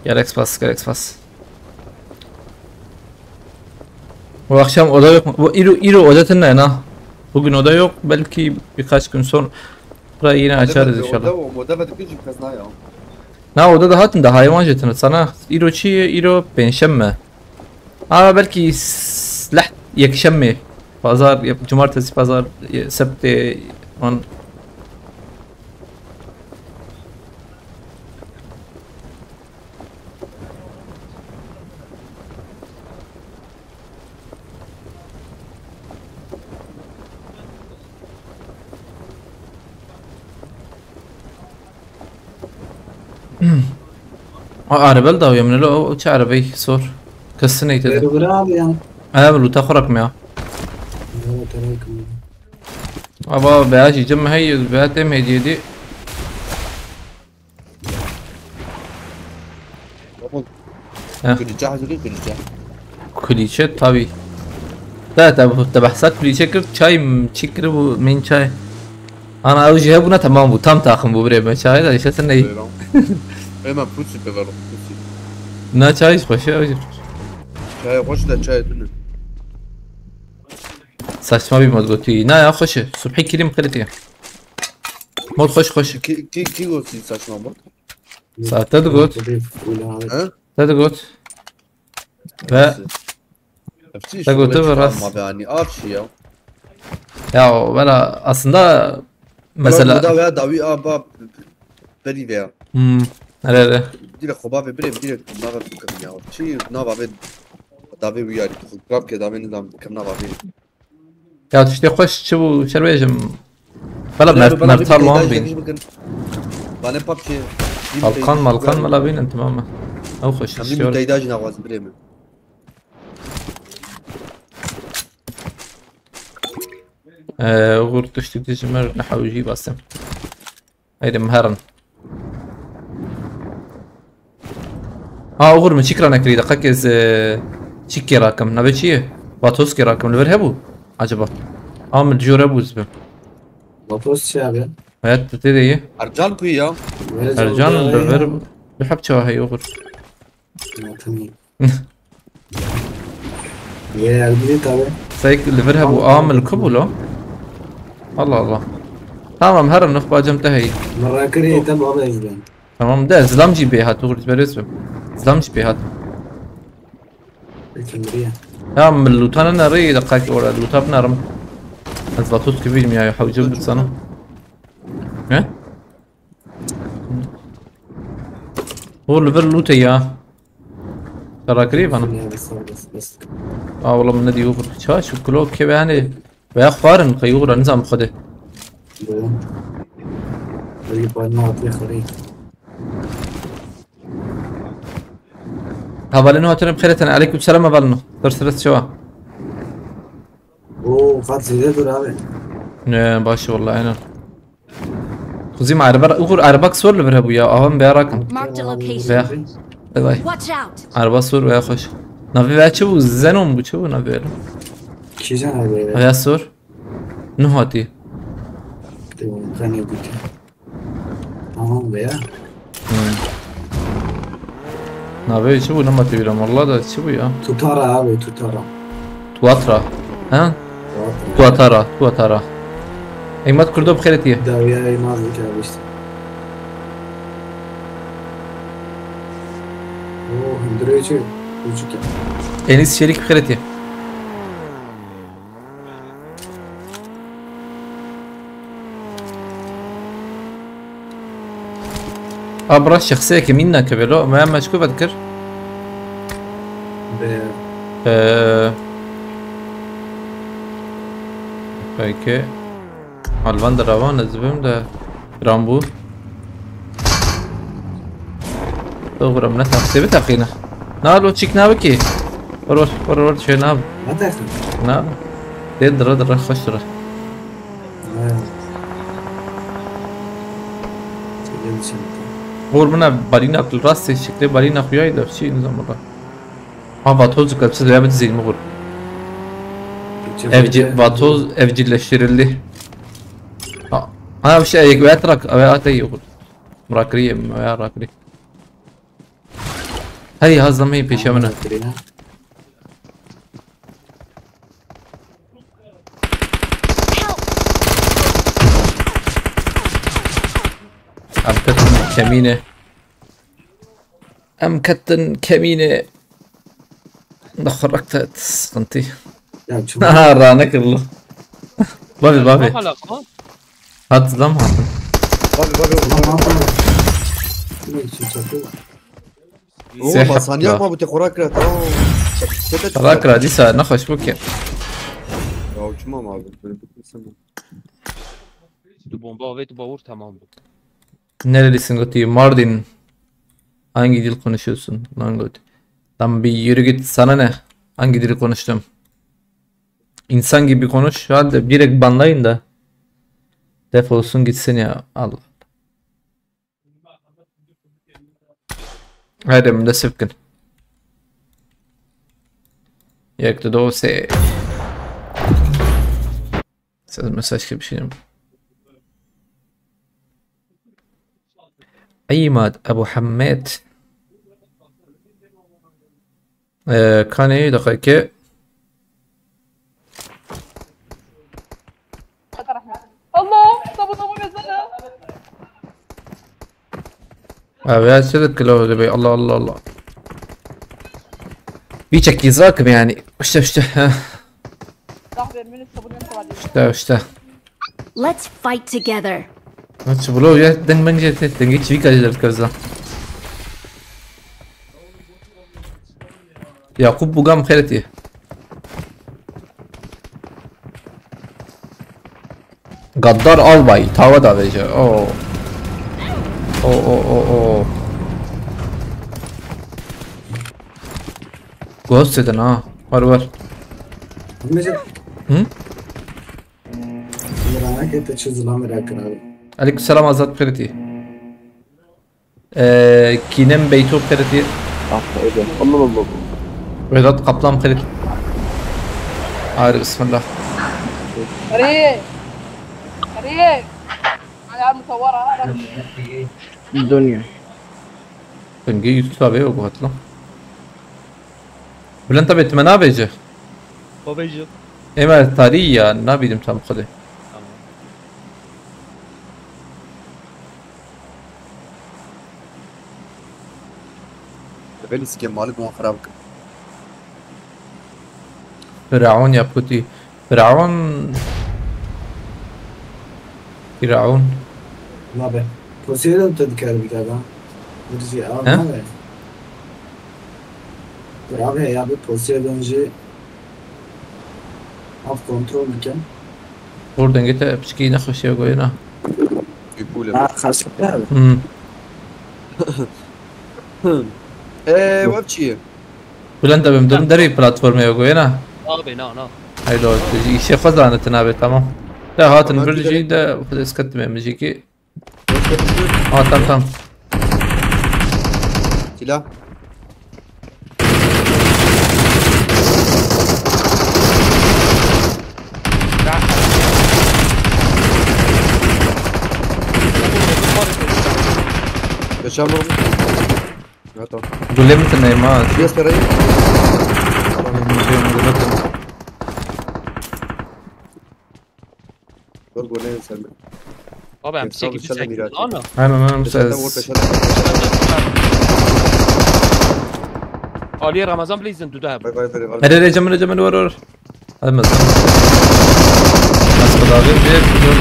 Gelek spas, gelek spas. Bu akşam oda yok mu? Bu İro, İro oda tınlayın ha. Bugün oda yok. Belki birkaç gün sonra yine açarız inşallah. Oda, oda ve dikkat cim kazna ya. Na oda da hatın da hayvan jetini sana. İro çi? İro penşem mi? Ama belki s- leh yekşem mi? Pazar, yap- cumartesi, pazar, e, sebte, on. O arabel da uyanır o, o çi arabayı sor. Kızsın eğitim. Ver ver abi ya. Abi luta xorak mı ya? Evet evet. Aba beyaz cim hey beyaz tem hediye di. Tamam. Heh. Kulîçe hazırlıyor kulîçe. Kulîçe tabi. Da da bu da behsa kulîçe kir çay mı çikir bu min çay. Ana ew jî hebûna temam bû. Tam taxim bû birê me. Çay da işte sen ney. Hemen pusi pe vero. Pusi. Na çay xweş e, ew jî xweş. Çay hoş da çay tunu. Saçma bir mod gotu. Na ya xweş e. Subhi kilim qiritiye. Mod xweş xweş. Ki ki ki gotu saçma mod. Saate de got. Ha? Te de got. Ve Hepsi Te gotu şöyle ve rast. Ama yani af şey ya. Ya o valla aslında mesela Da veya davi a ba beri veya. Hmm. Nerede? Direkt xoba ve bire direkt nava fikir ya. Çi nava ve davi uyar. Rap ke davi nizam kırna davi. Ya tiştê xweş çi bû şer bêjim. Valla mert mert wan bîn. Bana pap şey. Balkan malkan mela bînin tamam mı? Ew xweş Hem istiyor. Bir teyda jina waz bire mi? Ee, Uğur tiştê dijmer ne hewjî basim. Haydi miherin. Ha Uğur min çîkra nekirî deqek ez e, çîkê rakim. Navê çi ye? Vatoskê rakim. Li vir hebû? Acaba? Ha min dijor hebû ez bim. Vatos çi abi? Evet, tu tê de ye. Ercan kuyu ya. Ercan li vir bû. Bi heb çawa heye Uğur? Tamam. Ye elbirî tabi. Seyk li vir hebû. A min li ku bû lo? Allah Allah. Tamam, herin nif bacem te heyî. Merakirî te baba izlen. Tamam de, zilam jî bê hat, Uğur, berêz bim. Zilam jî bê hat. Ekimriye. Ya min lûtane nerî deqakî ora, lûta binarim. Ez vatos kivî ya, hewce bitsana. Ne? Uğur, li vir lûte ya. Karakirî bana. Ya, bas, bas, bas. Aa, wala min nedî Uğur. Ça, şu kilo keve hani. Veya xwarin, qey Uğur, nizam xwedê. Buyurun. Belki parmağı atıyor xarî. Hevalino hatine bi xêr tene. Aleyküm selam hevalino. Ders ders çawa? Oo, Fat zêde dur abi. Ne, baş e, vallahi aynen. Kuzim, araba, Uğur, araba sor li vir hebû ya. Avan be rakin. Marked a location. Veya. Vay vay. Watch out! Araba sor veya xweş. Navê veya çi bû? Zenon bû, çi bû navê veya? Kîjan abi? Veya sor. Nuh hatî. Tamam be ya. Hmm. Navê çi bû? Nema tebîra. Valla da çi bû ya? Tutara abi, Tutara. Tuatra. Ha? Tuatra. Tuatara, Tuatara. Eymat Kurdo bi xêrê tiye. Dawiya Eymat dikar işte. Oo, hundirê çi? Uçuk ya. Enis Çelik bi xêrê tiye. Abra şexseyeke mîn nakeve lo. Me, me ji ku vedikir? Be. Ee, peki. Alvan de ravan ez bim de Rambo. Doğru, ne taxtê bi taxîne. Na lo çik nabe ki? Var var var var şey nabe. Ne dersin? Na. Dê dira dira xweş dira. He. Çekil şimdi. Hor mina balina kul rastê şeklê balina xuyayî da şey nizam valla. Ha, vatoz dikkat siz veya bitizeyim hor. Geçen Evci, sene vatoz evcilleştirildi. Ha, ha, bir şey, veya trak, veya atayı yok. Rakri, veya rakri. Hey, hazlam, hey, peşe bana. Tamam, bakayım. Abi, ketin kemine. Em ketin kemine. Daxurak te sıkıntı. Ya, çok Aha, rane kırıldı. Babi, babi. Ne alaka? Hat zam hat. Babi, babi, babi. Tamam, tamam. Ne için çatı? Oo, Seha basaniya ya. Ma bu te xorak kira, tamam. Xorak kira, dîsa nexweş bû ki. Ya, uçmam abi, böyle bitmesin mi? Tu bomba ve tu bavur tamam bu. Nerelisin, gotî? Mardin. Hangi dil konuşuyorsun? Lan gotî. Lan bir yürü git, sana ne? Hangi dili konuştum? İnsan gibi konuş. Hadi direkt banlayın da. Defolsun gitsin ya. Allah. Haydi, min dest bikin. Yek, du, do, sê. Siz mesaj gibi bir şey mi? Eymad Ebu Hammed. Ee, Kane, dakika. Allah, sabun ama mezara. Abi ya, şöyle kilo öyle be. Allah, Allah, Allah. Bir çek izrak mı yani? İşte, işte. Heh. Dah vermeni sabun yapma var diyor. İşte, işte. Let's fight together. Aç bro ya, deng bence te, deng hiç bir kaçacak kaza. Yakup Bugam xêretî. Gaddar albay, tava da veje. Oo. O, o, o, o. Ghost edin ha. Var, var. Mesela Hı? Merak et, çi zilam merak abi. Aleykümselam Azat Piriti. Ee, Kinem Beyto Piriti. Ah, öyle. Allah Allah. Vedat Kaplan Piriti. Hayır, bismillah. Arif. Arif. Ana mutawara. Dünya. Dengê Yusuf abi yok hatla. Bülent abi, tu me nabêje? Xwe bêje. Ê me tarî ya, nabînim tam xwedê. Tamam. Belî sikê malê bi wan xirab bikin. Firavun ya putî. Firavun. Firavun. Nabe. Poseidon te dikar bikar ha. Birzî av He? Nabe. Dur abi ya, bir Poseidon jî av kontrol bikin. Hor dengê te piçkî nexweşiye goyê na. Bîpûl e. Ha, xasikte abi. Hmm. Ee, web çi ye? Bülent abi, em dirin derê platformê ya goyê na. Abi, na, na. Haylo, îşê xwe zane tu nabê, tamam. De hatin Tamam, bir gidelim. Jî de xwe dest ketime min jî ki. Aa, tamam, tamam. Silah. Geçen vurdum. Evet, tamam. Gule mi tınayım ha? Yes, karayı. Gule tınayım. Dur, bu ne sen? Abi, em Efsane sek bir çelem sek miraç. Ana. Hemen, hemen, Peşerden vur, ses. Peşerden vur, peşerden. Aliye Ramazan bile izin duda abi. Vay, vay, vay, vay. Hadi, hadi, camını, camını vur, vur. Hadi, Ramazan. Nasıl abi? Bir, dur.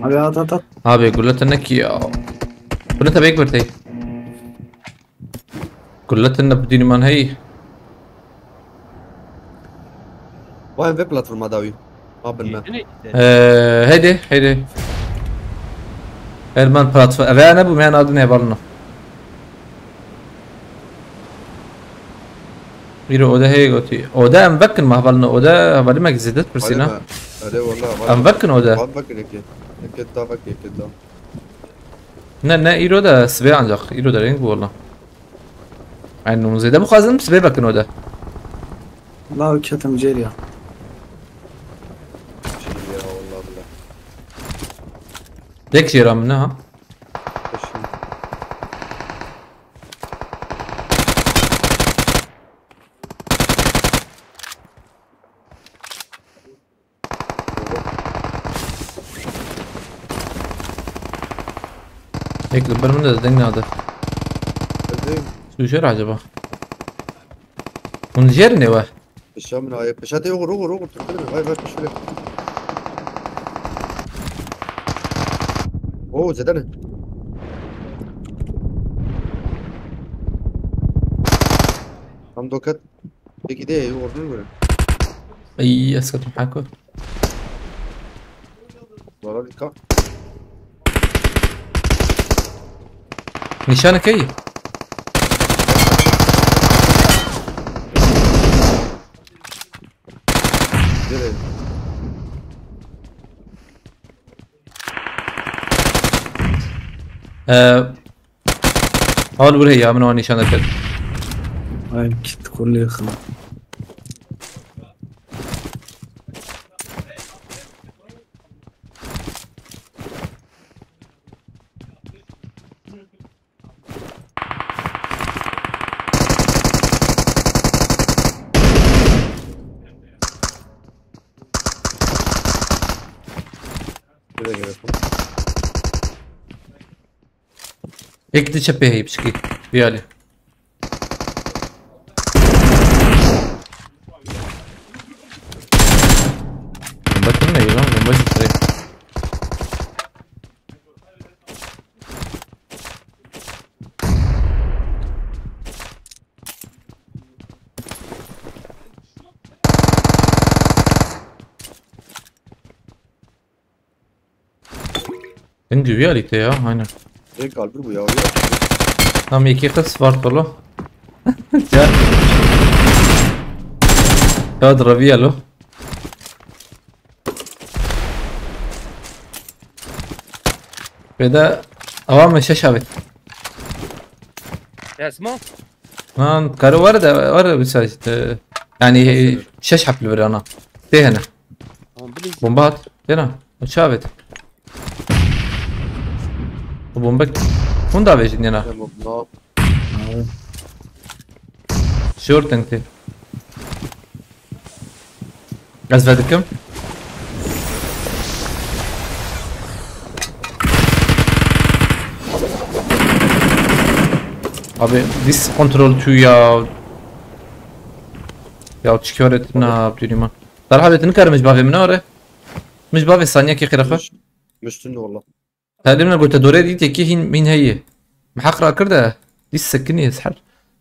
Abi, at, at, at. Abi, gule tınayım ki ya. Gule tınayım bir tey. Gule tınayım bu diniman hey. Vay, wê platforma dawî. Mabin me. Yedin işte. Ee, heydi, heydi. Erman platform. Eve ne bu? Men adın hevalno. Bir oda hey goti. Oda em vekin mahvalno. Oda hevalim ek ziddet pursina. Hadi be. Hadi valla, hadi. Em vekin oda. Hadi vekin eke. Eke da vek, eke da. Ne, ne, îro de sibê ancak. Îro de reng bu valla. Yani, hûn zêde bixwazin, sibê vekin oda. La, ketim cêr ya. Şey ya, vallahi billah. Tek jêra min ne ha? Peşin. Ek li ber min de deng nade. Hadi. Su jêr acaba? Hûn jêr ne we? Peşa min aye. Peşa te oğur, oğur, oğur. Tuttu mu? Vay, vay, peşa. Oo, zedene. Tam dokat. Peki de, oğur mu böyle? Ay, esketim hako. Valla bir kalk. Nîşanek heye? Nereye? Ee, Hal buraya ya, min o nîşan deket. Ay, kit kulê xwe. Yek di çepê heyî piçkî. Vî alî. Bomba kim ne lan? Bomba şifre. Bence vî alî te ya, aynen. Ê kalbir bu ya, ya. Tam yekê qis var tolo. Ya. Ya, revî ya lo. Vêde awa min şeş avêt. Esma? Lan, karo were de, were bir şey işte. Yani, şeş hep li vir ana. Tê hene. Tamam, please. Bomba at. Têna. O çi avêt? O bomba. Hûn davêjin yena. Tamam, no. Shorting tê. Ez vedikim. Abi, this control too ya. Ya, çıkıyor et na, Abdurrahman. Darha betin karmış bavê min are. Min ji bavê saniye kê xêra xwe. Miştin walla. Telim ne gote dore dît yekî hîn, hîn heye. Min heq rakir de. Dî sekinî ez her.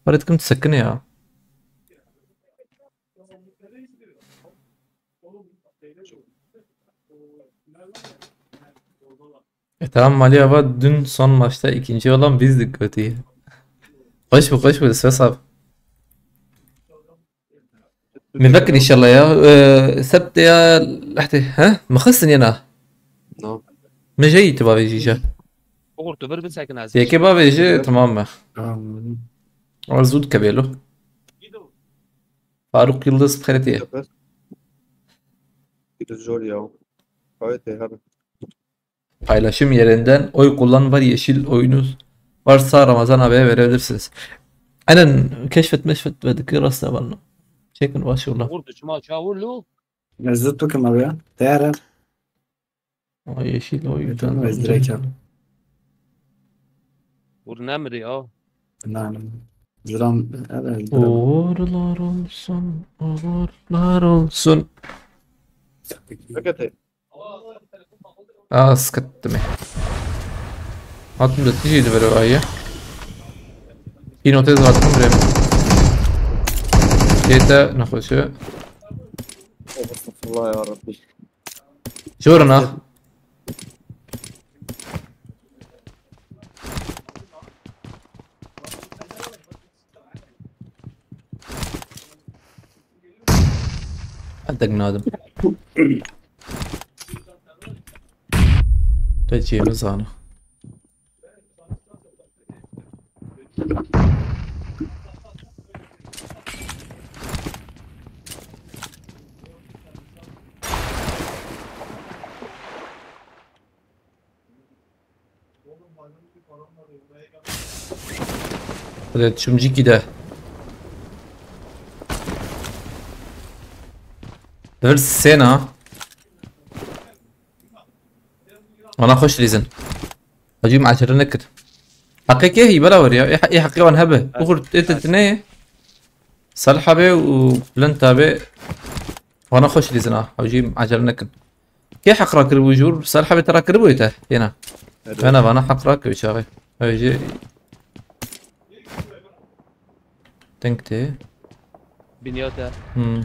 Were dikim tu sekinî ya. E, tamam, Mali Ava dün son maçta ikinci olan bizdik, kötü. Hoş bu, hoş bu, ses abi. Min vekin inşallah ya. Ee, sebt ya lehte. Ha? Mixistin yena. No. Min jeyî tu bavêjî je. Oğur tu bir bisekin ez. Yekê bavêjî tamam me. Tamam. Ama zû dikevê lo. Faruk Yıldız xeretê. Yapar. Yıldız zor ya. Gayet iyi abi. Paylaşım yerinden oy kullan var yeşil oyunuz varsa Ramazan abiye verebilirsiniz. Aynen keşfet meşfet ve dikkat rastla var. Çekin var şu lan. Vurdu çima çavur lo. Mezut tukim abi ya. Değer. O yeşil oyundan. Mezut direkt al. Vur nemri ya. Nanim. Ziram evet. Uğurlar olsun, uğurlar olsun. Hakikaten. Aa, sıkıttı mı? Hatım da tijiydi böyle var ya. Yine otez hatım buraya. Yete nakhoşu. Estağfurullah ya Rabbi. Jorna. Entek nadim. Te çiyê min zana. Hadi çimcikî de. Devir sena. Ana xweş lîzin. Hacî macere nekir. Heqê kê hî berawer ya. Ê, ê heqê wan hebe. Uxur tê tê tine. Salih abi û Bülent abi. Wana xweş lîzin ha. Hacî macere nekin. Kê heq rakiribû jûr? Salih abi te rakiribû te? Yena. Evet. Vena vana heq rakir çaxê. Hacî. Teng tê. Binyata. Hmm.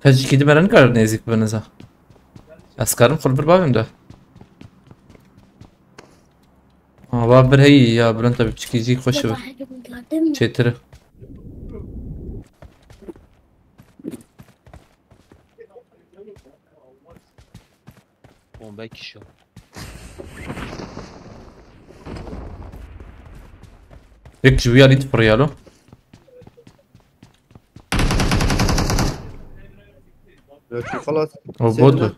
Tecikî di me re nikare nêzîk bibin niza. Ez karim xwe li vir bavêm de. Ama ba bir heyî ya Bülent abi piçikî jî xweş bi. Çêtir. Bombe kişi. Yek ji wî alî difiriyalo. Ya şu xalas. O botu.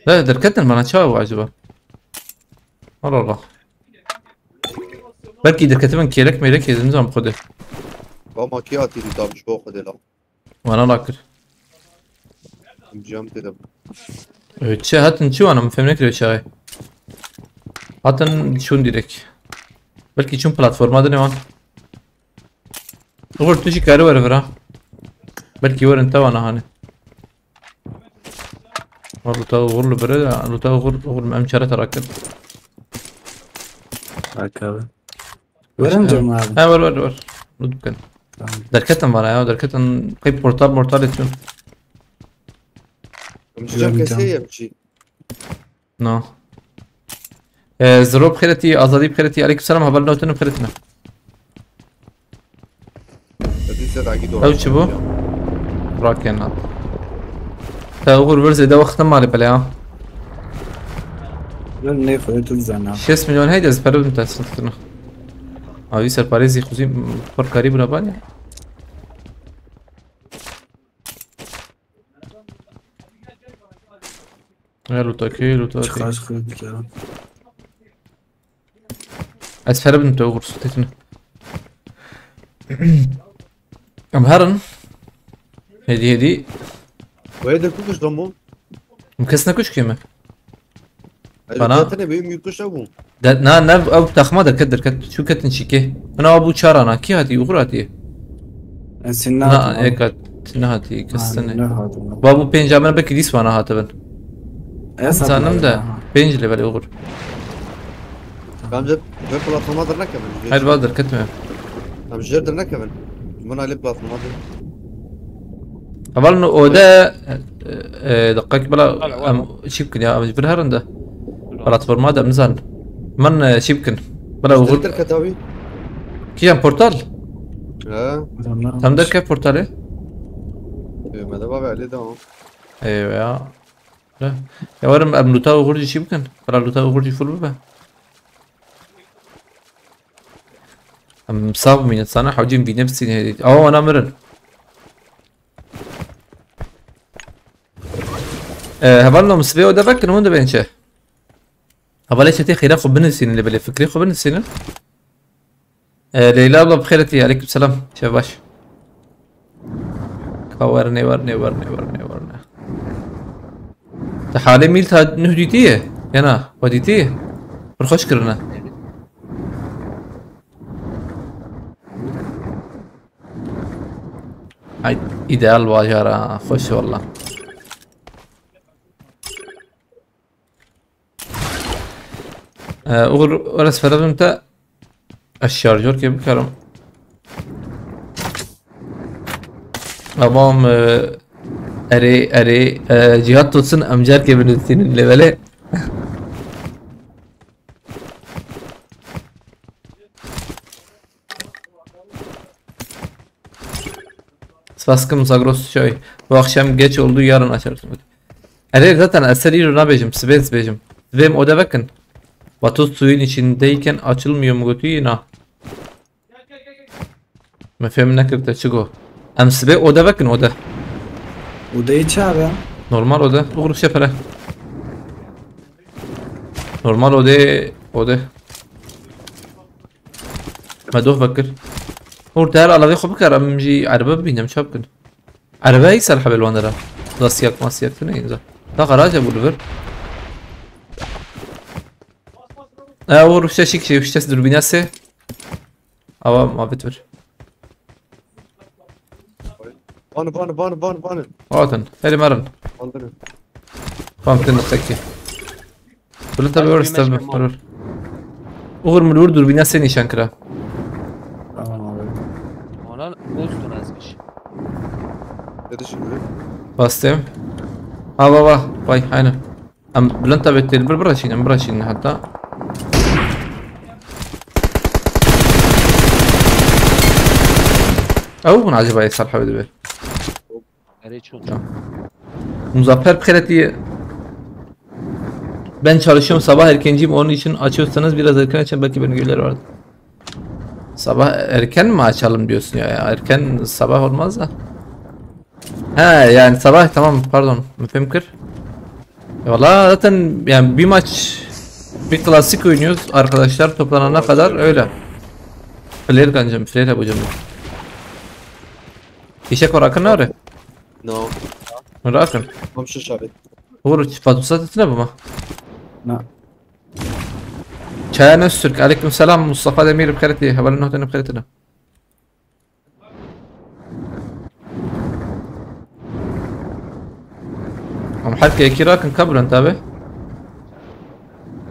Ne derketin bana çawa bu acaba? Allah Allah. Belki derketimin kêlek mêlek yezim zam xwedê. Ba makî hatî dî tam ji bo xwedê la. Wana nakir. Cam tê de. Ee, çi hatin çi wana min fêm nekiriye çaxê. Hatin çûn direk. Belkî çûn platforma dinê wan. Uğur tu jî kari were vira. Belkî werin te wana hanê. Uğur lu te uğur lu bire, lu te uğur, uğur em çare te rakir. Bak abi. Werin cem abi. Ha, wer, wer, wer. Lütfen. Tamam. Derketin bana ya, derketin. Kayıp portal mortal etsin. Em ji cem kesê yê em jî. No. Ee, Zero bi xêretî, Azadî bi xêretî, aleyküm selam, haber newtin bi xêretî ne. Ew çi bû? Raken hat. Te Uğur vir zêde wext nemalê pele ya. Gel ne xwe tu zana. Şêst milyon heyde ez pere bim te sirtine. Avî serparêzî xuzî xor karî bûna banî. Ya lûtakê, lûtakê. Çıkar, çıkar, çıkar. Ez pere bim te Uğur, têtine. Em herin. Hêdî, hêdî. Wê de kukiş domo. Em kes nekuşkê me. Bana. Zaten benim yük kuşa bu. De, na, ne, ew taxma derket, derket. Çû ketin çîkê. Hina bû çarana. Kî hatî? Uğur hatî. Ez sîn Na, nehatim abi. Eka, nehatî, kes Aynen, tine. Nehatim abi. Ba bû pênca min belkî dîs wana hatibin. Ez Zanim hatım de. Aha. Pênc level Uğur. Bence ben platforma da ne kadar? Hayır, vardır, ketme. Tam jêr de nekevin. Min alê platforma de. Heval no ode, e, e, deqek bela, Alo, em, alo. Çi bikin ya, em ji vir herin de. Platforma da mizan. Min, e, çî bikin. Bela uğur. Derket abi. Kiyan portal? He. Adamlar Tam almış. Derke portalê? E, me de bavê Elî de o. Eyvah. Ya. Ya warim em luta uğur jî çî bikin. Bela luta uğur jî full bibe. Em sağ bimînin sana hewcîm vîne bisîne. Awa wana mirin. E, hevalno, em sibê oda vekin, hûn dibên çi? Hevalê çetê xêra xwe binivîsînin, lê belê fikrê xwe binivîsînin. E, Leyla abla, bi xêr hatî, aleyküm selam. Çe baş. Ka werne, werne, werne, werne, werne. Te halê mîl ta nuh dîtiye? Yana, we dîtiye? Pir xweş kirine. Ay, ideal bajar ha, xweş e wallah. Ee, Uğur, orası ferabim te. Ez şarjörkê bikarim. Tamam, e, erê, erê, e, cihat tutsun, em carkê binivîsînin lê belê. Spas kim Zagros Çay. Bu akşam geç oldu, yarın açarsın. Erê, zaten ez ser îro nabêjim, sibê ez bêjim. Sibê em oda vekin. Vatoz suyun içindeyken açılmıyor mu götü? Na. Me fêm nekir te çi got. Em sibê oda vekin, oda. Odayê çi abi? Normal oda. Uğur şepere. Normal odê, odê. Me doh vekir. Hûr der alavê xwe bikar, em jî erebe bibînin, em çap kin. Erebe îsal hebel wan dera. Lasiyek masiyek tune inza. Da garaja bû li vir. E, o ruşte şik şey, ruşte dürbüne se. Awa mabit vir. Bana, bana, bana, bana, bana. Atın. Hadi marın. Aldırın. Tamam, tın peki. Bunu tabii Hadi orası bir tabii. Meşgul ol. Olur. Uğur mu vur, dürbüne sen nişan kıra. Tamam abi. Ona olsun azmış. Ne düşünüyorsun? Bastım. Ha baba. Vay aynen. Em bilind tabii tel bir bıraşın, em bıraşın hatta. Ew hûn acaba êsal hewê dibe. Erê çok. Tamam. Muzaffer Pxeretî, ben çalışıyorum, sabah erkenciyim, onun için açıyorsanız biraz erken açın, belki benim görevler vardı. Sabah erken mi açalım diyorsun ya, ya? Erken sabah olmaz da. He, yani sabah tamam, pardon, fêm kir. E, valla zaten yani bir maç, bir klasik oynuyoruz arkadaşlar toplanana kadar öyle. Player kancım, player yapacağım. Fişek var, akın ne arıyor? No. Merakım. Komşu şabit. Uğur, Fatusat etine bu mu? Na. Çaya Öztürk, aleyküm selam. Mustafa Demir, bxêr hatî. Hevalên nehtin bxêr hatî. Em her kekî rakin, ka bilind tabi.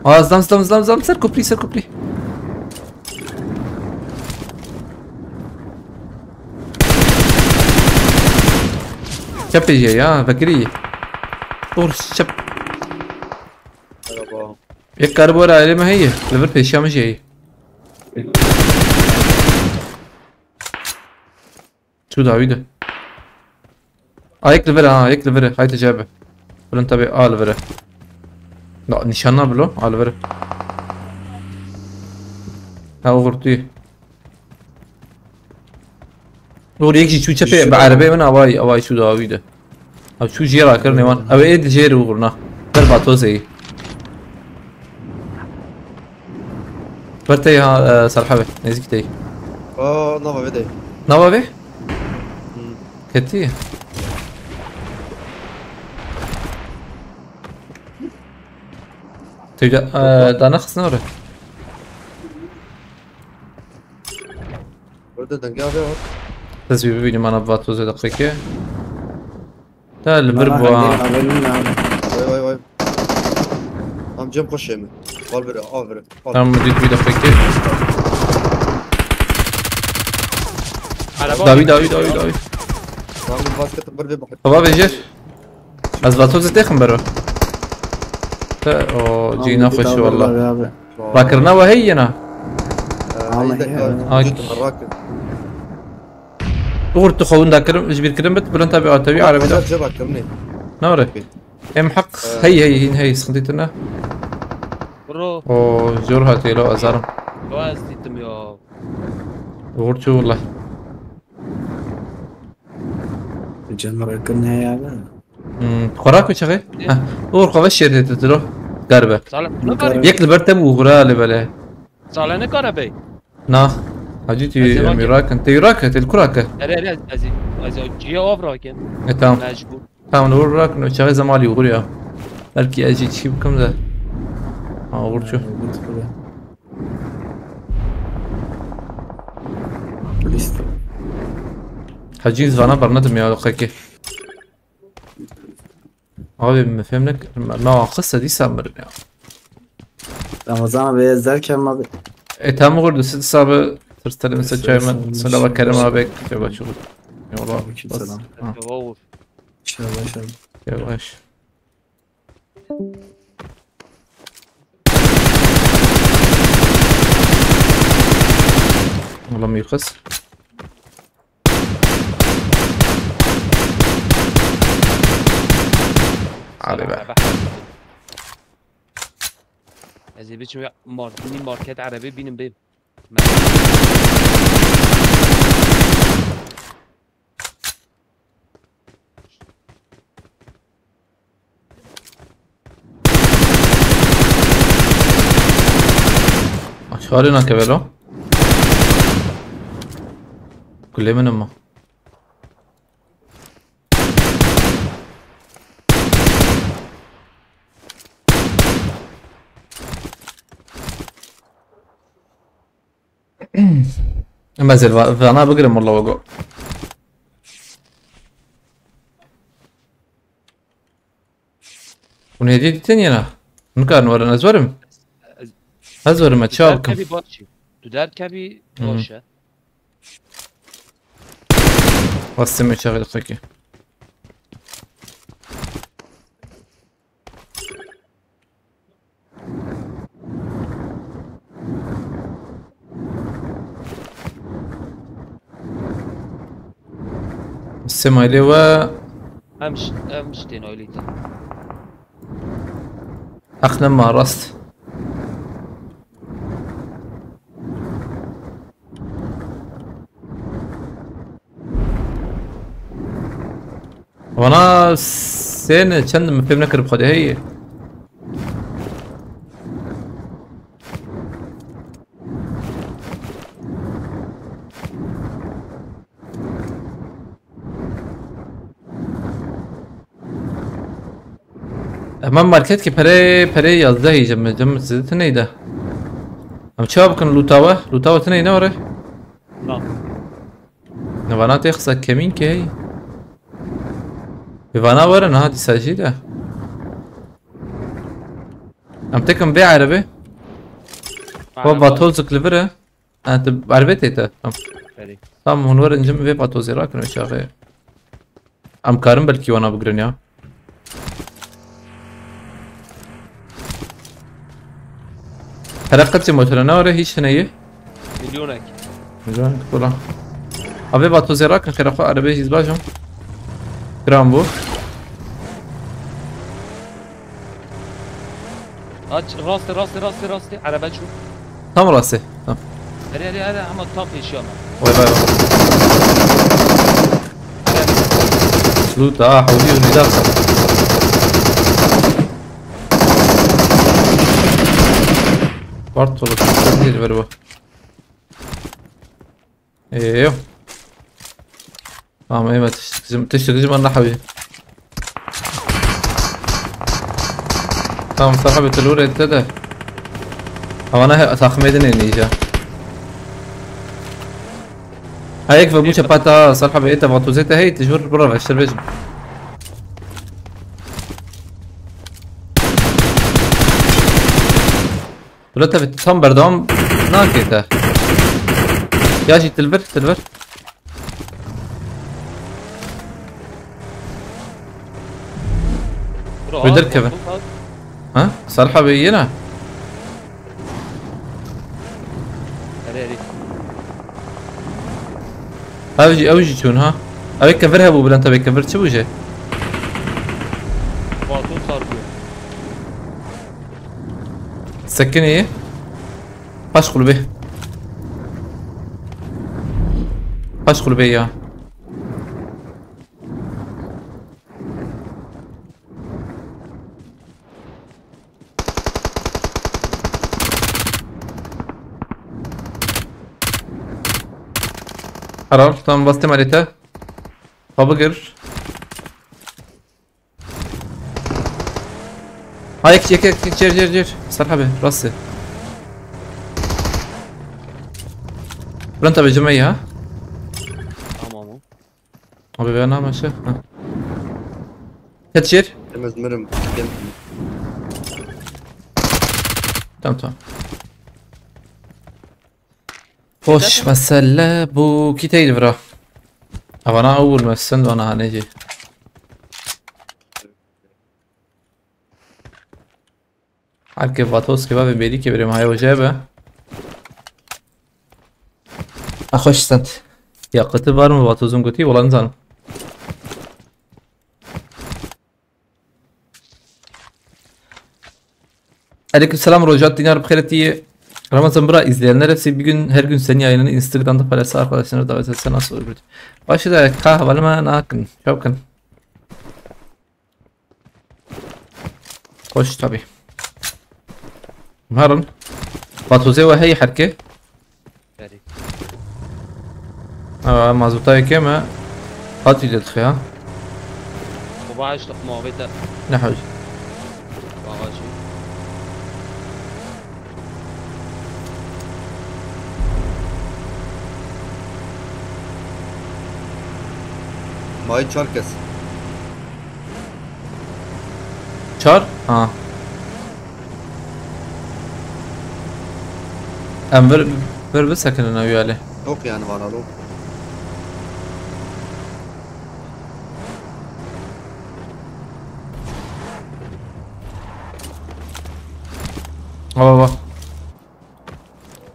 Aa, zam, zam, zam, zam, ser kuplî, ser kuplî. Çepê jê ya, vekirî. Dur, çep. Merhaba. Yek karibora aileme heye. Li vir pêşiya min jî heye. Çû dawî de. A yek li vir ha, yek li vir. Haydi cebe. Bilind tabi a li vir. Da, nîşan na bilo, a li vir. Ha, o vurtuyê. Uğur yek jî çû çepê, bi erebeyê min avayî, avayî çû dawî de. Ew çû jê rakirinê wan. Ew ê di jêr Uğur na. Ber Vatozê yî. Ber tey ha, e, Serhevê, nêzîk tey. Aa, nava vê dey. Nava vê? Hmm. Ketî. Teyda, e, dana xisna re. Burada denge abi var. Ez bir bibînim ana Vatozê deqekê. Te li vir bû ha. Vay, vay, vay. Am cem xweşê min. Al bire, al bire. Al. Tam dît bir deqekê. Araba Dawî, dawî, dawî, dawî. Tamam, basket bir bir bak. Baba bêjir. Ez Vatozê têxim bero. Te o cî nexweş e walla. Rakirina we heye yena. Ama Ay. Dur tu xwe winda kirim, ji bîr kirin bit, bilind tabi atewî erebî de. Cevap kirinê. Ne were? Em heq hey hey hîn hey, sıkıntı tine. Bro. O zor hatê lo azarim. Yo ez dîtim ya. Uğur çû walla. Cem rakirine ya. Hmm, xora ku çaxê? Ha, Uğur xwe şêr tête diro. Garibe. Sala ne kare? Yek li ber te bû xura lê belê. Sala ne kare bey? Na. Hacî tu em rakin. Te rakin, te li kura ke? Ere ere ez ez ciye av rakin. E tamam. Mecbur. Tamam, li wir rakin, çaxê zemalî wir ya. Belkî ez jî çî bikim de. Ha, wir çû. Hecî zana bernedim ya, qekê. Abi, min fêm nek-, me, me axiste dîsa mirin ya. Ramazan abi, ez derken abi. E, tamam, oldu, siz abi, tırstırın, siz çay mı? Selam, Kerem abi, çay başı. Eyvallah. Aleyküm selam. Ha. Yavaş. Yavaş. Oğlum, yıkız. Hadi be. Ez ê biçim ya mar-, mîn market erebê bînim bêm. Aşağı nake velo. Kulê min ama. Em ez ê va-, vana bigirim walla wego. Hûn hêdî dîtin yena? Nikarin werin, ez werim. Ez, ez werim, ez çawa bikim? Tu derkevî baş e. Tu derkevî Hı hı. Baş e. Bastım uçağı da peki. Semailê we. Em ş-, em ştên ailî te. Heq nema rast. Vana sê ne, çend, min fêm nekir bi Xwedê heye. Em market ki pere, pere yazdeh hî cem, cem sizi tineyde. Em çawa bikin lûta we? Lûta we tineyde were? Na. Ne vana tê xisa kemîn ki hey. Bi vana were niha dîsa jî de. Em tekin vê erebê. Wa vatozik li vir e. Ha, tu erebê tê te. Tamam. Berê. Tamam, hûn werin cim vê vatozê rakin wê çaxê. Em karin belkî wana bigirin ya. Pere qeçê motore ne were hiç hene ye? Milyonek. Milyonek dolar. Abi vatozê rakin xêra xwe erebê hîz bajim. Giran bû. Aç, rastê, rastê, rastê, rastê. Erebe çû. Tam rastê. Tam. Erê, erê, erê, ama tam pêşiya me. Vay, vay, vay. Loot, ah, hewlî, hewlî da. Bart tolu. Hadi ver bu. Eyo. Tamam, eyvallah. Tiştik, tiştik, tiştik, Allah habibi. Tamam, Serha Betül, vur ette de. Ama ne takım edin en iyice. Hayek ve bu çapata Serha Bey ette, vatuzete hey, tijur bura veştir bejim. Bila te tam berdewam nakê te. Ya jî tilvir, tilvir. Bro, Wê derkeve. Bak. Ha? Serha bê yena. Erê erê. Ew jî, ew jî çûn ha. Ew ê kevir hebû, Bülent abi, kevir çi bû jê? Baton sarkıyor. Sekinî. Paş kulübê. Paş kulübê ya. Karar, tamam, bastım harita. Baba gir. Ha, yek, yek, yek, yek, cer, cer, cer. Serha be, rastı. Bülent abi, cime ya. Tamam o. Abi ben ama şey. Ha. Kaç yer? Demez mirim. Gel. Tamam, tamam. Hoş mesele bu kiteydi bura. Avana awul mesen dona haneci. Herke vatos kebabê bêdî ke birê maye hoca be. Axweş sent. Yaqıtı var mı vatozun gotî? Wala nizanim. Aleyküm selam Rojat Dinar, bixêretî. Ramazan bura, izleyenler hepsi bir gün, her gün senin yayınını Instagram'da paylaşsa, arkadaşlarına davet etse nasıl olur? Başı da kahvaltı mı nakin? Çabkın. Hoş tabi. Harun. Vatozê we heye herke. Erê. Aa, mazota yeke me. Hat ile tıkı ya. Bu bağış laf muhabbete. Ne hal? Bağışı. May çar kes. Çar? Ha. Em vir, vir bisekinin ew yalê. Yok yani bana yok. Ava va.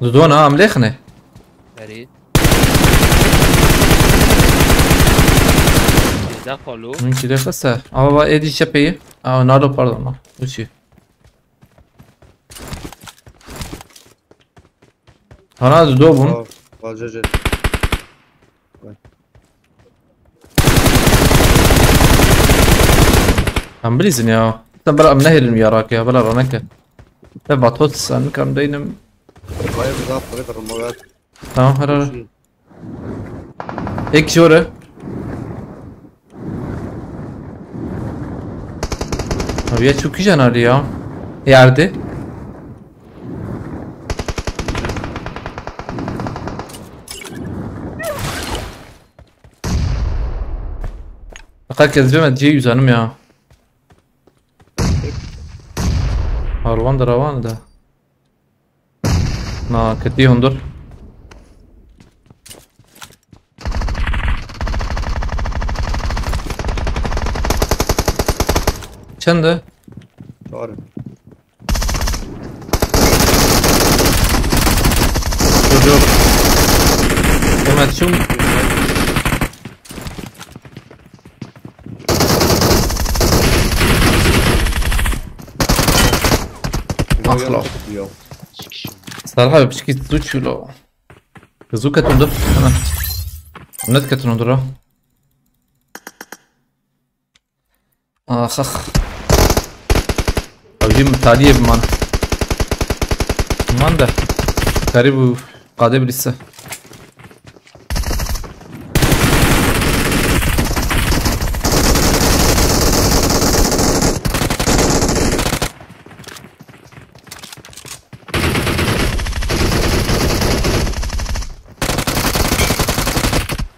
Dudona em lêxine. Erê. Şeyde kalo. Min ki de xiste. Ava va êdî çepeyî. Aa, nalo pardon ma. Uçi. Hana du do bûn. Vacaje. Em bilîzin ya. Sen bera em nehêlin ya rake ya, bela raneke. Te vatot sen kam deynim. Vay bir daha para da ramo ver. Tamam, her ara. Ek jore. Abi ya çok güzel hadi ya. Yerde. Fakat gezeceğim ben C yüz hanım ya. Harvan da ravan da. Na, ketî hundir. Çende? Çağırın. Dur dur. Ömer çum. Ahlo. Yok. Serha piçkî tu çilo. Zû ketin dur. Hemen. Net ketin dur ha. Ax ax. Ew jî min taliyê biman. Man de. Karî bû qadê bilîse.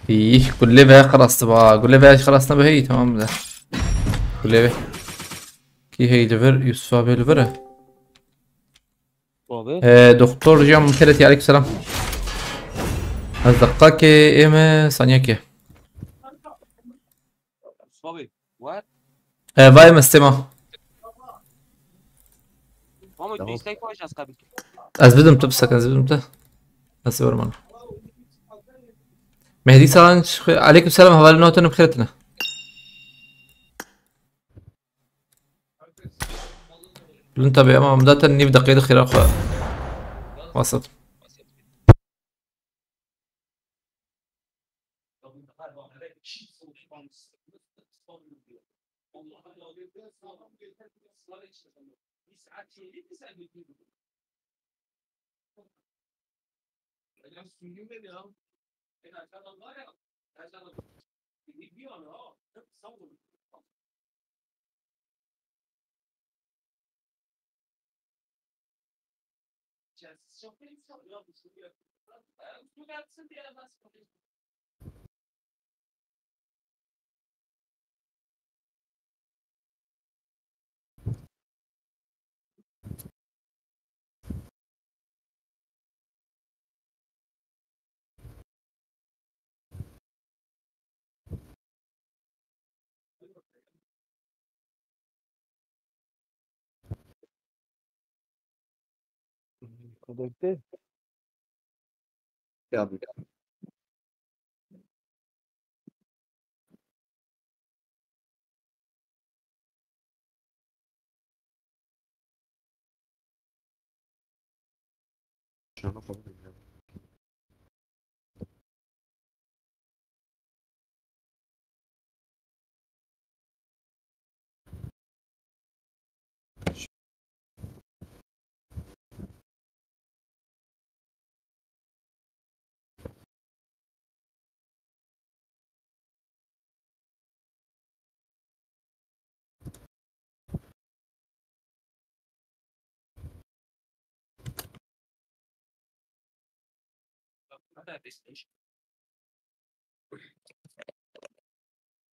Îh, gulê ve xelastı ba. Gulê ve xelastı be hey, tamam da. Gulê ve. Ki hey li vir, Yusuf abi li vir e. Abi. Ee, doktor Cihan Mutelet, aleyküm selam. Ez dakika ki ême saniye ki. Abi. What? Ee, vay mestema. Tamam. Destek bu ajans kabul. Ez bidim tu, bi sekin ez bidim tu. Ez werim ana. Mehdî Salanç, aleykum selam, hevalên navtene bi xêr tine. Lin tabi ama em zaten nîv deqeyê de xêra xwe wasat. Connecté. Câble.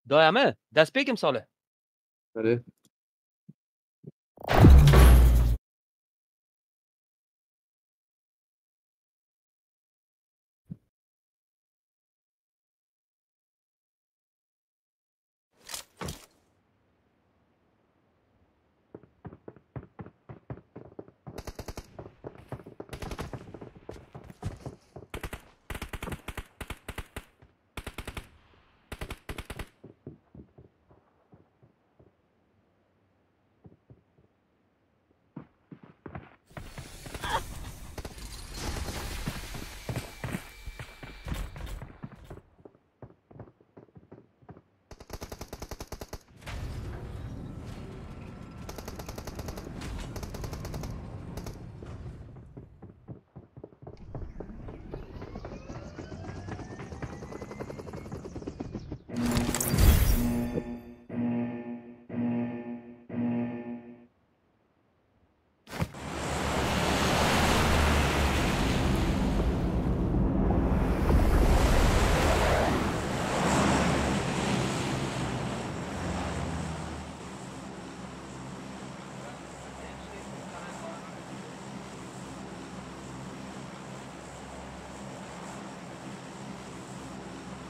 Daya me, destpêkim Salih. Erê.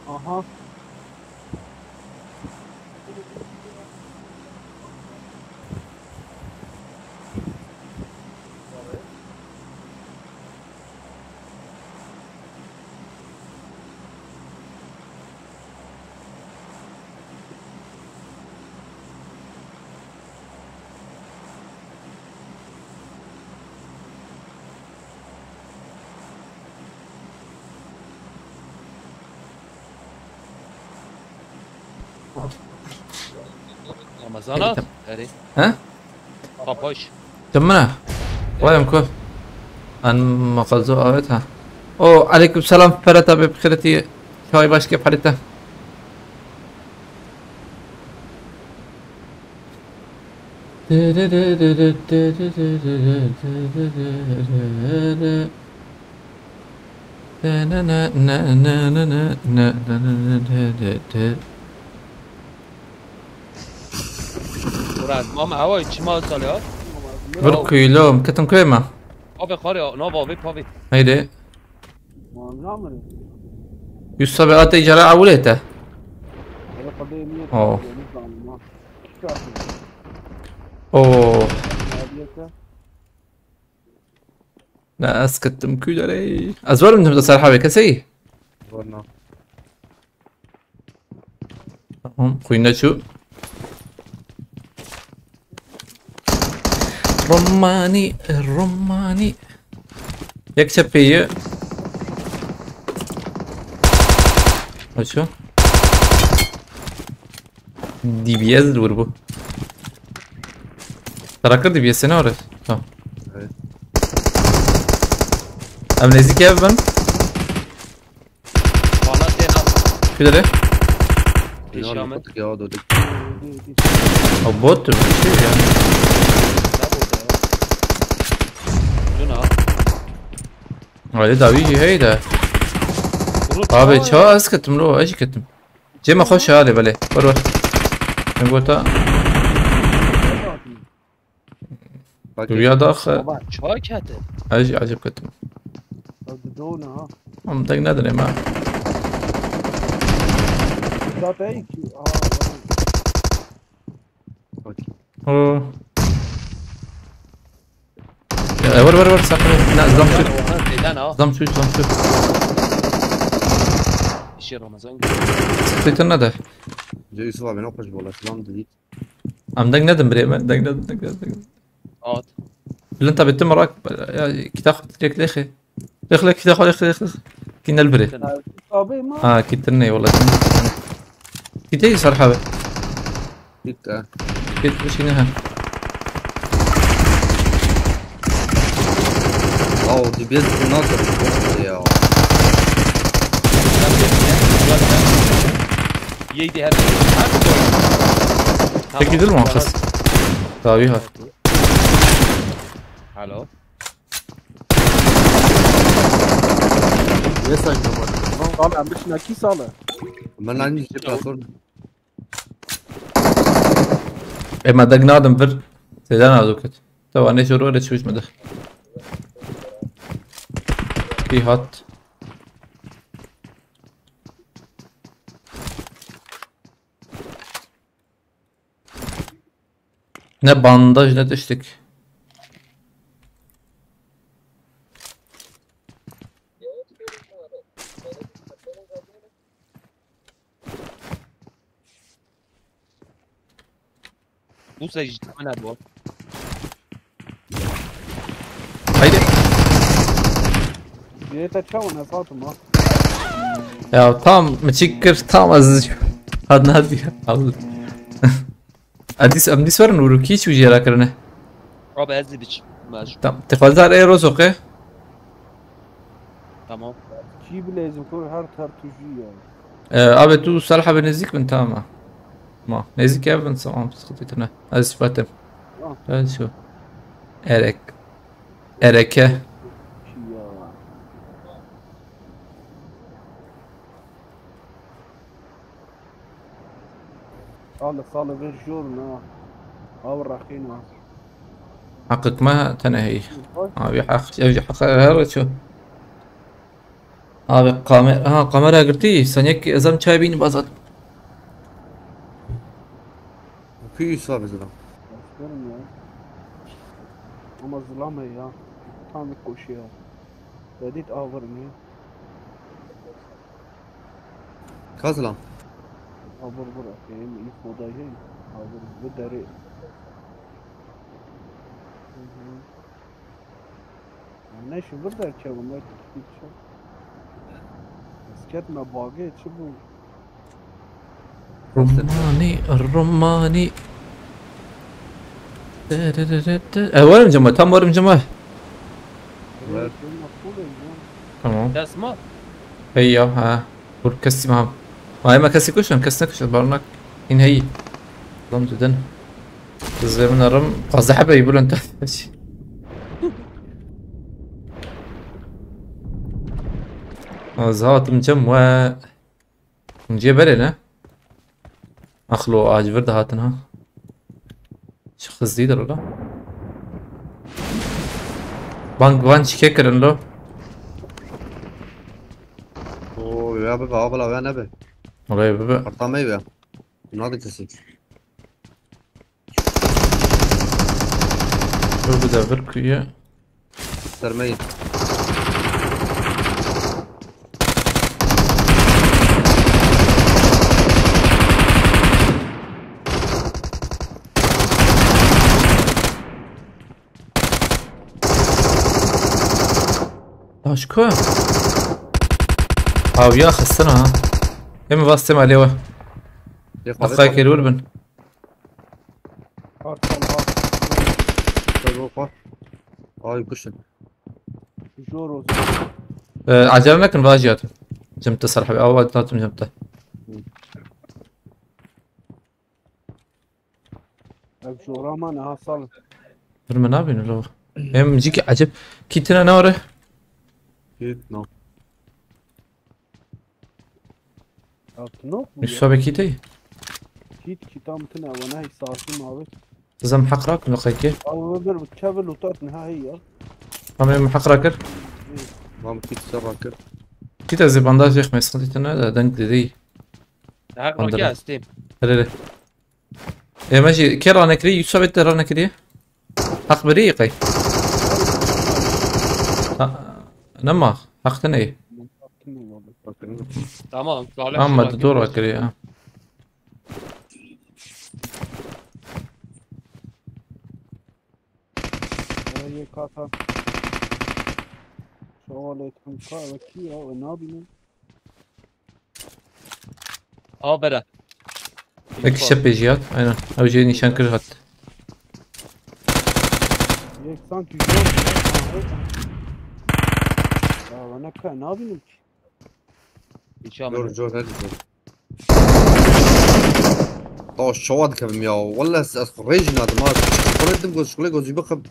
Aha. Ramazana? Erê. Ha? Papaş. Tamına. Vay amko. An maqazo avet ha. O aleyküm selam Ferhat abi, bixireti. Çay başke palete. Murat, mama, hava çima salya? Vir kuylo, ketin kuema. Abi xare, no, abi, abi. Haydi. Yusuf abi, ate icara awulete. Oh. Oh. Ne, ez kettim ku derê. Ez werim da ser havê keseyî. Warna. Tamam, xwîne çû. Romanî, romanî. Yek çepê ye. Aço. D B S dûr bû. Tara kir D B S ne ore? Tamam. Evet. Em nêzîkî ev bin. Bana têna. Kudere? Pêşî Inan amet. Kutuk ya, dodik. O bot mu? Bir şey yani. Ne bot ya? Dün ha. Hadi dawî jî heyde. Abi ça ez ketim lo, ez jî ketim. Cema xweş hadi belê. Wer wer. Ne gota? Bak. Duya dax. Baba, çay kete. Ez jî ecêb ketim. Hadi dona ha. Am deng nedin ema. Zaten iki. Aa, bak. O. Ya, wer wer wer sakın. Ne, zam şu. Oha, neden ha? Zam şu, zam şu. İşe Ramazan. Sıkıntı ne de? Yusuf abi ne hoş bola. Lan dedi. Em deng nedin birê me, deng nedin, deng nedin, deng nedin. At. Linta bitti merak. Ya, kitap direkt lexe. Lex lex kitap lex lex lex. Kinel biri. Abi ma. Ha, kitin ne valla. Kitey sarhabe. Bitti. Git bir şey ne ha. Wow, D B S bu nasıl ya? Yeydi her. Peki değil mi o kız? Tabii ha. Alo. Ne saçma bak. Lan abi, ben bir şey nakis alın. Ben aynı şey platform. Ema deng nadim vir. Sêdana doket. Tawa ne jor were çûj me de. Pî hat. Ne bandaj ne tiştik. Bu seçti ne bu? Haydi. Yete çawa ne satım ha? Ya tam mı çıkır tam az. Hadi hadi ya. Al. Adis, em dîs werin û kî çû jê re kirine? Abi ez de biç. Mecbur. Tam, te xwazar ê rozo qe? Tamam. Çî bilezim kur her ter tu jî ya. Ee, abi tu salha be nêzîk bin tamam. Ma, nêzîk ev bin tamam, sıkıntı tine. Ez sifatim. Tamam. Ben şu. Erek. Ereke. Çî ya. Sale sale ver jor na. Aw raqîna. Heqik me tene heyî. Abi heq, ev jî heq her ço. Abi kamer, ha kamera girtî, sen yek ezem çay bîn bazat. Kuysa bizden. Başkanım ya. Ama zilame ya. Tam bir koşu ya. Dedit ağır mı? Kazlan. Abur bur efendim, ilk modayı. Abur bu deri. Hı hı. Ya ne işin burada ki bunlar? Hiç yok. Esketme bagı, çi bu? Romani, Romani. E, varım cama, tam varım cama. Ver. Tamam. Desma. Hey ya, ha. Vur kesî mam. Ay me kesî kuşun, kes nekuşun, barnak. Hin hey. Lan deden. Kızlarımın arım fazla habeyi bulun. Az hatim cem ve. Hûn cê berê ne? Axlo, a ji vir dihatin ha. Çi xizdî dir ola. Bang van çike kirin lo. Oo, ya bibe, abla ya nebe. Olay bibe. Ortamay be. Nadı kesin. Dur bir de bir kuyu. Sermeyi. Taş ku? Awiya xistin ha. Em vastê me lê we. Lê xwe Aqay vê kerûr bin. Artan ha. Servo xwe. Ay kuşun. Jor olsun. Ee, acele nekin vajiyat. Cimte serhebe. Awa datim cimte. Ev jora ma neha sal. Bir min nabîne lo. Em jî ki eceb. Kî tine ne were? Kît no. Ya tu nok mu ya? Nusabê kî tey? Kît kîta min tine ewe nehî sasî mavi. Dizem heq rak mi qeyke. Ew bir çev lutat niha heye ya. Tamam heq rakir. Mam kît ser rakir. Kît ez bandaj yek mesxin tine de deng dedi. Heq Bandırı. Rakir estêm. Hele hele. Ê me jî kê ranekirî? Yusuf te ranekirî? Heq birî qey? Ha, nema. Heq te neyê. Tamam, Salih Ama şuna tu dor girmiş. Akirî ha. Yê kata. Şevalê kum ka ve kî ya ve nabînim. Aw bere. Tek şep jî hat. Aynen. Ew jê nîşan kir hat. Yek sanki yok. Ya bana ka nabînim ki. Hiç Dur anlamadım. Dur hadi dur. Taş çawa dikevim ya. Walla ez, ez rêjî nadim ha. Şixulê dim goz, şixulê goz jî bixim.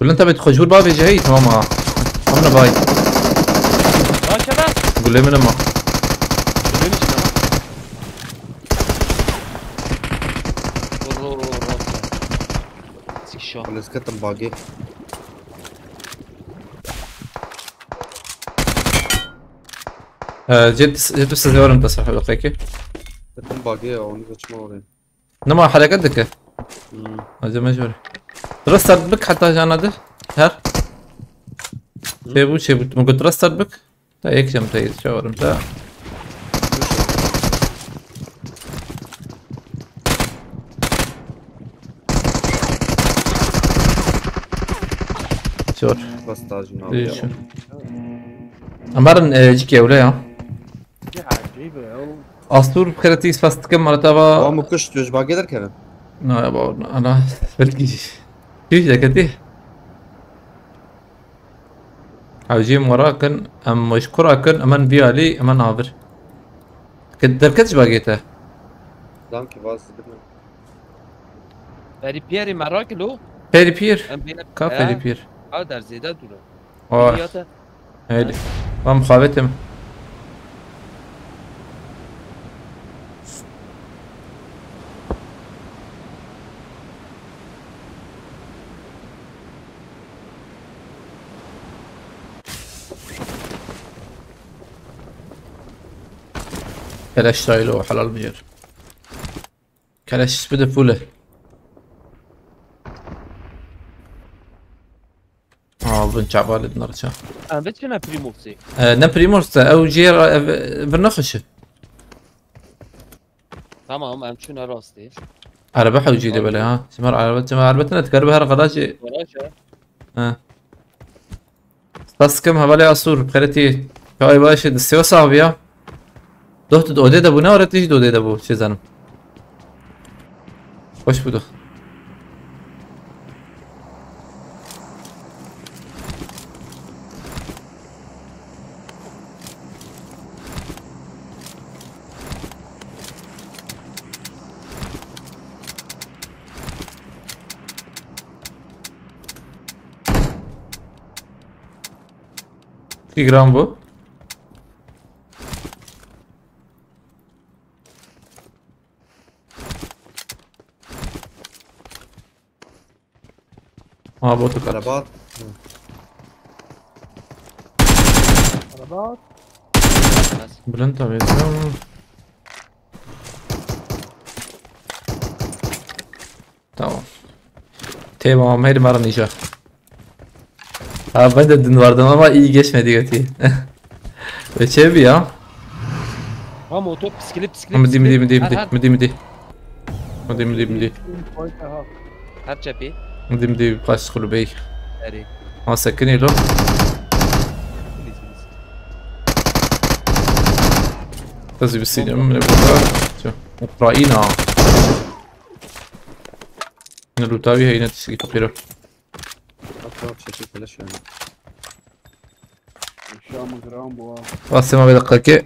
Bilind tabii xwe ji wir bavêje hey tamam ha. Amına bay. Lan şebe. Gulê min ama. Gulê min ama. Ro, ro, ro. Sik şo. Wala ez ketim bagê. Ee, jet, jet seviyorum da sahibi peki. Ketim bagê ya, onu kaçma oraya. Nema hereket dike. Hmm. Acaba jor. Restart bik heta jana de. Her. Hı. Şey bu, şey bu. Min got restart bik. Ta yek cem te çawarım ta. Zor. Bas tacın abi ya. Değişim. Amarin, e, cik evle ya. Ya, acayip ya. Astur kreatif fastıkım arada va. Wa mu kuş göz bagi derken. Na ya ba, ana belki. Hiç de kötü. Hewcî mora kin, em meşkura kin, emen biyalî, emen avir. Ke derket ji bagê te. Danke, was bilmem. Ferî Pierî merak lo. Ferî Pier? Em bêne Ka Ferî Pier? Ew der zêde dûr e. Oh. Bîriya te? Heyli. Van mixabetim. Keleş daylo helal bir yer. Keleş bir de pule. Aa, bin çabalet narça. Em biçine Primorsê. E, ne Primors te, ew jê ra, ev, ev ne xweşi. Tamam, em çûne rastê. Araba hewcî de bele ha. Simar araba, simar araba tine dikar bi her garajê. Garaj e. Ha. Stas kim hevalê Asur, xeretî. Çay baş e, siyo sahibi ya. Doh tu odê de bû, ne öğretici de odê de bû, şey zanim. Hoş bulduk. Kî gram bû? Ha, botu kat. Araba. Araba. Bilind tabii. Tamam. Tamam, hadi mara ninja. Ha, ben de dün vardım ama iyi geçmedi götü. Ve çevi ya. Ha, motor, bisiklet, bisiklet, Midi, midi, bisiklet. Midi, Her, midi, her. Midi, midi. Midî, midî, midî. Her çepî. Midî, midî, qas xulubey. Erê. Ha, sekinî lo. Please, please. Qızı bir sildim ne burada. Ukrayna. Ne lutavi heyne tişki kapiro. Bak bak, çekil keleş yani. Şamı gram bu ha. Basma bir dakika ki.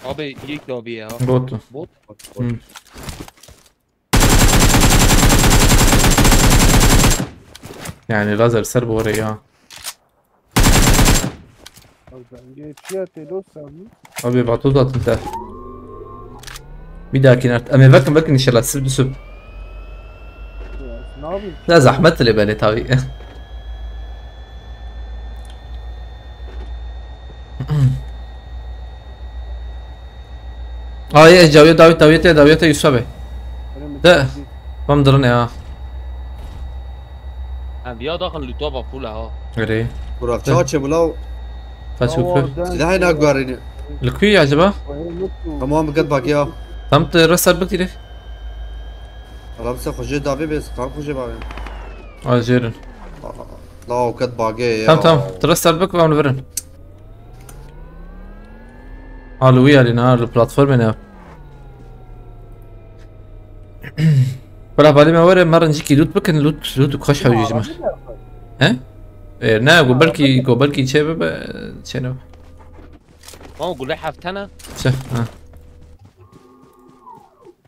Abi, yek daviye ha. Botu. Bot. Bak, Hı. Yani lazer ser bu oraya ya. Bak ben geçiyor Tedo sandım. Abi vatoz atın te. Bir dahakine artık. Ama bakın bakın inşallah siz bir sürü. Ya, ne yapayım? La zahmet ile böyle tabii. Ay, ay, davet, davet, davet, davet, Yusuf abi. Benim De. Tam durun ya. Ha, viya daxil lutova full ha. Öyle. Burak, çaçe bulav. Kaç Tamam, okul? ben- Silahı ne guarını. Lükü ya acaba? Bayılmıştım. Tamam, git bak ya. Tam te rest bak direkt. Adam sen hoca davi be, kan hoca bak. Ajerin. La o kat bage ya. Tamam tamam. Te rest bak ve onu verin. Alo, iyi alin ha, platform ne? Bela bali me were, me rincikî loot bikin, loot, loot xweş hewcî ji me. He? E, ne, go belkî, go belkî çê bibe, çê ne? Tamam, gule heftene. Çe, ha.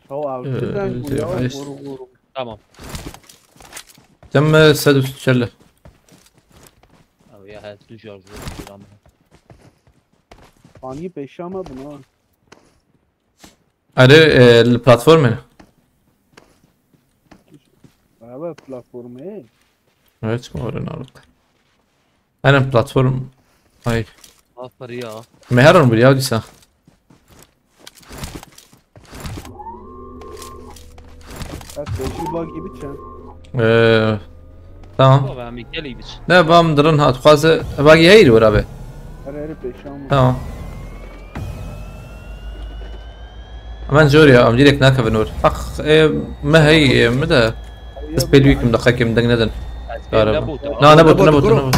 Tamam abi. Ee, Sizden bu ya. evet. Vur vur. Tamam. Cem, e, sedus çelle. Abi ya, he, tu şarjı. Hangi peşama buna? Are, e, platform ne? Beraber platformu. Evet, çıkma oraya aldık. Aynen platform. Ay. Aferin ya. Meharon bir ya disa. Ez peşi bak gibi çen. Ee, tamam. Baba, em gelî biç. Ne bam dirin ha, dixwaze bagî heyî wira be. Her eri peşama. Tamam. Hemen jor ya, em direkt nakevin or. Haq, e, me hey, e, me de. Ez pêlwî kim, deqekim deng nedin. Galiba. Ne bot? Na, ne bot, Ne ne bot, bot, ne ne bot.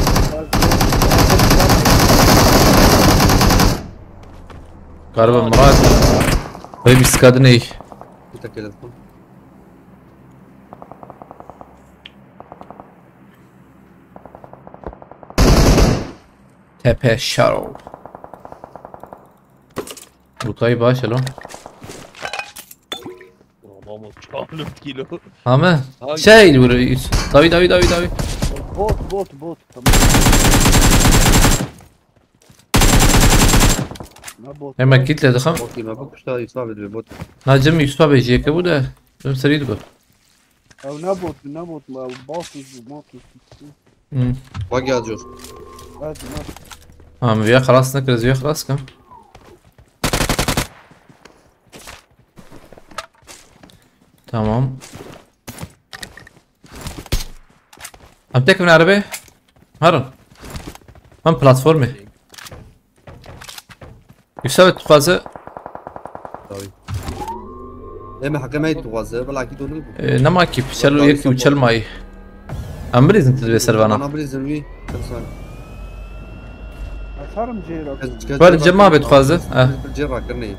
Galiba Murat. Hey, bir skadın ey. Bir tek telefon. Tepe Şaro. Rutayı baş alo. Tamam, çalım kilo. Ama Ay. şey vuruyor. Davi, davi, davi, davi. Bot bot bot. Tamam. Ne bot? Hemen kitle dıkam. Bot gibi, bak işte Yusuf abi diyor bot. Nacım Yusuf abi jeke bu da. Bizim seriydi bu. Ya ne bot ne bot la? Bot bu bot. Hmm. Bak yazıyor. Hadi lan. Tamam, ya خلاص نكرز، ya خلاص كم. Tamam. Em tek bin arabê. Harun. Em platformê. Yusuf dixwaze. Tabii. Ê me heqê me yê dixwaze, belakî tu nî. E, nema kî, çel û yek û çel mayî. Em bilîzin tu divê ser vana. Bana bilîzin wî. Sen sen. Atarım Ceyra. Kes- kes- Ber cema bê dixwaze. Eh. Cê rakirinê.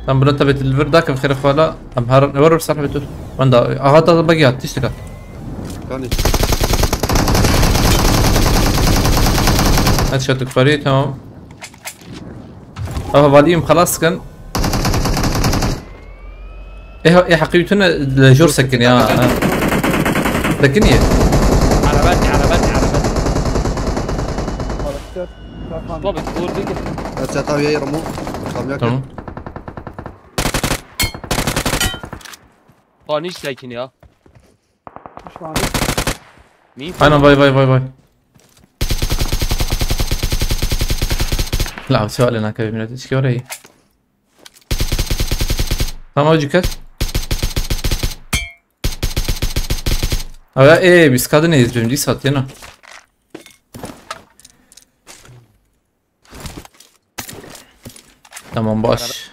Em bila tebê tu li vir dakim xêre xwe la. Em her, wer wer ser hebê tu. Wenda, axa ta bagî hat, tiştek hat. Kanî. Headshot xwarî, tamam. Aha, valiyim xelas kin. E, e, heqî tu ne, li jor sekin ya. Ha. Sekin ye. Arabet, arabet, arabet. Karakter. Kafam. Baba, vur bir. Çata ye Ramo. Tamam ya. Tamam. Paniş sekin ya. Üç tane. Min. Aynen, vay vay vay vay. La, se vale nakavê millet, çi orayı. Tamam, hocam kes. Aga, e, biz kadın neyiz, birinci saat yana. Tamam, baş.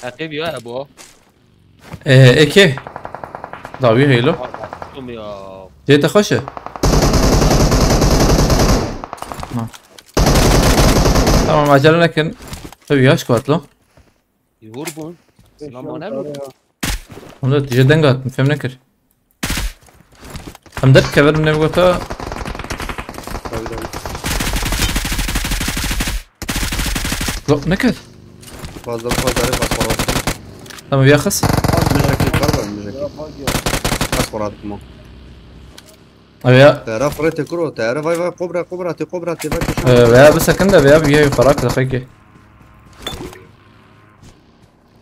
Heqê biya Ebo. Ee, eke. Dawî heylo. Tum ya. Cê te xweş e? Ha. Tamam, acele nekin. Tabii yaş kuatlı. Vur bûn. Silah mane bû. Onda tije deng hatin, fem nekir. Em der kever min gota. Tabii tabii. Yok, nekir. Fazla fazla bas para. Tamam, bir yakız. Az mecekli var var mecekli. Ya bak ya. Bas para atma. Abi ya, Tera fırı te kuro. Tera vay vay kobra kobra te kobra te vay. e, veya bir sakın da veya bir yere yukarı arkada peki.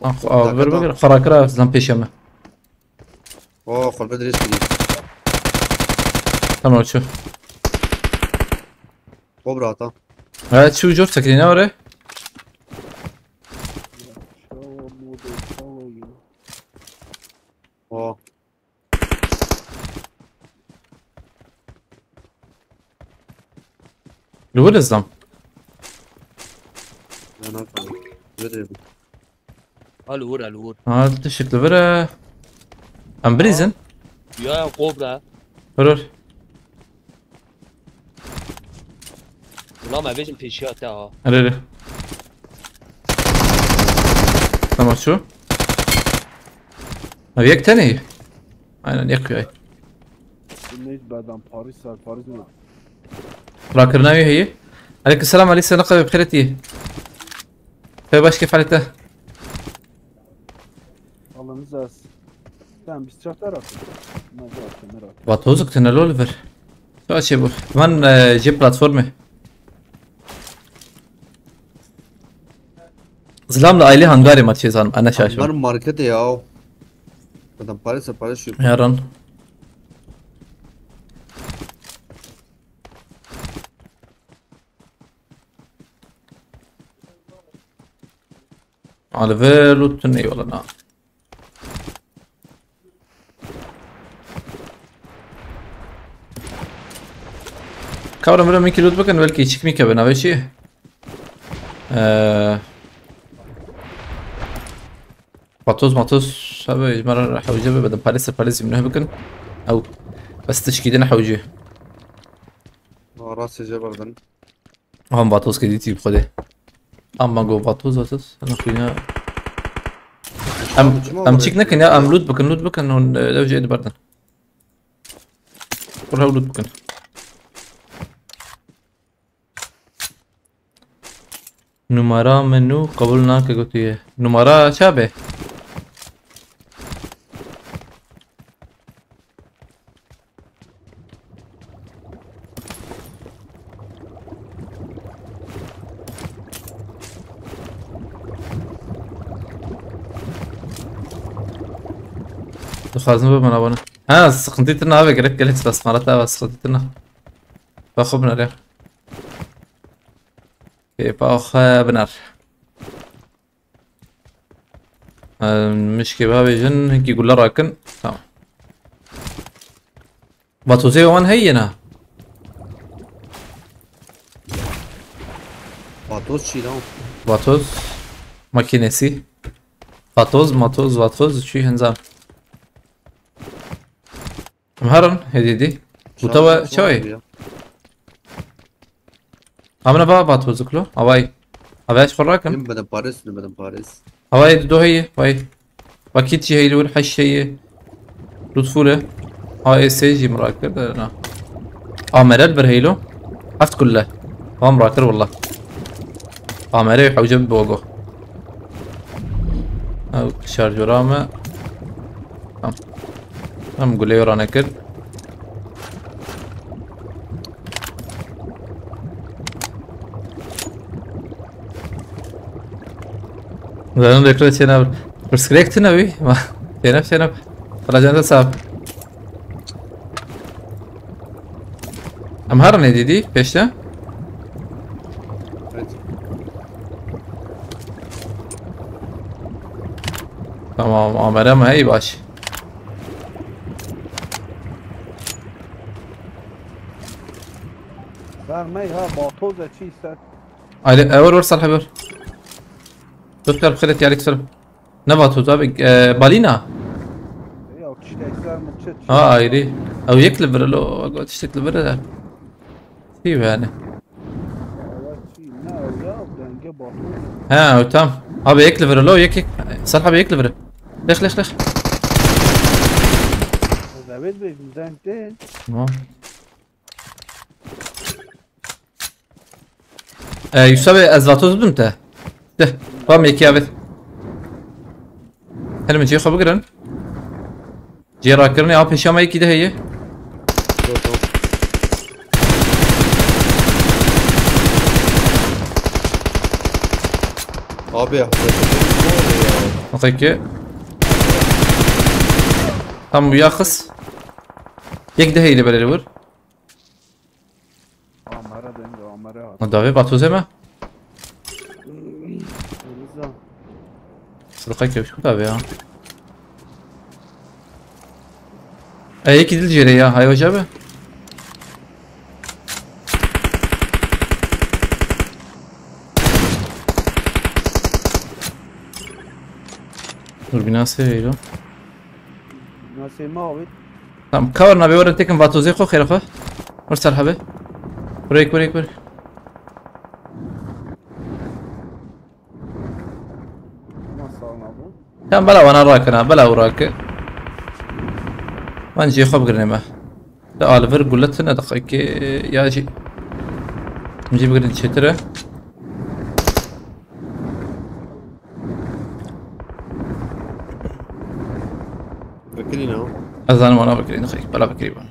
Ah, ah, ver bakayım. Karakıra zan peşeme. Oo, kolbe dirist gidiyor. Tamam, şu. Kobra ata. Evet, şu ucur sakın ne var? Şava modu şava ya. Oo. Lu wir is zam. Yana kaldı. Verir. Al vur, al vur. Ha, teşekkür vere. Em brizin. Ya kobra. Vurur. Ulan me bêjim pêşiya te ha. Hadi hadi. Tamam şu. Ha, yek tane. Aynen, yakıyor. Bu ne bedem Paris ser Paris mi? Rakırnavi heyi. Aleyküm selam, aleyküm selam, bixêr hatî. Xêr baş, kêf halê te. Allah'ınız az. Sen biz çatar atın. Ne kadar kemer at. Vatozuk tene lol ver. Saçê bu. Van, e, cê platformê. Zilam li ailê hangarê ma çê zanim, ana şaşim. Hangar markete ya. Adam Paris'e Paris şu. Yaran. Alve lutun eyvallah na. Kavra mira min ki lut bikin, belki çik mi kebe nave çi? Eee, Vatoz matoz abi, mara hewce be, bedim parê ser parê zî min bikin. Ew, bes tişkî din hewce. Rastê cê berdin. Aha, vatoz kedî tî bi xwedê. Ama go vatoz, vatoz. Ana xwîna. Em, em çik nekin ya, em loot bikin, loot bikin, hûn, e, dev jê diberdin. Kur hev loot bikin. Numara min nû qebûl nake gotiye. Numara ça be? Dixwazim bibin abone. Ha, sıkıntı tırnağı abi, gerek gerek basmara ta sıkıntı tırnağı. Bak o bunlar ya. Kêfa xwe binar. Em, mişkê bavêjin, hinkî gule rakin. Tamam. Vatozê wan heye na? Vatoz çî lan. Vatoz makinesi. Vatoz, matoz, vatoz, çi hinza. Em herin, hêdî dî. Gutawa çawê? Amına ba, ba tozuklu. Avay. Avay, ez xwe rakim. Nim bedim Paris, nim bedim Paris. Avay, du heye, vay. Vakit jî heyli wir, heş heye. Lütfule. A S jî mirakir de na. Amerel bir heylo. Heft kulle. Tamam, rakir wallah. Amere hewce bi bogo. Ew şarjora me. Tamam. Em gulê wê ranekir. Zaten reklam çêne bir. Pirsgirêk tune wî. Çêne çêne. Xela cende sab. Em herin êdî dî pêşte. Evet. Tamam, amere me hey baş. Vermey ha, batoz e çî ser. Ayrı, e, vur, vur, Salih, vur. Doktor, xelet, yalik, Salih. Ne vatoz abi? E, balina. Ya, tiştek ser mi, çi, çi? Ha, ayrı. Ew yek li vir lo, tiştek li vir de. Çi yani? Ya, çi, ne ya, denge batı. Ha, tam. Abi, yek li vir lo, yek, yek. Salih abi, yek li vir. Lex, lex, lex. David Bey, bizden değil. Tamam. E, Yusuf abi, ez vatoz bim te. De, bam yekî avêt. Hele min cihê xwe bigirin. Cihê rakirinê, a pêşiya me yekî de heye. Yok, yok. Abi ya. Nexê ki. Tam bu yaxis. Yek de heye li berê vur. Amara denge, amara hat. Ma davê vatozê me? Rıza. Sırka kevşim davê ya. E, yekî dil jêre ya, hay hoca be. Dur, binası heylo. Nasıl mı abi? Tamam, cover nabê, were têkin vatozê xwe, xêra xwe. Were ser hebe. Buraya, buraya, buraya. Tamam, sağ ol abi. Tamam, bela wana rakina, bela uraki. Van cihê xwe bigirine me. De alivir gulle tine daxike ya jî. Em jî bigirin çêtir e. Vekirî ne? Ez zanim wana vekirî, nexê, bela vekirî ban.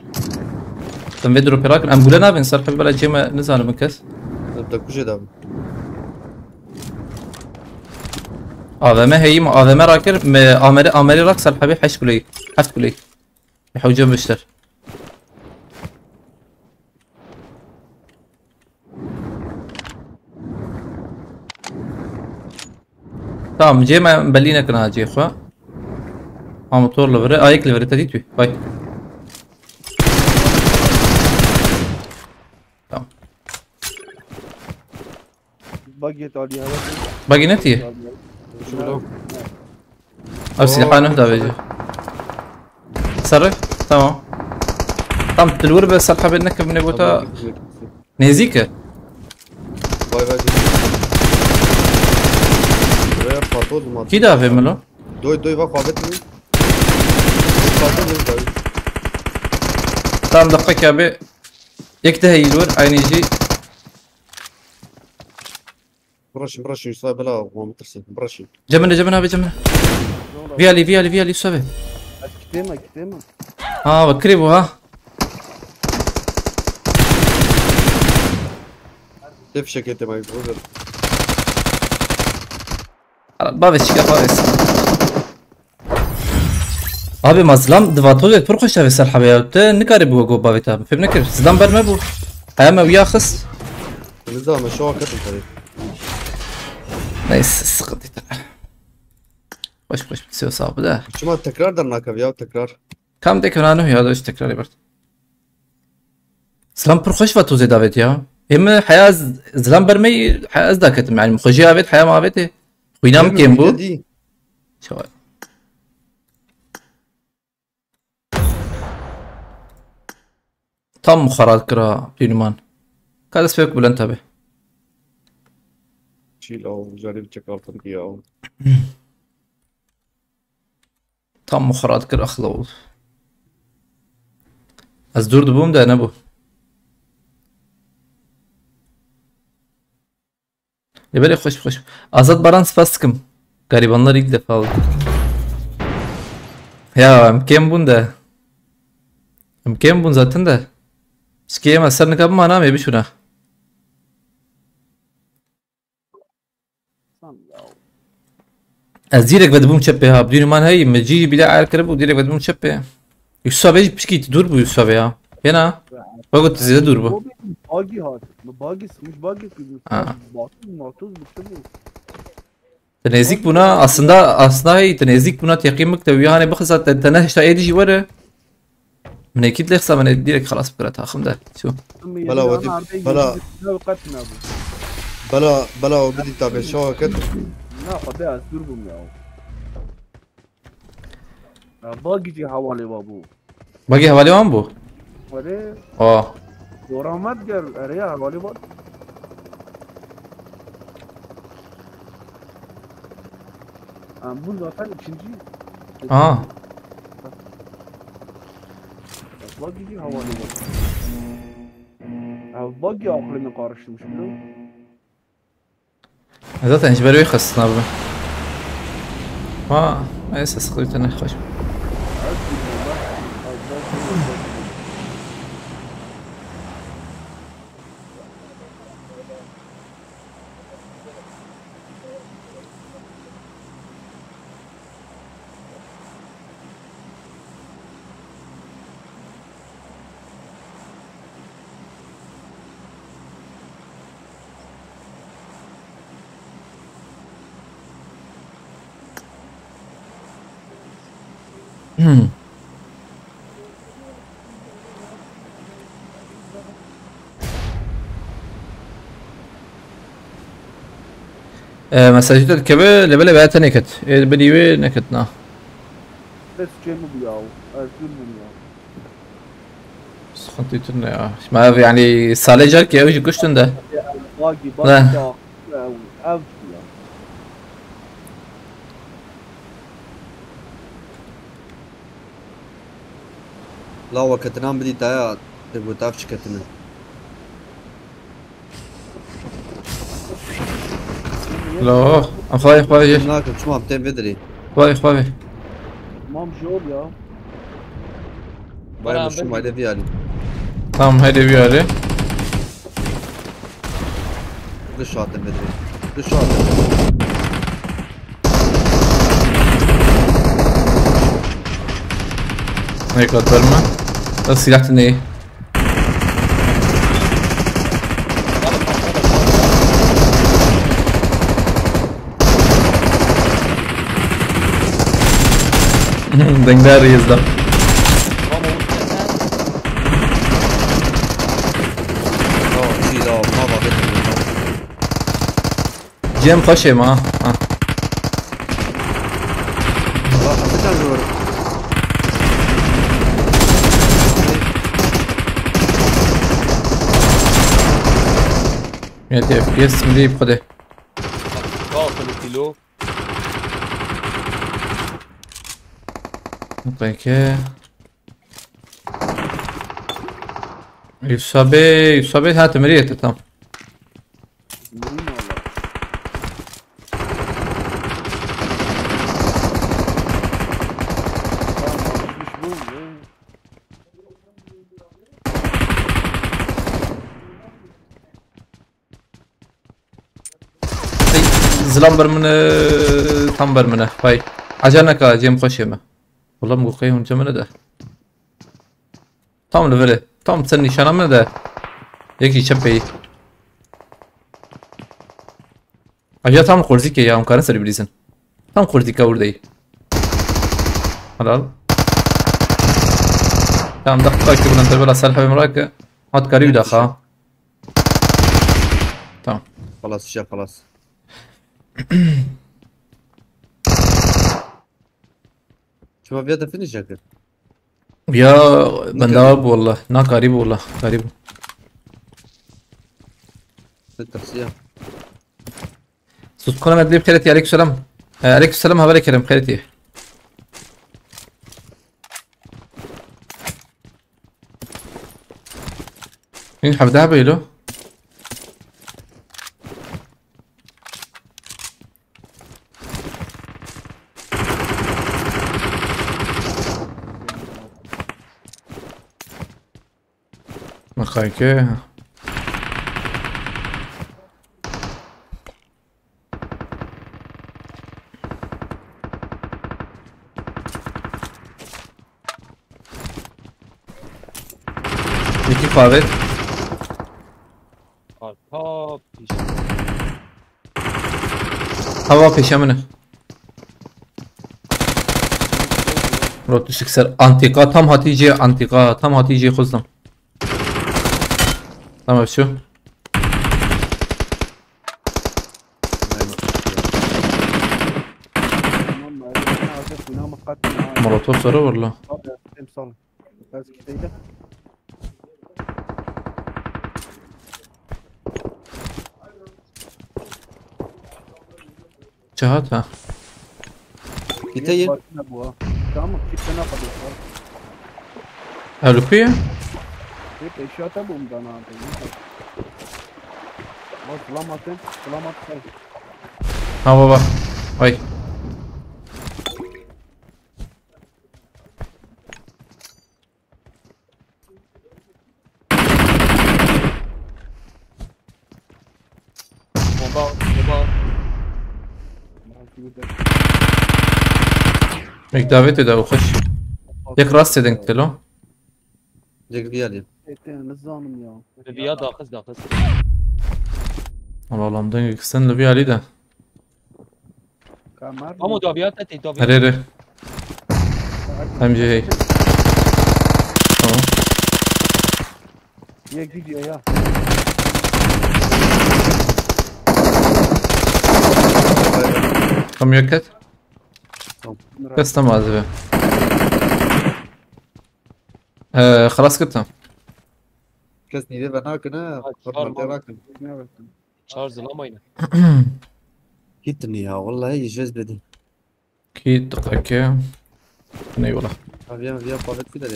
Em vê dropê rakin, em gule nabin, ser hevbela cê me nizanim kes. Em te kujê dabin. A V M heyî me, A V M rakir, me ameri, ameri rak ser hevê heşt kuleyî. Heft kuleyî. Hewce biştir. Tamam, cê me belî nekin ha cê xwe. Ha, motor li vir e, ayek li vir e, te dît wî. Bay. Tamam. Bagi taliye. Bagi ne tiye? Şurada. Abi, silahı ne da verecek? Sarı. Tamam. Tam tilwir be, sarı haber ne kemine bota. Tamam, gitsin, gitsin. Nêzîk e. Vay vay. Buraya patladı mı? Kî da vê min lo? Doy doy, bak, afet mi? Patladı mı? Tam dakika ki abi. Yek de heyî li wir, aynı jî. Bıraşın, bıraşın, Yusuf abi, bela, wan bitirsin. Bıraşın. Cemine, cemine abi, cemine. Vî alî, vî alî, vî alî, Yusuf abi. Hadi kitême, kitême. Ha, bak, kirê bu ha. Te fişek ete, bak, bu kadar. Bavê çike, bavê. Abi, ma zilam di vatozê pir xweş davê ser hebe ya. Te nikarî bû go bavê te. Fêm nekir. Zilam ber me bû. Heya me wiya xist. Nizam, me şowa ketim xerê. Neyse, sıkıntı değil. Xweş xweş, siyo sağ bide. Çima tekrar dernakeve ya, tekrar? Kam tekrar ne ya da üç tekrar ebert. Zilam pir xweş vatozê davêt ya. Ê min heya z-, zilam ber me, heya ez daketim, yani xwe jê avêt, heya me avêtê. Xwîna min kêm bû. Çawa? Tam xwe rast kira, Dînûman. Ka dest pêk bilind tabi. Çîl aw, carî biçek altın diye aw. Tam xwe rast kir, axla û. Ez dûr dibûm de nebû. Lê belê xweş, xweş. Azad Baran, spas dikim. Garibanlar ilk defa oldu. Ya, em kêm bûn de. Em kêm bûn zaten de. Şikê em ser nika bimana, em ê bişûna. Ez direkt vedibûm çepê ha. Bidûnî man hey, min cî bîle ayar kiribû, direkt vedibûm çepê. Yusuf abi jî pişkî dûr bû Yusuf abi ya. Yena. Bak, o zêde dûr bû. Bagi hat. Mi bagi sıkmış, bagi sıkmış. Ha. Batız, matız, bu çi bu? Te nêzîk bûna, aslında, aslında hey, te nêzîk bûna teqîm bik, te wî hanê bixisa, te, te nehişta êdî jî were. Min êkî lê xisa, min ê direkt xelas bikira taxim de. Çû. Bela wedî, bela. Qet nabû. Bela, bela o bidî tabê şawa kir. Na, xwedê ez dûr bûm ya. Ya, bagî jî hevalê wa bû. Bagî hevalê wan bû? Erê. Aa. Dora me diger, erê ya, hevalê wa. Em bûn zaten ikinci. Aa. Bagî jî hevalê wa. Ya, bagî aklımı karıştırmış biliyor musun? Zaten ji ber wê xistina bû. Ha, neyse, sıkıntı ne, xweş. Hmm. E, mesajî te dikeve, lê belê veya te neket. Ê, binî wê neketna. Bes çê min bû ya. Ez dûr bûm ya. Sıkıntı tune ya. Ma ev yani salê carkê ew jî kuştin de. Bagî, bagî. Ne. Ew, ew ya. Lawa ketinan bidî taya, te got ev çi ketine. Lo, xwayê, xwayê. Nakim, çima em tên vê dirê. Xwayê, xwayê. Mam jol ya. Bayram şu mayde bir alayım. Tamam, haydi bir araya. Dış hattım Bedri. Dış hattım. Ne kadar mı? Da silah ne? Dengdar yezda. Tamam, iyi, tamam, tamam. Cem xweşê ma. Ha. Yedi F P S milli xwedê. Katil kilo. Peki. Yusa Bey, Yusa Bey, ha, te miriyete, tamam. Vurayım valla. Tamam, alışmış bu, ne? Ey, zilam ber min e, tam ber min e. Vay. Acar neka, Cem xweşê me. Wala min got qey hûn Cem min e de. Tam li vir e. Tam ser nîşana min e de. Yekî çepê yî. Aja tam qurzîkê ya, hûn karin serî bilîzin. Tam qurzîka wurdeyî. Helal. Tamam, dakika ki bunun da böyle selha ve merak. Hat karî bir daha. Tamam. Xelas, şef, xelas. Çima viya te finish kir? Ya, bendava bû wallah. Na, karî bû wallah. Karî bû. Ne tirsiya. Sus, kona medlib xêretî, aleyküm selam. E, aleyküm selam, haberê kerem, xêretî. Hîn hevdeh beylo. Mexayke. Yekî xwe avêt. Arka pîş. Hava pêşe min e. Rotuşik ser antika, tam hatî cê antika, tam hatî cê xuzdim. Tamam şu. Molotov sor e valla. Abi, em sal. Ez kiteyde. Çi hat ha? Kiteyim. Bak ne bu ha. Tamam, kitle ne kadar var? Ev li ku ye? Hep eşya da bomba ne yapayım? Bak, bulamadın, bulamadın. Ha baba. Ay. Bomba, bomba. Mekdavê tê de xweş. Yek rast têdin telo. Direkt bir yer. Ete, ne zanım ya. Bi viya daxiz daxiz. Allah Allah, dengê sen li vî alî de. Kamer. Amo daviya te tê daviya. Herê rê. Em jî hey. Tamam. Yek gidiyor ya. Tam yok et. Kes tam az be. Ee, xelas kir tam. Kes nîvê ve nakine. Bak, Bak çağır madde bak. Rakin. Ne bakın? Çar zılamayın. Gittin ya vallahi yiyeceğiz dedi. Ki dakika. Eyvallah. Aviyan aviyan pavet bir de.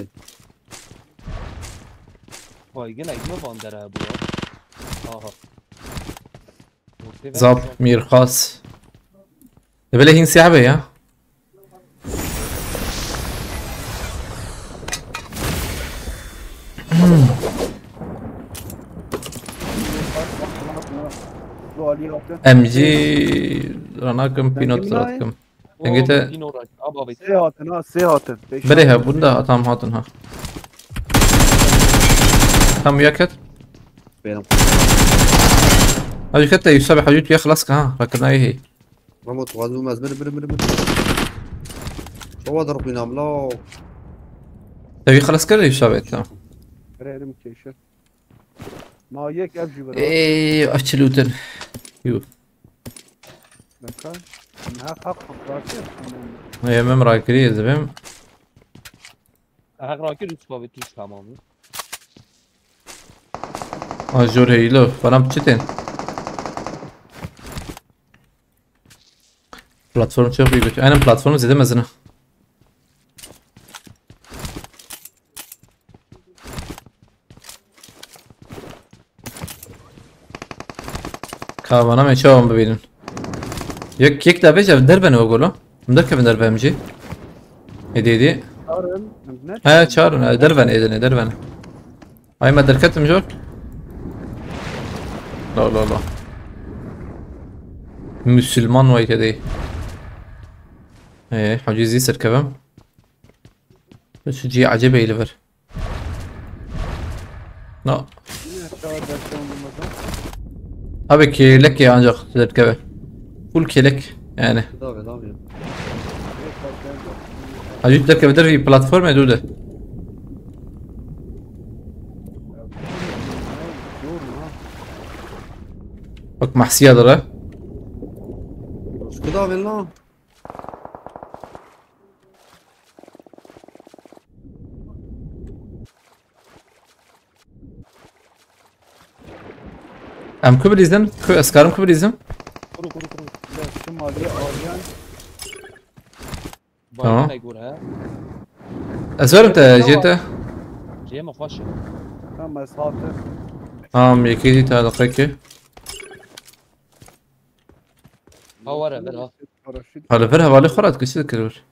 Vay yine ekme bandere bu ya. Aha. Ortaya ver. Zap, Mirxas. Böyle hin siyah be ya. Bu Ali yaptı. M G ranakim, pinot Zengin lan. Ranakim. Dengê te- Dino rak. Abi abi. Sê hatin ha, sê hatin. Beş Belê hatin. He, bunda atam hatin ha. Tam ya ket. Benim. Hadi ket de Yusuf abi, hadi ya xelas ka ha. Rakirnayê hê. Ramo tu gazû mez bir bir bir bir. Şova da ruhînam la. Te wî xelas kir Yusuf abi, tamam. Verelim keşif. Ma yek ev jî verir. Eee, açılıydın. Yuh. Dakika. Ne hak hak bırakıyor. Tamam. Yemem rakiri ezibim. Hak rakir üst abi tuş tamamı. Azor heylo. Bana biçitin. Platform çok büyük. Aynen platform zede mezine. Ka vana me çawan bibînin. Yek, yek da bêje dervene o golo. Em derkevin derve em jî. Hêdî hêdî. Çağırın. Ne? He çarin, he dervene êdine dervene. Ay me derketim jor. La la la. Müslüman vay kedê. Ee, hacı zî serkevim. Şu cî acebe li vir. No. Yine aşağı dersen bulmadan. Abi kelek ya ancak derkeve. Full kelek yani. Davi davi. Hacı derkeve der bir platform ya dur de. Dur lan. Bak mahsiya da. Şu davi la. Em ku bilîzin? Ku eskarim ku bilîzin? Kuru kuru kuru. Biraz şu maliye alacaksın. Tamam. Baygın Egur ha. Ez verim te jê te. Cem hoş. Tamam, mesafir. Tamam, yekî dî ta deqekê. Ha var ver ha. Paraşüt. Hala ver hevalê xwe rat kişi dikir vir.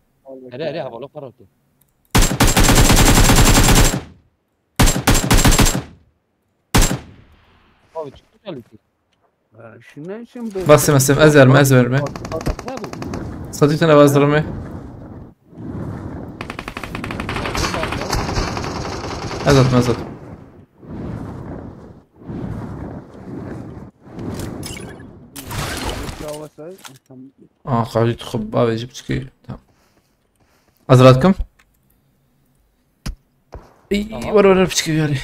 Hele hele havalı karartı. Abi çıktı kalite. Ee, Şimdi şimdi böyle. Basım basım ez verme ez verme. Ne bu? Satayım sana bazılarımı. Ez atma ez atma. Aa, xalî tu xub bavê jî piçkî. Tamam. Ez rat kim? Î, Tamam. Were were piçkî yarî.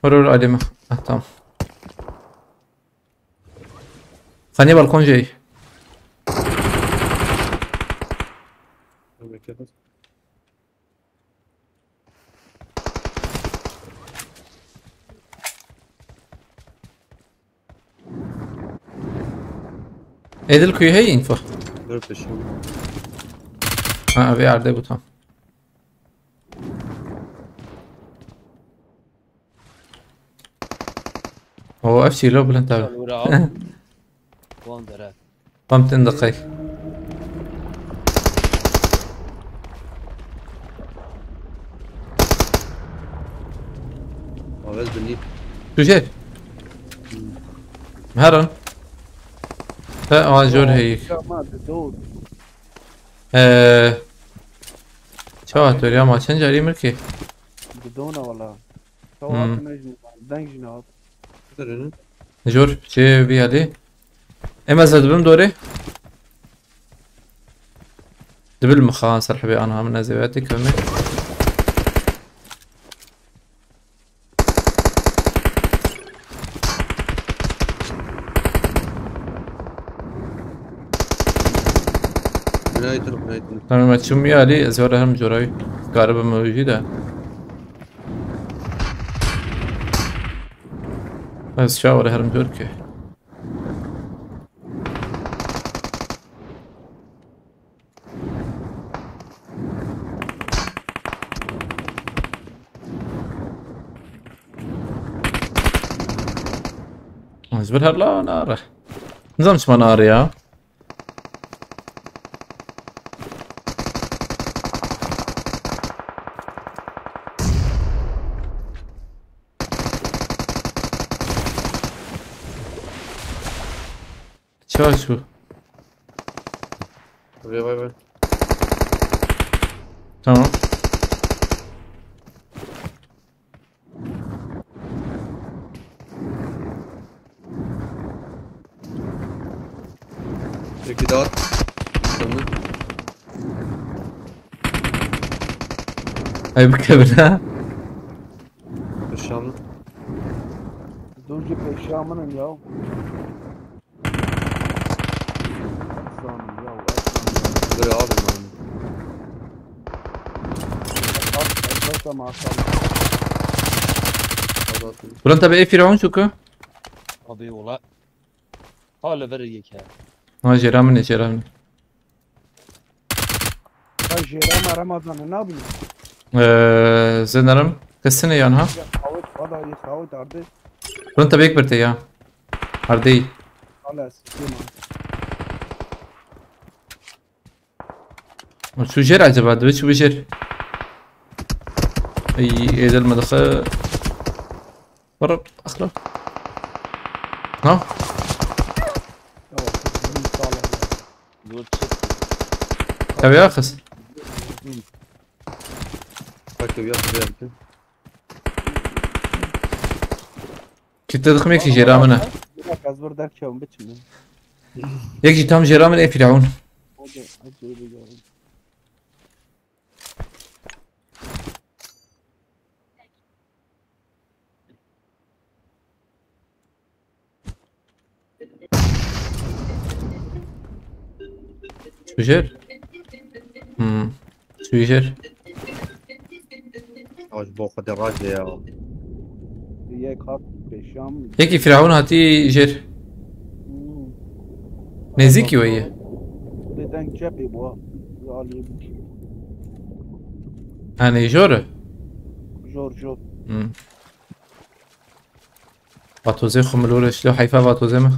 Were were alê me. Ah, tamam. Xanî balkon jey. Edil kuyu heye info. Dur peşim. Ha, ev erdê bû tam. O, ev çîlo bilind abi. Wan dere. Tam tin diqey. Avez binî. Tu jê. Herin. Te awan jor heyik. Ama de doğru. Ee, çawa tu ya ma çend carî mirkî? Didona wala. Çawa Hmm. hatine jî deng jî nehat. Jor çê vî yadî. Em ez dibim dorê. Dibil mixan ser hibê anha min ez ê wetî kevme. Günaydın, günaydın. Tamam, açım ya Ali, ez were herim coray. Garibe mevjû de. Ez şa were herim cor ki. Ez bir her la nare. Nizam çima nare ya. Çaş bu. Buraya bay bay. Tamam. Peki dağıt. Tamam. Ay bu kabir ha. Yaşamlı. Dur ki peşamının ya. Aslanım ya, aslanım ya. Dur abi lan. Bak, bak, bak, maşallah. Buran tabi e Firavun şuku. Abi ola. Hala ver yek ya. Ha, jêra min e, jêra min e. Ha, jêra me Ramazan, ne yapayım? Ee, zenerim. Kesine yan ha. Ya, kavit, valla iyi kavit ardı. Buran tabi ek birte ya. Ardê. Hala sikeyim ha. Çû jêr acaba? Divê çû bijêr. Ey, êdil me dixe. Bırr, axla. Ha? Ya, kızım, sağ ol. Dur, çık. Ev ya kız. Bak, ev ya, ev ya. Kite dixim yek jî jêra min e. Bir dakika, ez bir derkevim, biçim ya. Yek jî tam jêra min e Firavun. Hadi, hadi öyle gelin. Çû jêr? Hmm. Çû jêr? Aş bo xwe de rajê ya. Yek hat pêşiya min. Yekî Firavun hatî jêr. Hmm. Nêzîkî we ye. Lê deng çepê bû ha. Aliyê bû. Hanê jor e? Jor, jor. Hmm. Vatozê xwe milore şilo heyfa vatozê me.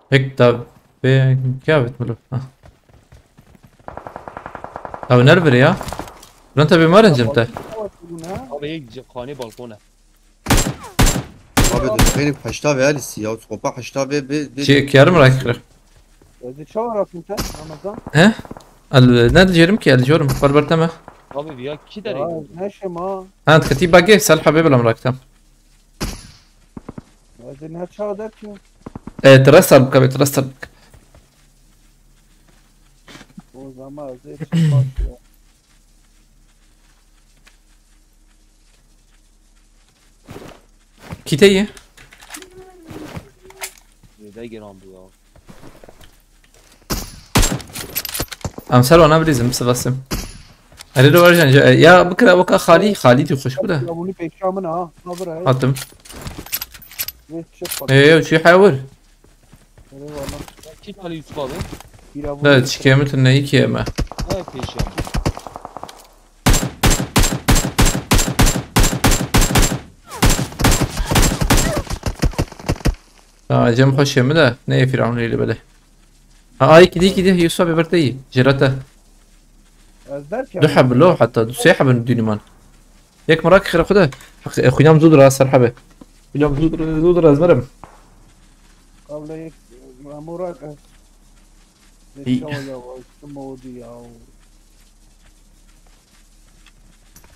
Hek da be kya vet milo. Ha. Ew nervir ya. Lan tabi marin cim te. Abi yek kanê balkona. Abi de benim haşta ve alisi ya. Skopa haşta ve ve ve. Çi kiyarım rakıkırı. Ezi çawa rakın te Ramazan? He? El ne diyerim ki el diyorum. Barbar tema. Abi ya ki derê. Ya ne şey ma. Ha, tkati bagi sel habibi lam raktam. Ezi ne çawa der ki? E, terasar bika be, terasar bika. O zaman ezi çawa ya. Kî te ye? Zêde giran bû ya. Em ser wana bilîzim, sivasim. Erê li werjen, ya bikira weka xalî, xalî tî xweş bû de. Ya bunu pêşa min ha. Ha bira. Hatim. Vê çi pat. Ê, ew çi hewir? Erê valla. Kî tane Yusuf abi? Bira bunu. Da çikê min tune iki eme. Ha pêşa. Ha, cem xweşê min de. Ne Firavun lê bele. Ha, ay kidi kidi Yusuf abi berteyî. Jirata. Ez derkevim. Du heb lo hatta, du sê heb dünüman. Yek merak xire xwe de. Heq, e, xwînam zû dira ser hebe. Xwînam zû dira, zû dira ez merim. Qavle yek, memura, e, Î. Çawa ya, çi modî ya.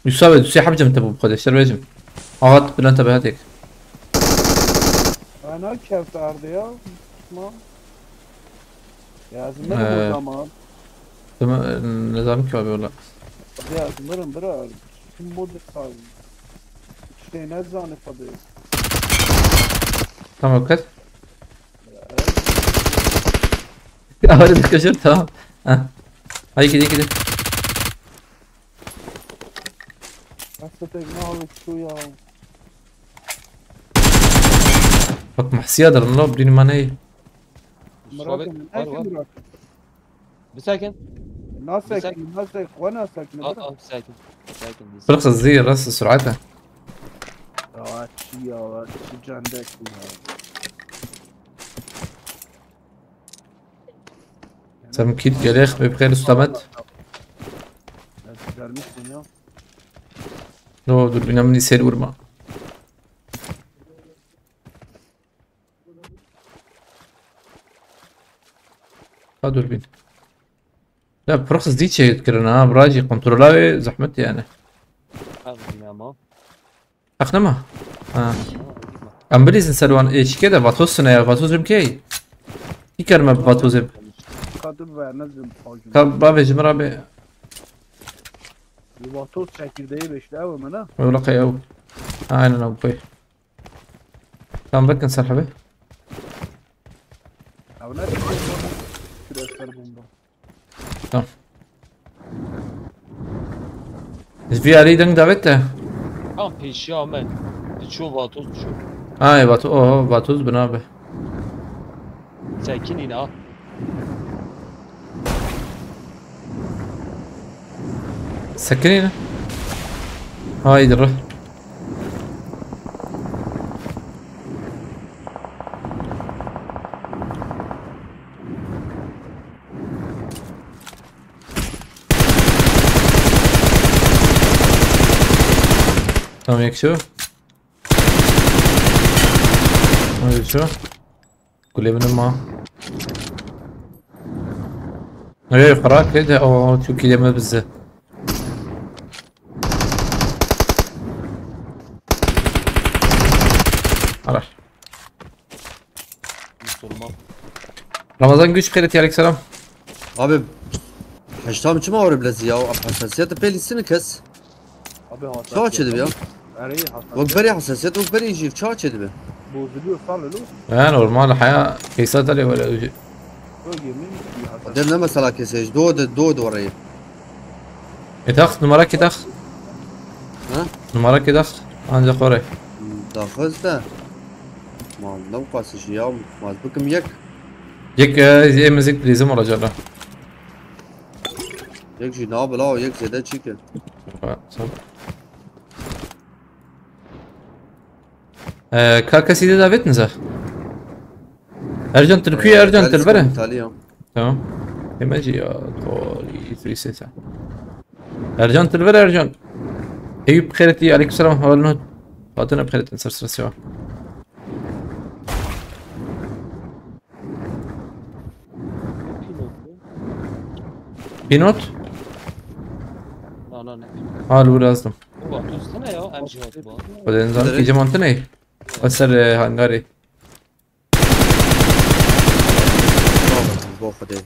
Yusuf abi, du sê heb cem te bû, bi xwe de, şer bêjim. Ahat, bilen te bi hetek. Ana kevt arde ya. Ma. Ya, ez mirim Ee, o zaman. Deme, nizam ki abi valla. Ya, ez mirim bira. Kim bu de sağ? Şey ne zanı tabi. Tamam, kaç? Ahırı bir kaçır, tamam. Ha. Hadi gidelim, gidelim. Nasıl tekne alıp şu ya? Bak, mahsiya da lan, bilin manayı. Murat, Mustafa, ne var, var. Murat? Bisakin. Nasıl Bisakin. Nasıl? O nasıl? Al, al, bisakin. Bisakin, bisakin. Bırak hızlı, nasıl sürate? Ya, çi ya, çi candek ya. Sen kit gerek, bebxer ustamet. Evet, vermişsin ya. No, dur, bina min sêr vurma. Ha, dur bin. Ya, pir xizdî çêkirin ha, biracî, kontrola wê zehmet yani. Ha, bilmiyorum ama. Heq nema? Ha. Em bilîzin ser wan ê çike de, Vatos ne ya, Vatos jim key? Kî kerime bi Vatosê? Kadir ve Nezim Hacı. Ka bavê ji min re bê. Vatos çekirdeği beşle ev mi ne? Wela qey ew. Aynen ew koy. Tamam, bakın ser hebe. Ev ne? Küresel bomba. Tamam. Ji vî alî deng davet de. Tam pêşiya me. Diço Vatos diço. Ay, Vatos, oho, Vatos binabe. Sekinî ne? Sekinî ne? Haydi re. Tamam, yek şu. Hadi şu. Kulê min ma. Nereye yukarı? Kedi, o, çok iyi deme bizi. Ara. Musulman. Ramazan Güç, xêret, aleyküm selam. Abi, heştam çima were bilezi ya? Abi, hassasiyet pê lîsini kes. Abi, hassasiyet. Çawa çêdibi ya? Erê, hassasiyet. Wek berê hassasiyet, wek berê jî çawa çêdibi? Bozuluyor, sallıyor. Ya, normal, haya, keysa tale wele. Yok, yemin ediyorum, hassasiyet. Dem ne mesela kesej, do de, do de orayı. Êdax, numara kê dax? Ha? Numara kê dax? Ancak oraya. Daxız da. Ma ne bu kasışı ya? Ma bikim yek. Yek, e, yek müzik lezim olacak da. Yek jî na bila, yek zêde çî kir. Ha, sağ ol. Ee, ka kesî de davet nize? Ercan, tu li ku yî, Ercan, tu li vir e? Tamam. Hemen jî ya, tolî, tolî sêse. Ercan, tu li vir e, Ercan. Eyüp, xêretî, aleyküm selam, hevalno. Fatine, xêretin, ser, ser, sewa. Pinot? Na, na, ne. Ha, li wir azdim. Baba, tu sene ya, em jî hatî ba. Xwedê nizam ki cemantine. O ser, e, hangarê. Bo Xwedê.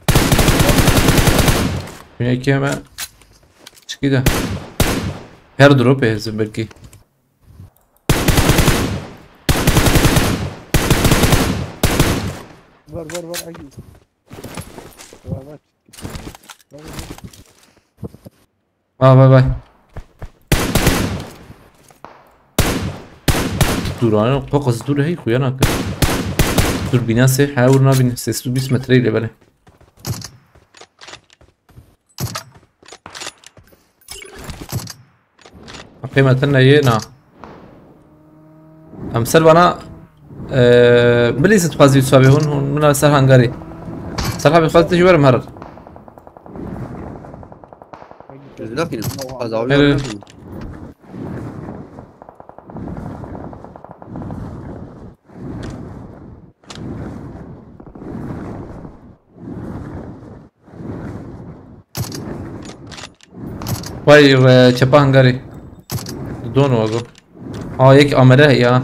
Yine iki hemen. Çıkıydı. Her drop ezdim belki. Var, var, var, Agi. Var, var. Var, var. Vay vay vay. Durane, kokas dur hey xuya nake. Dur bina se, ha vur nabin, ses tu bîst metre ile bele. Qîmetine yê na. Em ser vana, e, bilî se dixwazî wisa bê hûn, hûn mina ser hangarî. Ser habî xwaz tu jî werim herin. Ez naxînim. Ez awiya Evet. naxînim. Vay, e, çepa hangarî. Don wago. Aa, yek amele ya.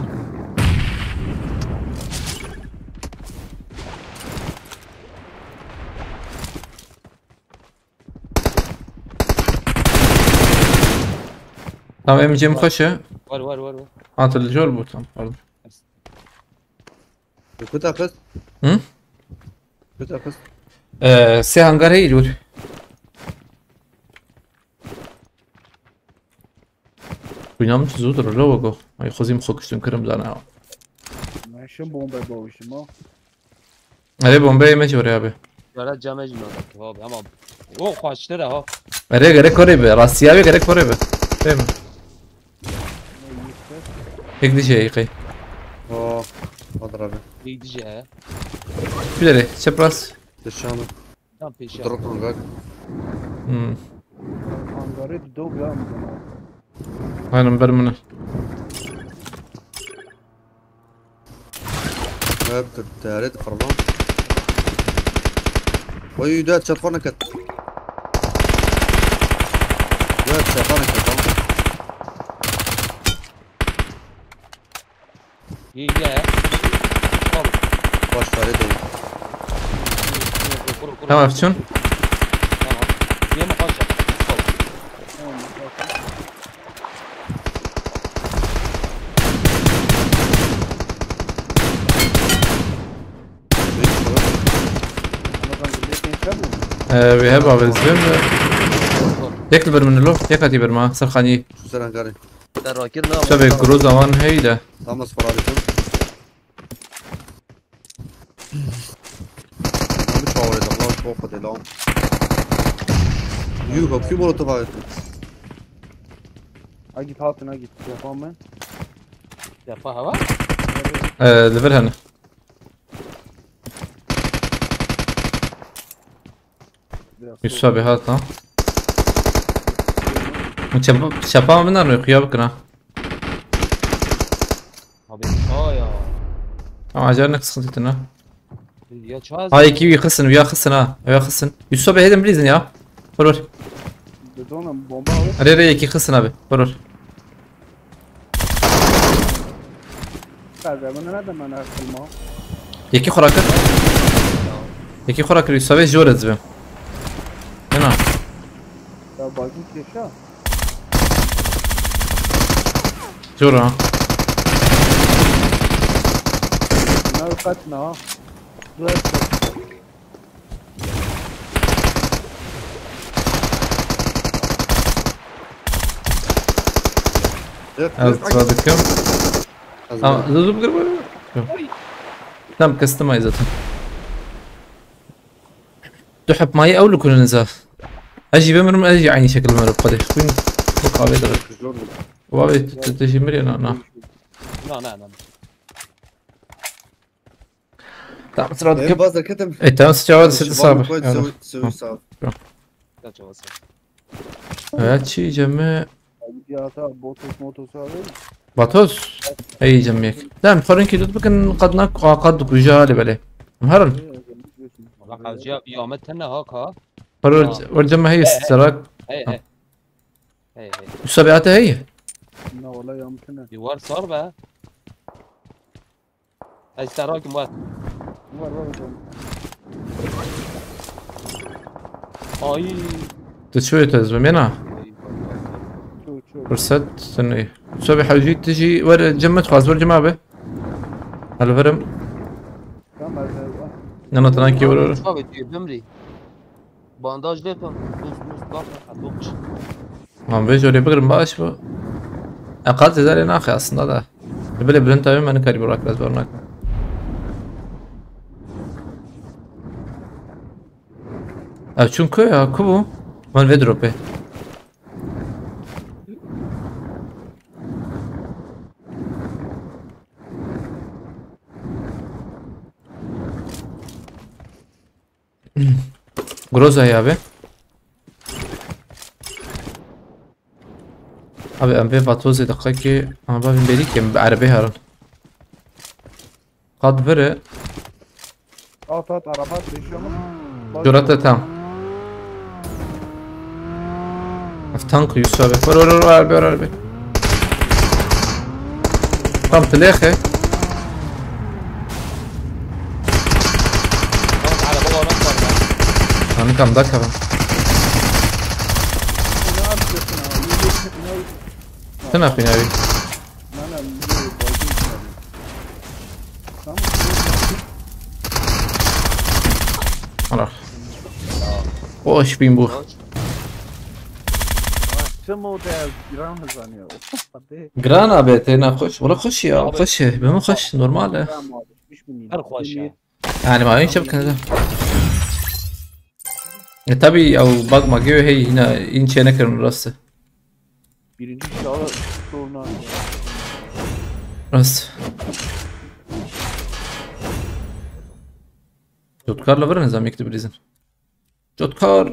Tamam, M C'm xweş e. Var, var, var, var. Ha, tu li jor bû, tamam, pardon. Kuta xist? Hı? Kuta xist? Ee, sê hangar heyî jor. Xwîna min zû dirilo wego. Ay, xwezîm xwe kiştim kirim zana. Meşin bombe bavuşum ha. Erê, bombeyê me jî were abi. Jara came jî nadak abi ama o xweştir e ha. Erê, gerek orê be. Rastî abi gerek orê be. Değil mi? Yek dije yıkay. Oh, odur abi. Neydi ya? Bir yere, çapraz. Dışarı. Tam peşe. Drop hangar. Hmm. Hangarê di dog ya min. Aynen, ber min e. Hep tu teyarê difirlan. Oy, dua çerxo neket. Dua çerxo neket, tamam. Hile. Tamam. Baş tane değil. Kuru, kuru, kuru. Tamam, Efçun. Tamam. Yeme kaç. Tamam. Ee, we have abi, ez vêm. Yek li ber min lo, yek hatî ber ma, ser xanî. Şu ser hangarê. Te rakir ne? Tabii, groza wan heyî de. Tamam, spor abi, tamam. Abi çawarê de, lan, çok hadi lan. Yuh, bak, kim orada var? Ha git, hatun, ha git. Yapamam ben. Defa hava? Ee, li vir hene. Biraz Yusuf abi hat ha. Min çapa, çapa min nerede, xuya bikin ha. Abi, ha ya. Ama acar ne sıkıntı ha. Ya çaz. Ha, iki bir xistin, ya xistin ha. Ya xistin. Yusuf abi, hêdin bilîzin ya. Vur vur. Beton bomba abi. Arê arê, iki xistin abi. Vur vur. Kaza, bana nereden bana akılma? Yekî xwe rakir. Yekî xwe rakir, Yusuf abi, jor ez bim. Hena. Ya bacım keşa. Jor ha. Bunlar kaç ne ha? Dua et. Ez dua dikim. Tamam, zû zû bikir, bikir. Yok. Tamam, kestim ay zaten. Du heb mayî ew li ku ne niza. Ez jî bimirim, ez jî eynî şekil bimirim. Qedê xwîn bu qavê de. Wavê tu, tu, tu jî mirî, na, na. Na, na, na. Tamam, sıra dikim. Baz derketim. E, tamam, sıcağı da sıdı sabır. Sevi, sevi sağ. Ya çavası. Evet, çi cemi. Ya ta botos motos abi. Batos. Ey cemi yek. Tamam, xorun ki dut bikin, qad nak, qad dikuja hali bele. Em herin. Valla qazciya bir amet tenne ha ka. Xorun, xorun cemi hey, serak. Hey, hey. Hey, hey. Usta bir ate hey. Na, valla yamkine. Yuvar sar be. Ez te rakim var. Var, var hocam. Ay. Tu çi wê tu ez bimêna? Ay, ay, ay, ay. Çu, çu. Fırsat sen ey. Usta bir hewcî tu jî wer cemmet xwaz, wer cema be. Helverim. Tamam, ez, ez. Nana, tana ki wer wer. Çabe diyor, bimri. Bandaj lê to, buz, buz, bak, bak. Lan vê jorê bigirim baş bû. E, qat zêde lê naxe aslında da. Bilê bilind tabii, me nikarî birak, ez bar nakim. Ev çûn ku ya, ku bû? Van vê dropê. Groza ya be. Abi, em vê vatozê deqekê, ama bavên berî ke em bi erebê herin. Qat vire. At, at, araba değişiyor mu? Bak. Jurata tam. Ev tank Yusuf abi. Var, var, var, var, abi, var, abi. Tam tilexe. Tamam, araba olan var lan. Tanı kam da kavan. Ne yapıyorsun abi? Ne, ne, ne? Sen ne yapıyorsun abi? Lan, lan, ne, bacım abi. Tamam. Ana. Hoş bin bu. Çi model giran zanıyor. Hadi. Giran abi, têna xweş. Wala xweş ya, abi, xweş e. Bi min xweş, normal e. Tamam abi, düşmeyeyim. Her xweş e. Yani ma hiç yapkın. E, tabii ya, bak, ma göğe hey, yine inçe ne kırın orası. Birinci inşallah sorun abi. Rast. Jotkarla var ne zaman yekti bilizin. Jotkar.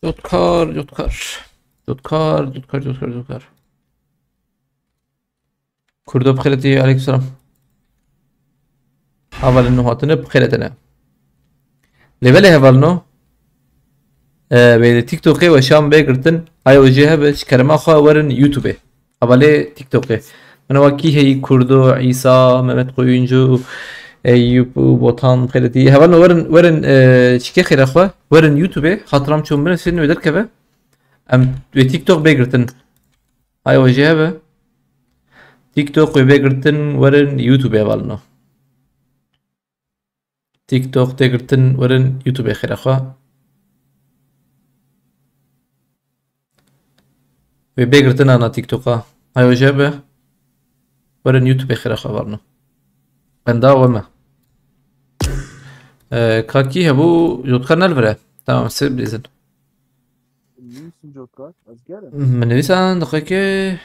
Jotkar, Jotkar. Jotkar, Jotkar, Jotkar, Jotkar. Kurdo bixêretî, aleykum selam. Hevalino hatine bixêretine. Lê belê hevalino. E, wê TikTokê weşan bê girtin. Ayo jê hebe, ji kerema xwe werin YouTubeê. Hevalê TikTokê. Min wekî heyî Kurdo, Îsa, Mehmet Koyuncu, Eyüp û Botan bixêretî. Hevalino werin, werin, e, çikê xêra xwe. Werin YouTubeê. Hatiram çûn binivîsin wê derkeve. Em wê TikTok bê girtin. Hay o jê hebe. TikTok wê bê girtin werin YouTubeê hevalino. TikTok tê girtin werin YouTubeê xêra xwe. Wê bê girtin ana TikToka. Hay o jê hebe. Werin YouTubeê xêra xwe hevalino. Qenda we me. Ee, kakî hebû jotka nelvire. Tamam, siz bilizin. Nivîsî Jotkar, ez gerim. Min nivîsa diqekê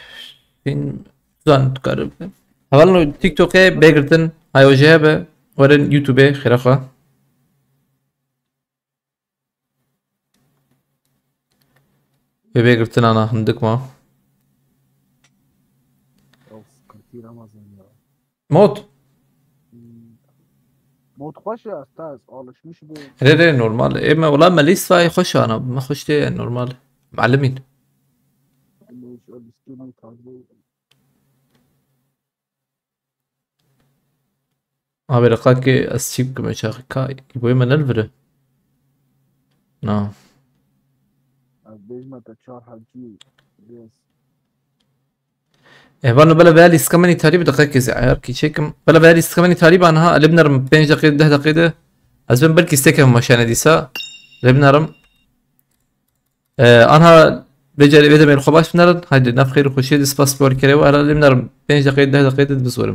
fîlm zan dikarim. Hevalno TikTokê bê girtin, hay o jê hebe, werin YouTubeê xêra xwe. Wê bê girtin ana hindik ma. Of, Kadir Ramazan ya. Mod. Hmm. Mod xweş e, ez ta ez alışmış bûm. Rê rê normal. Ê me wela me lîstayê xweş ana. Me xweş tê normal. Melimîn. Mod, o lîstê min taze. Abi reqakê ez çî bikim çaxî ka boyê me nelvire. Na. Ez bêjime te çar hevcî. Yes. Ehvalno bela veya lîstika min îtarî bi deqekê zî ayar kî çêkim. Bela veya lîstika min îtarî bi anha, lê binerim pênc deqê, deh deqê de. Ez bin belkî stekevim maşane dîsa. Lê binerim. Ee, anha becerê vê demê xwe baş binerin. Haydi, nav xêr û xweşiyê de spas bi werkerê we. Ara lê binerim pênc deqê, deh deqê de dibizwerim.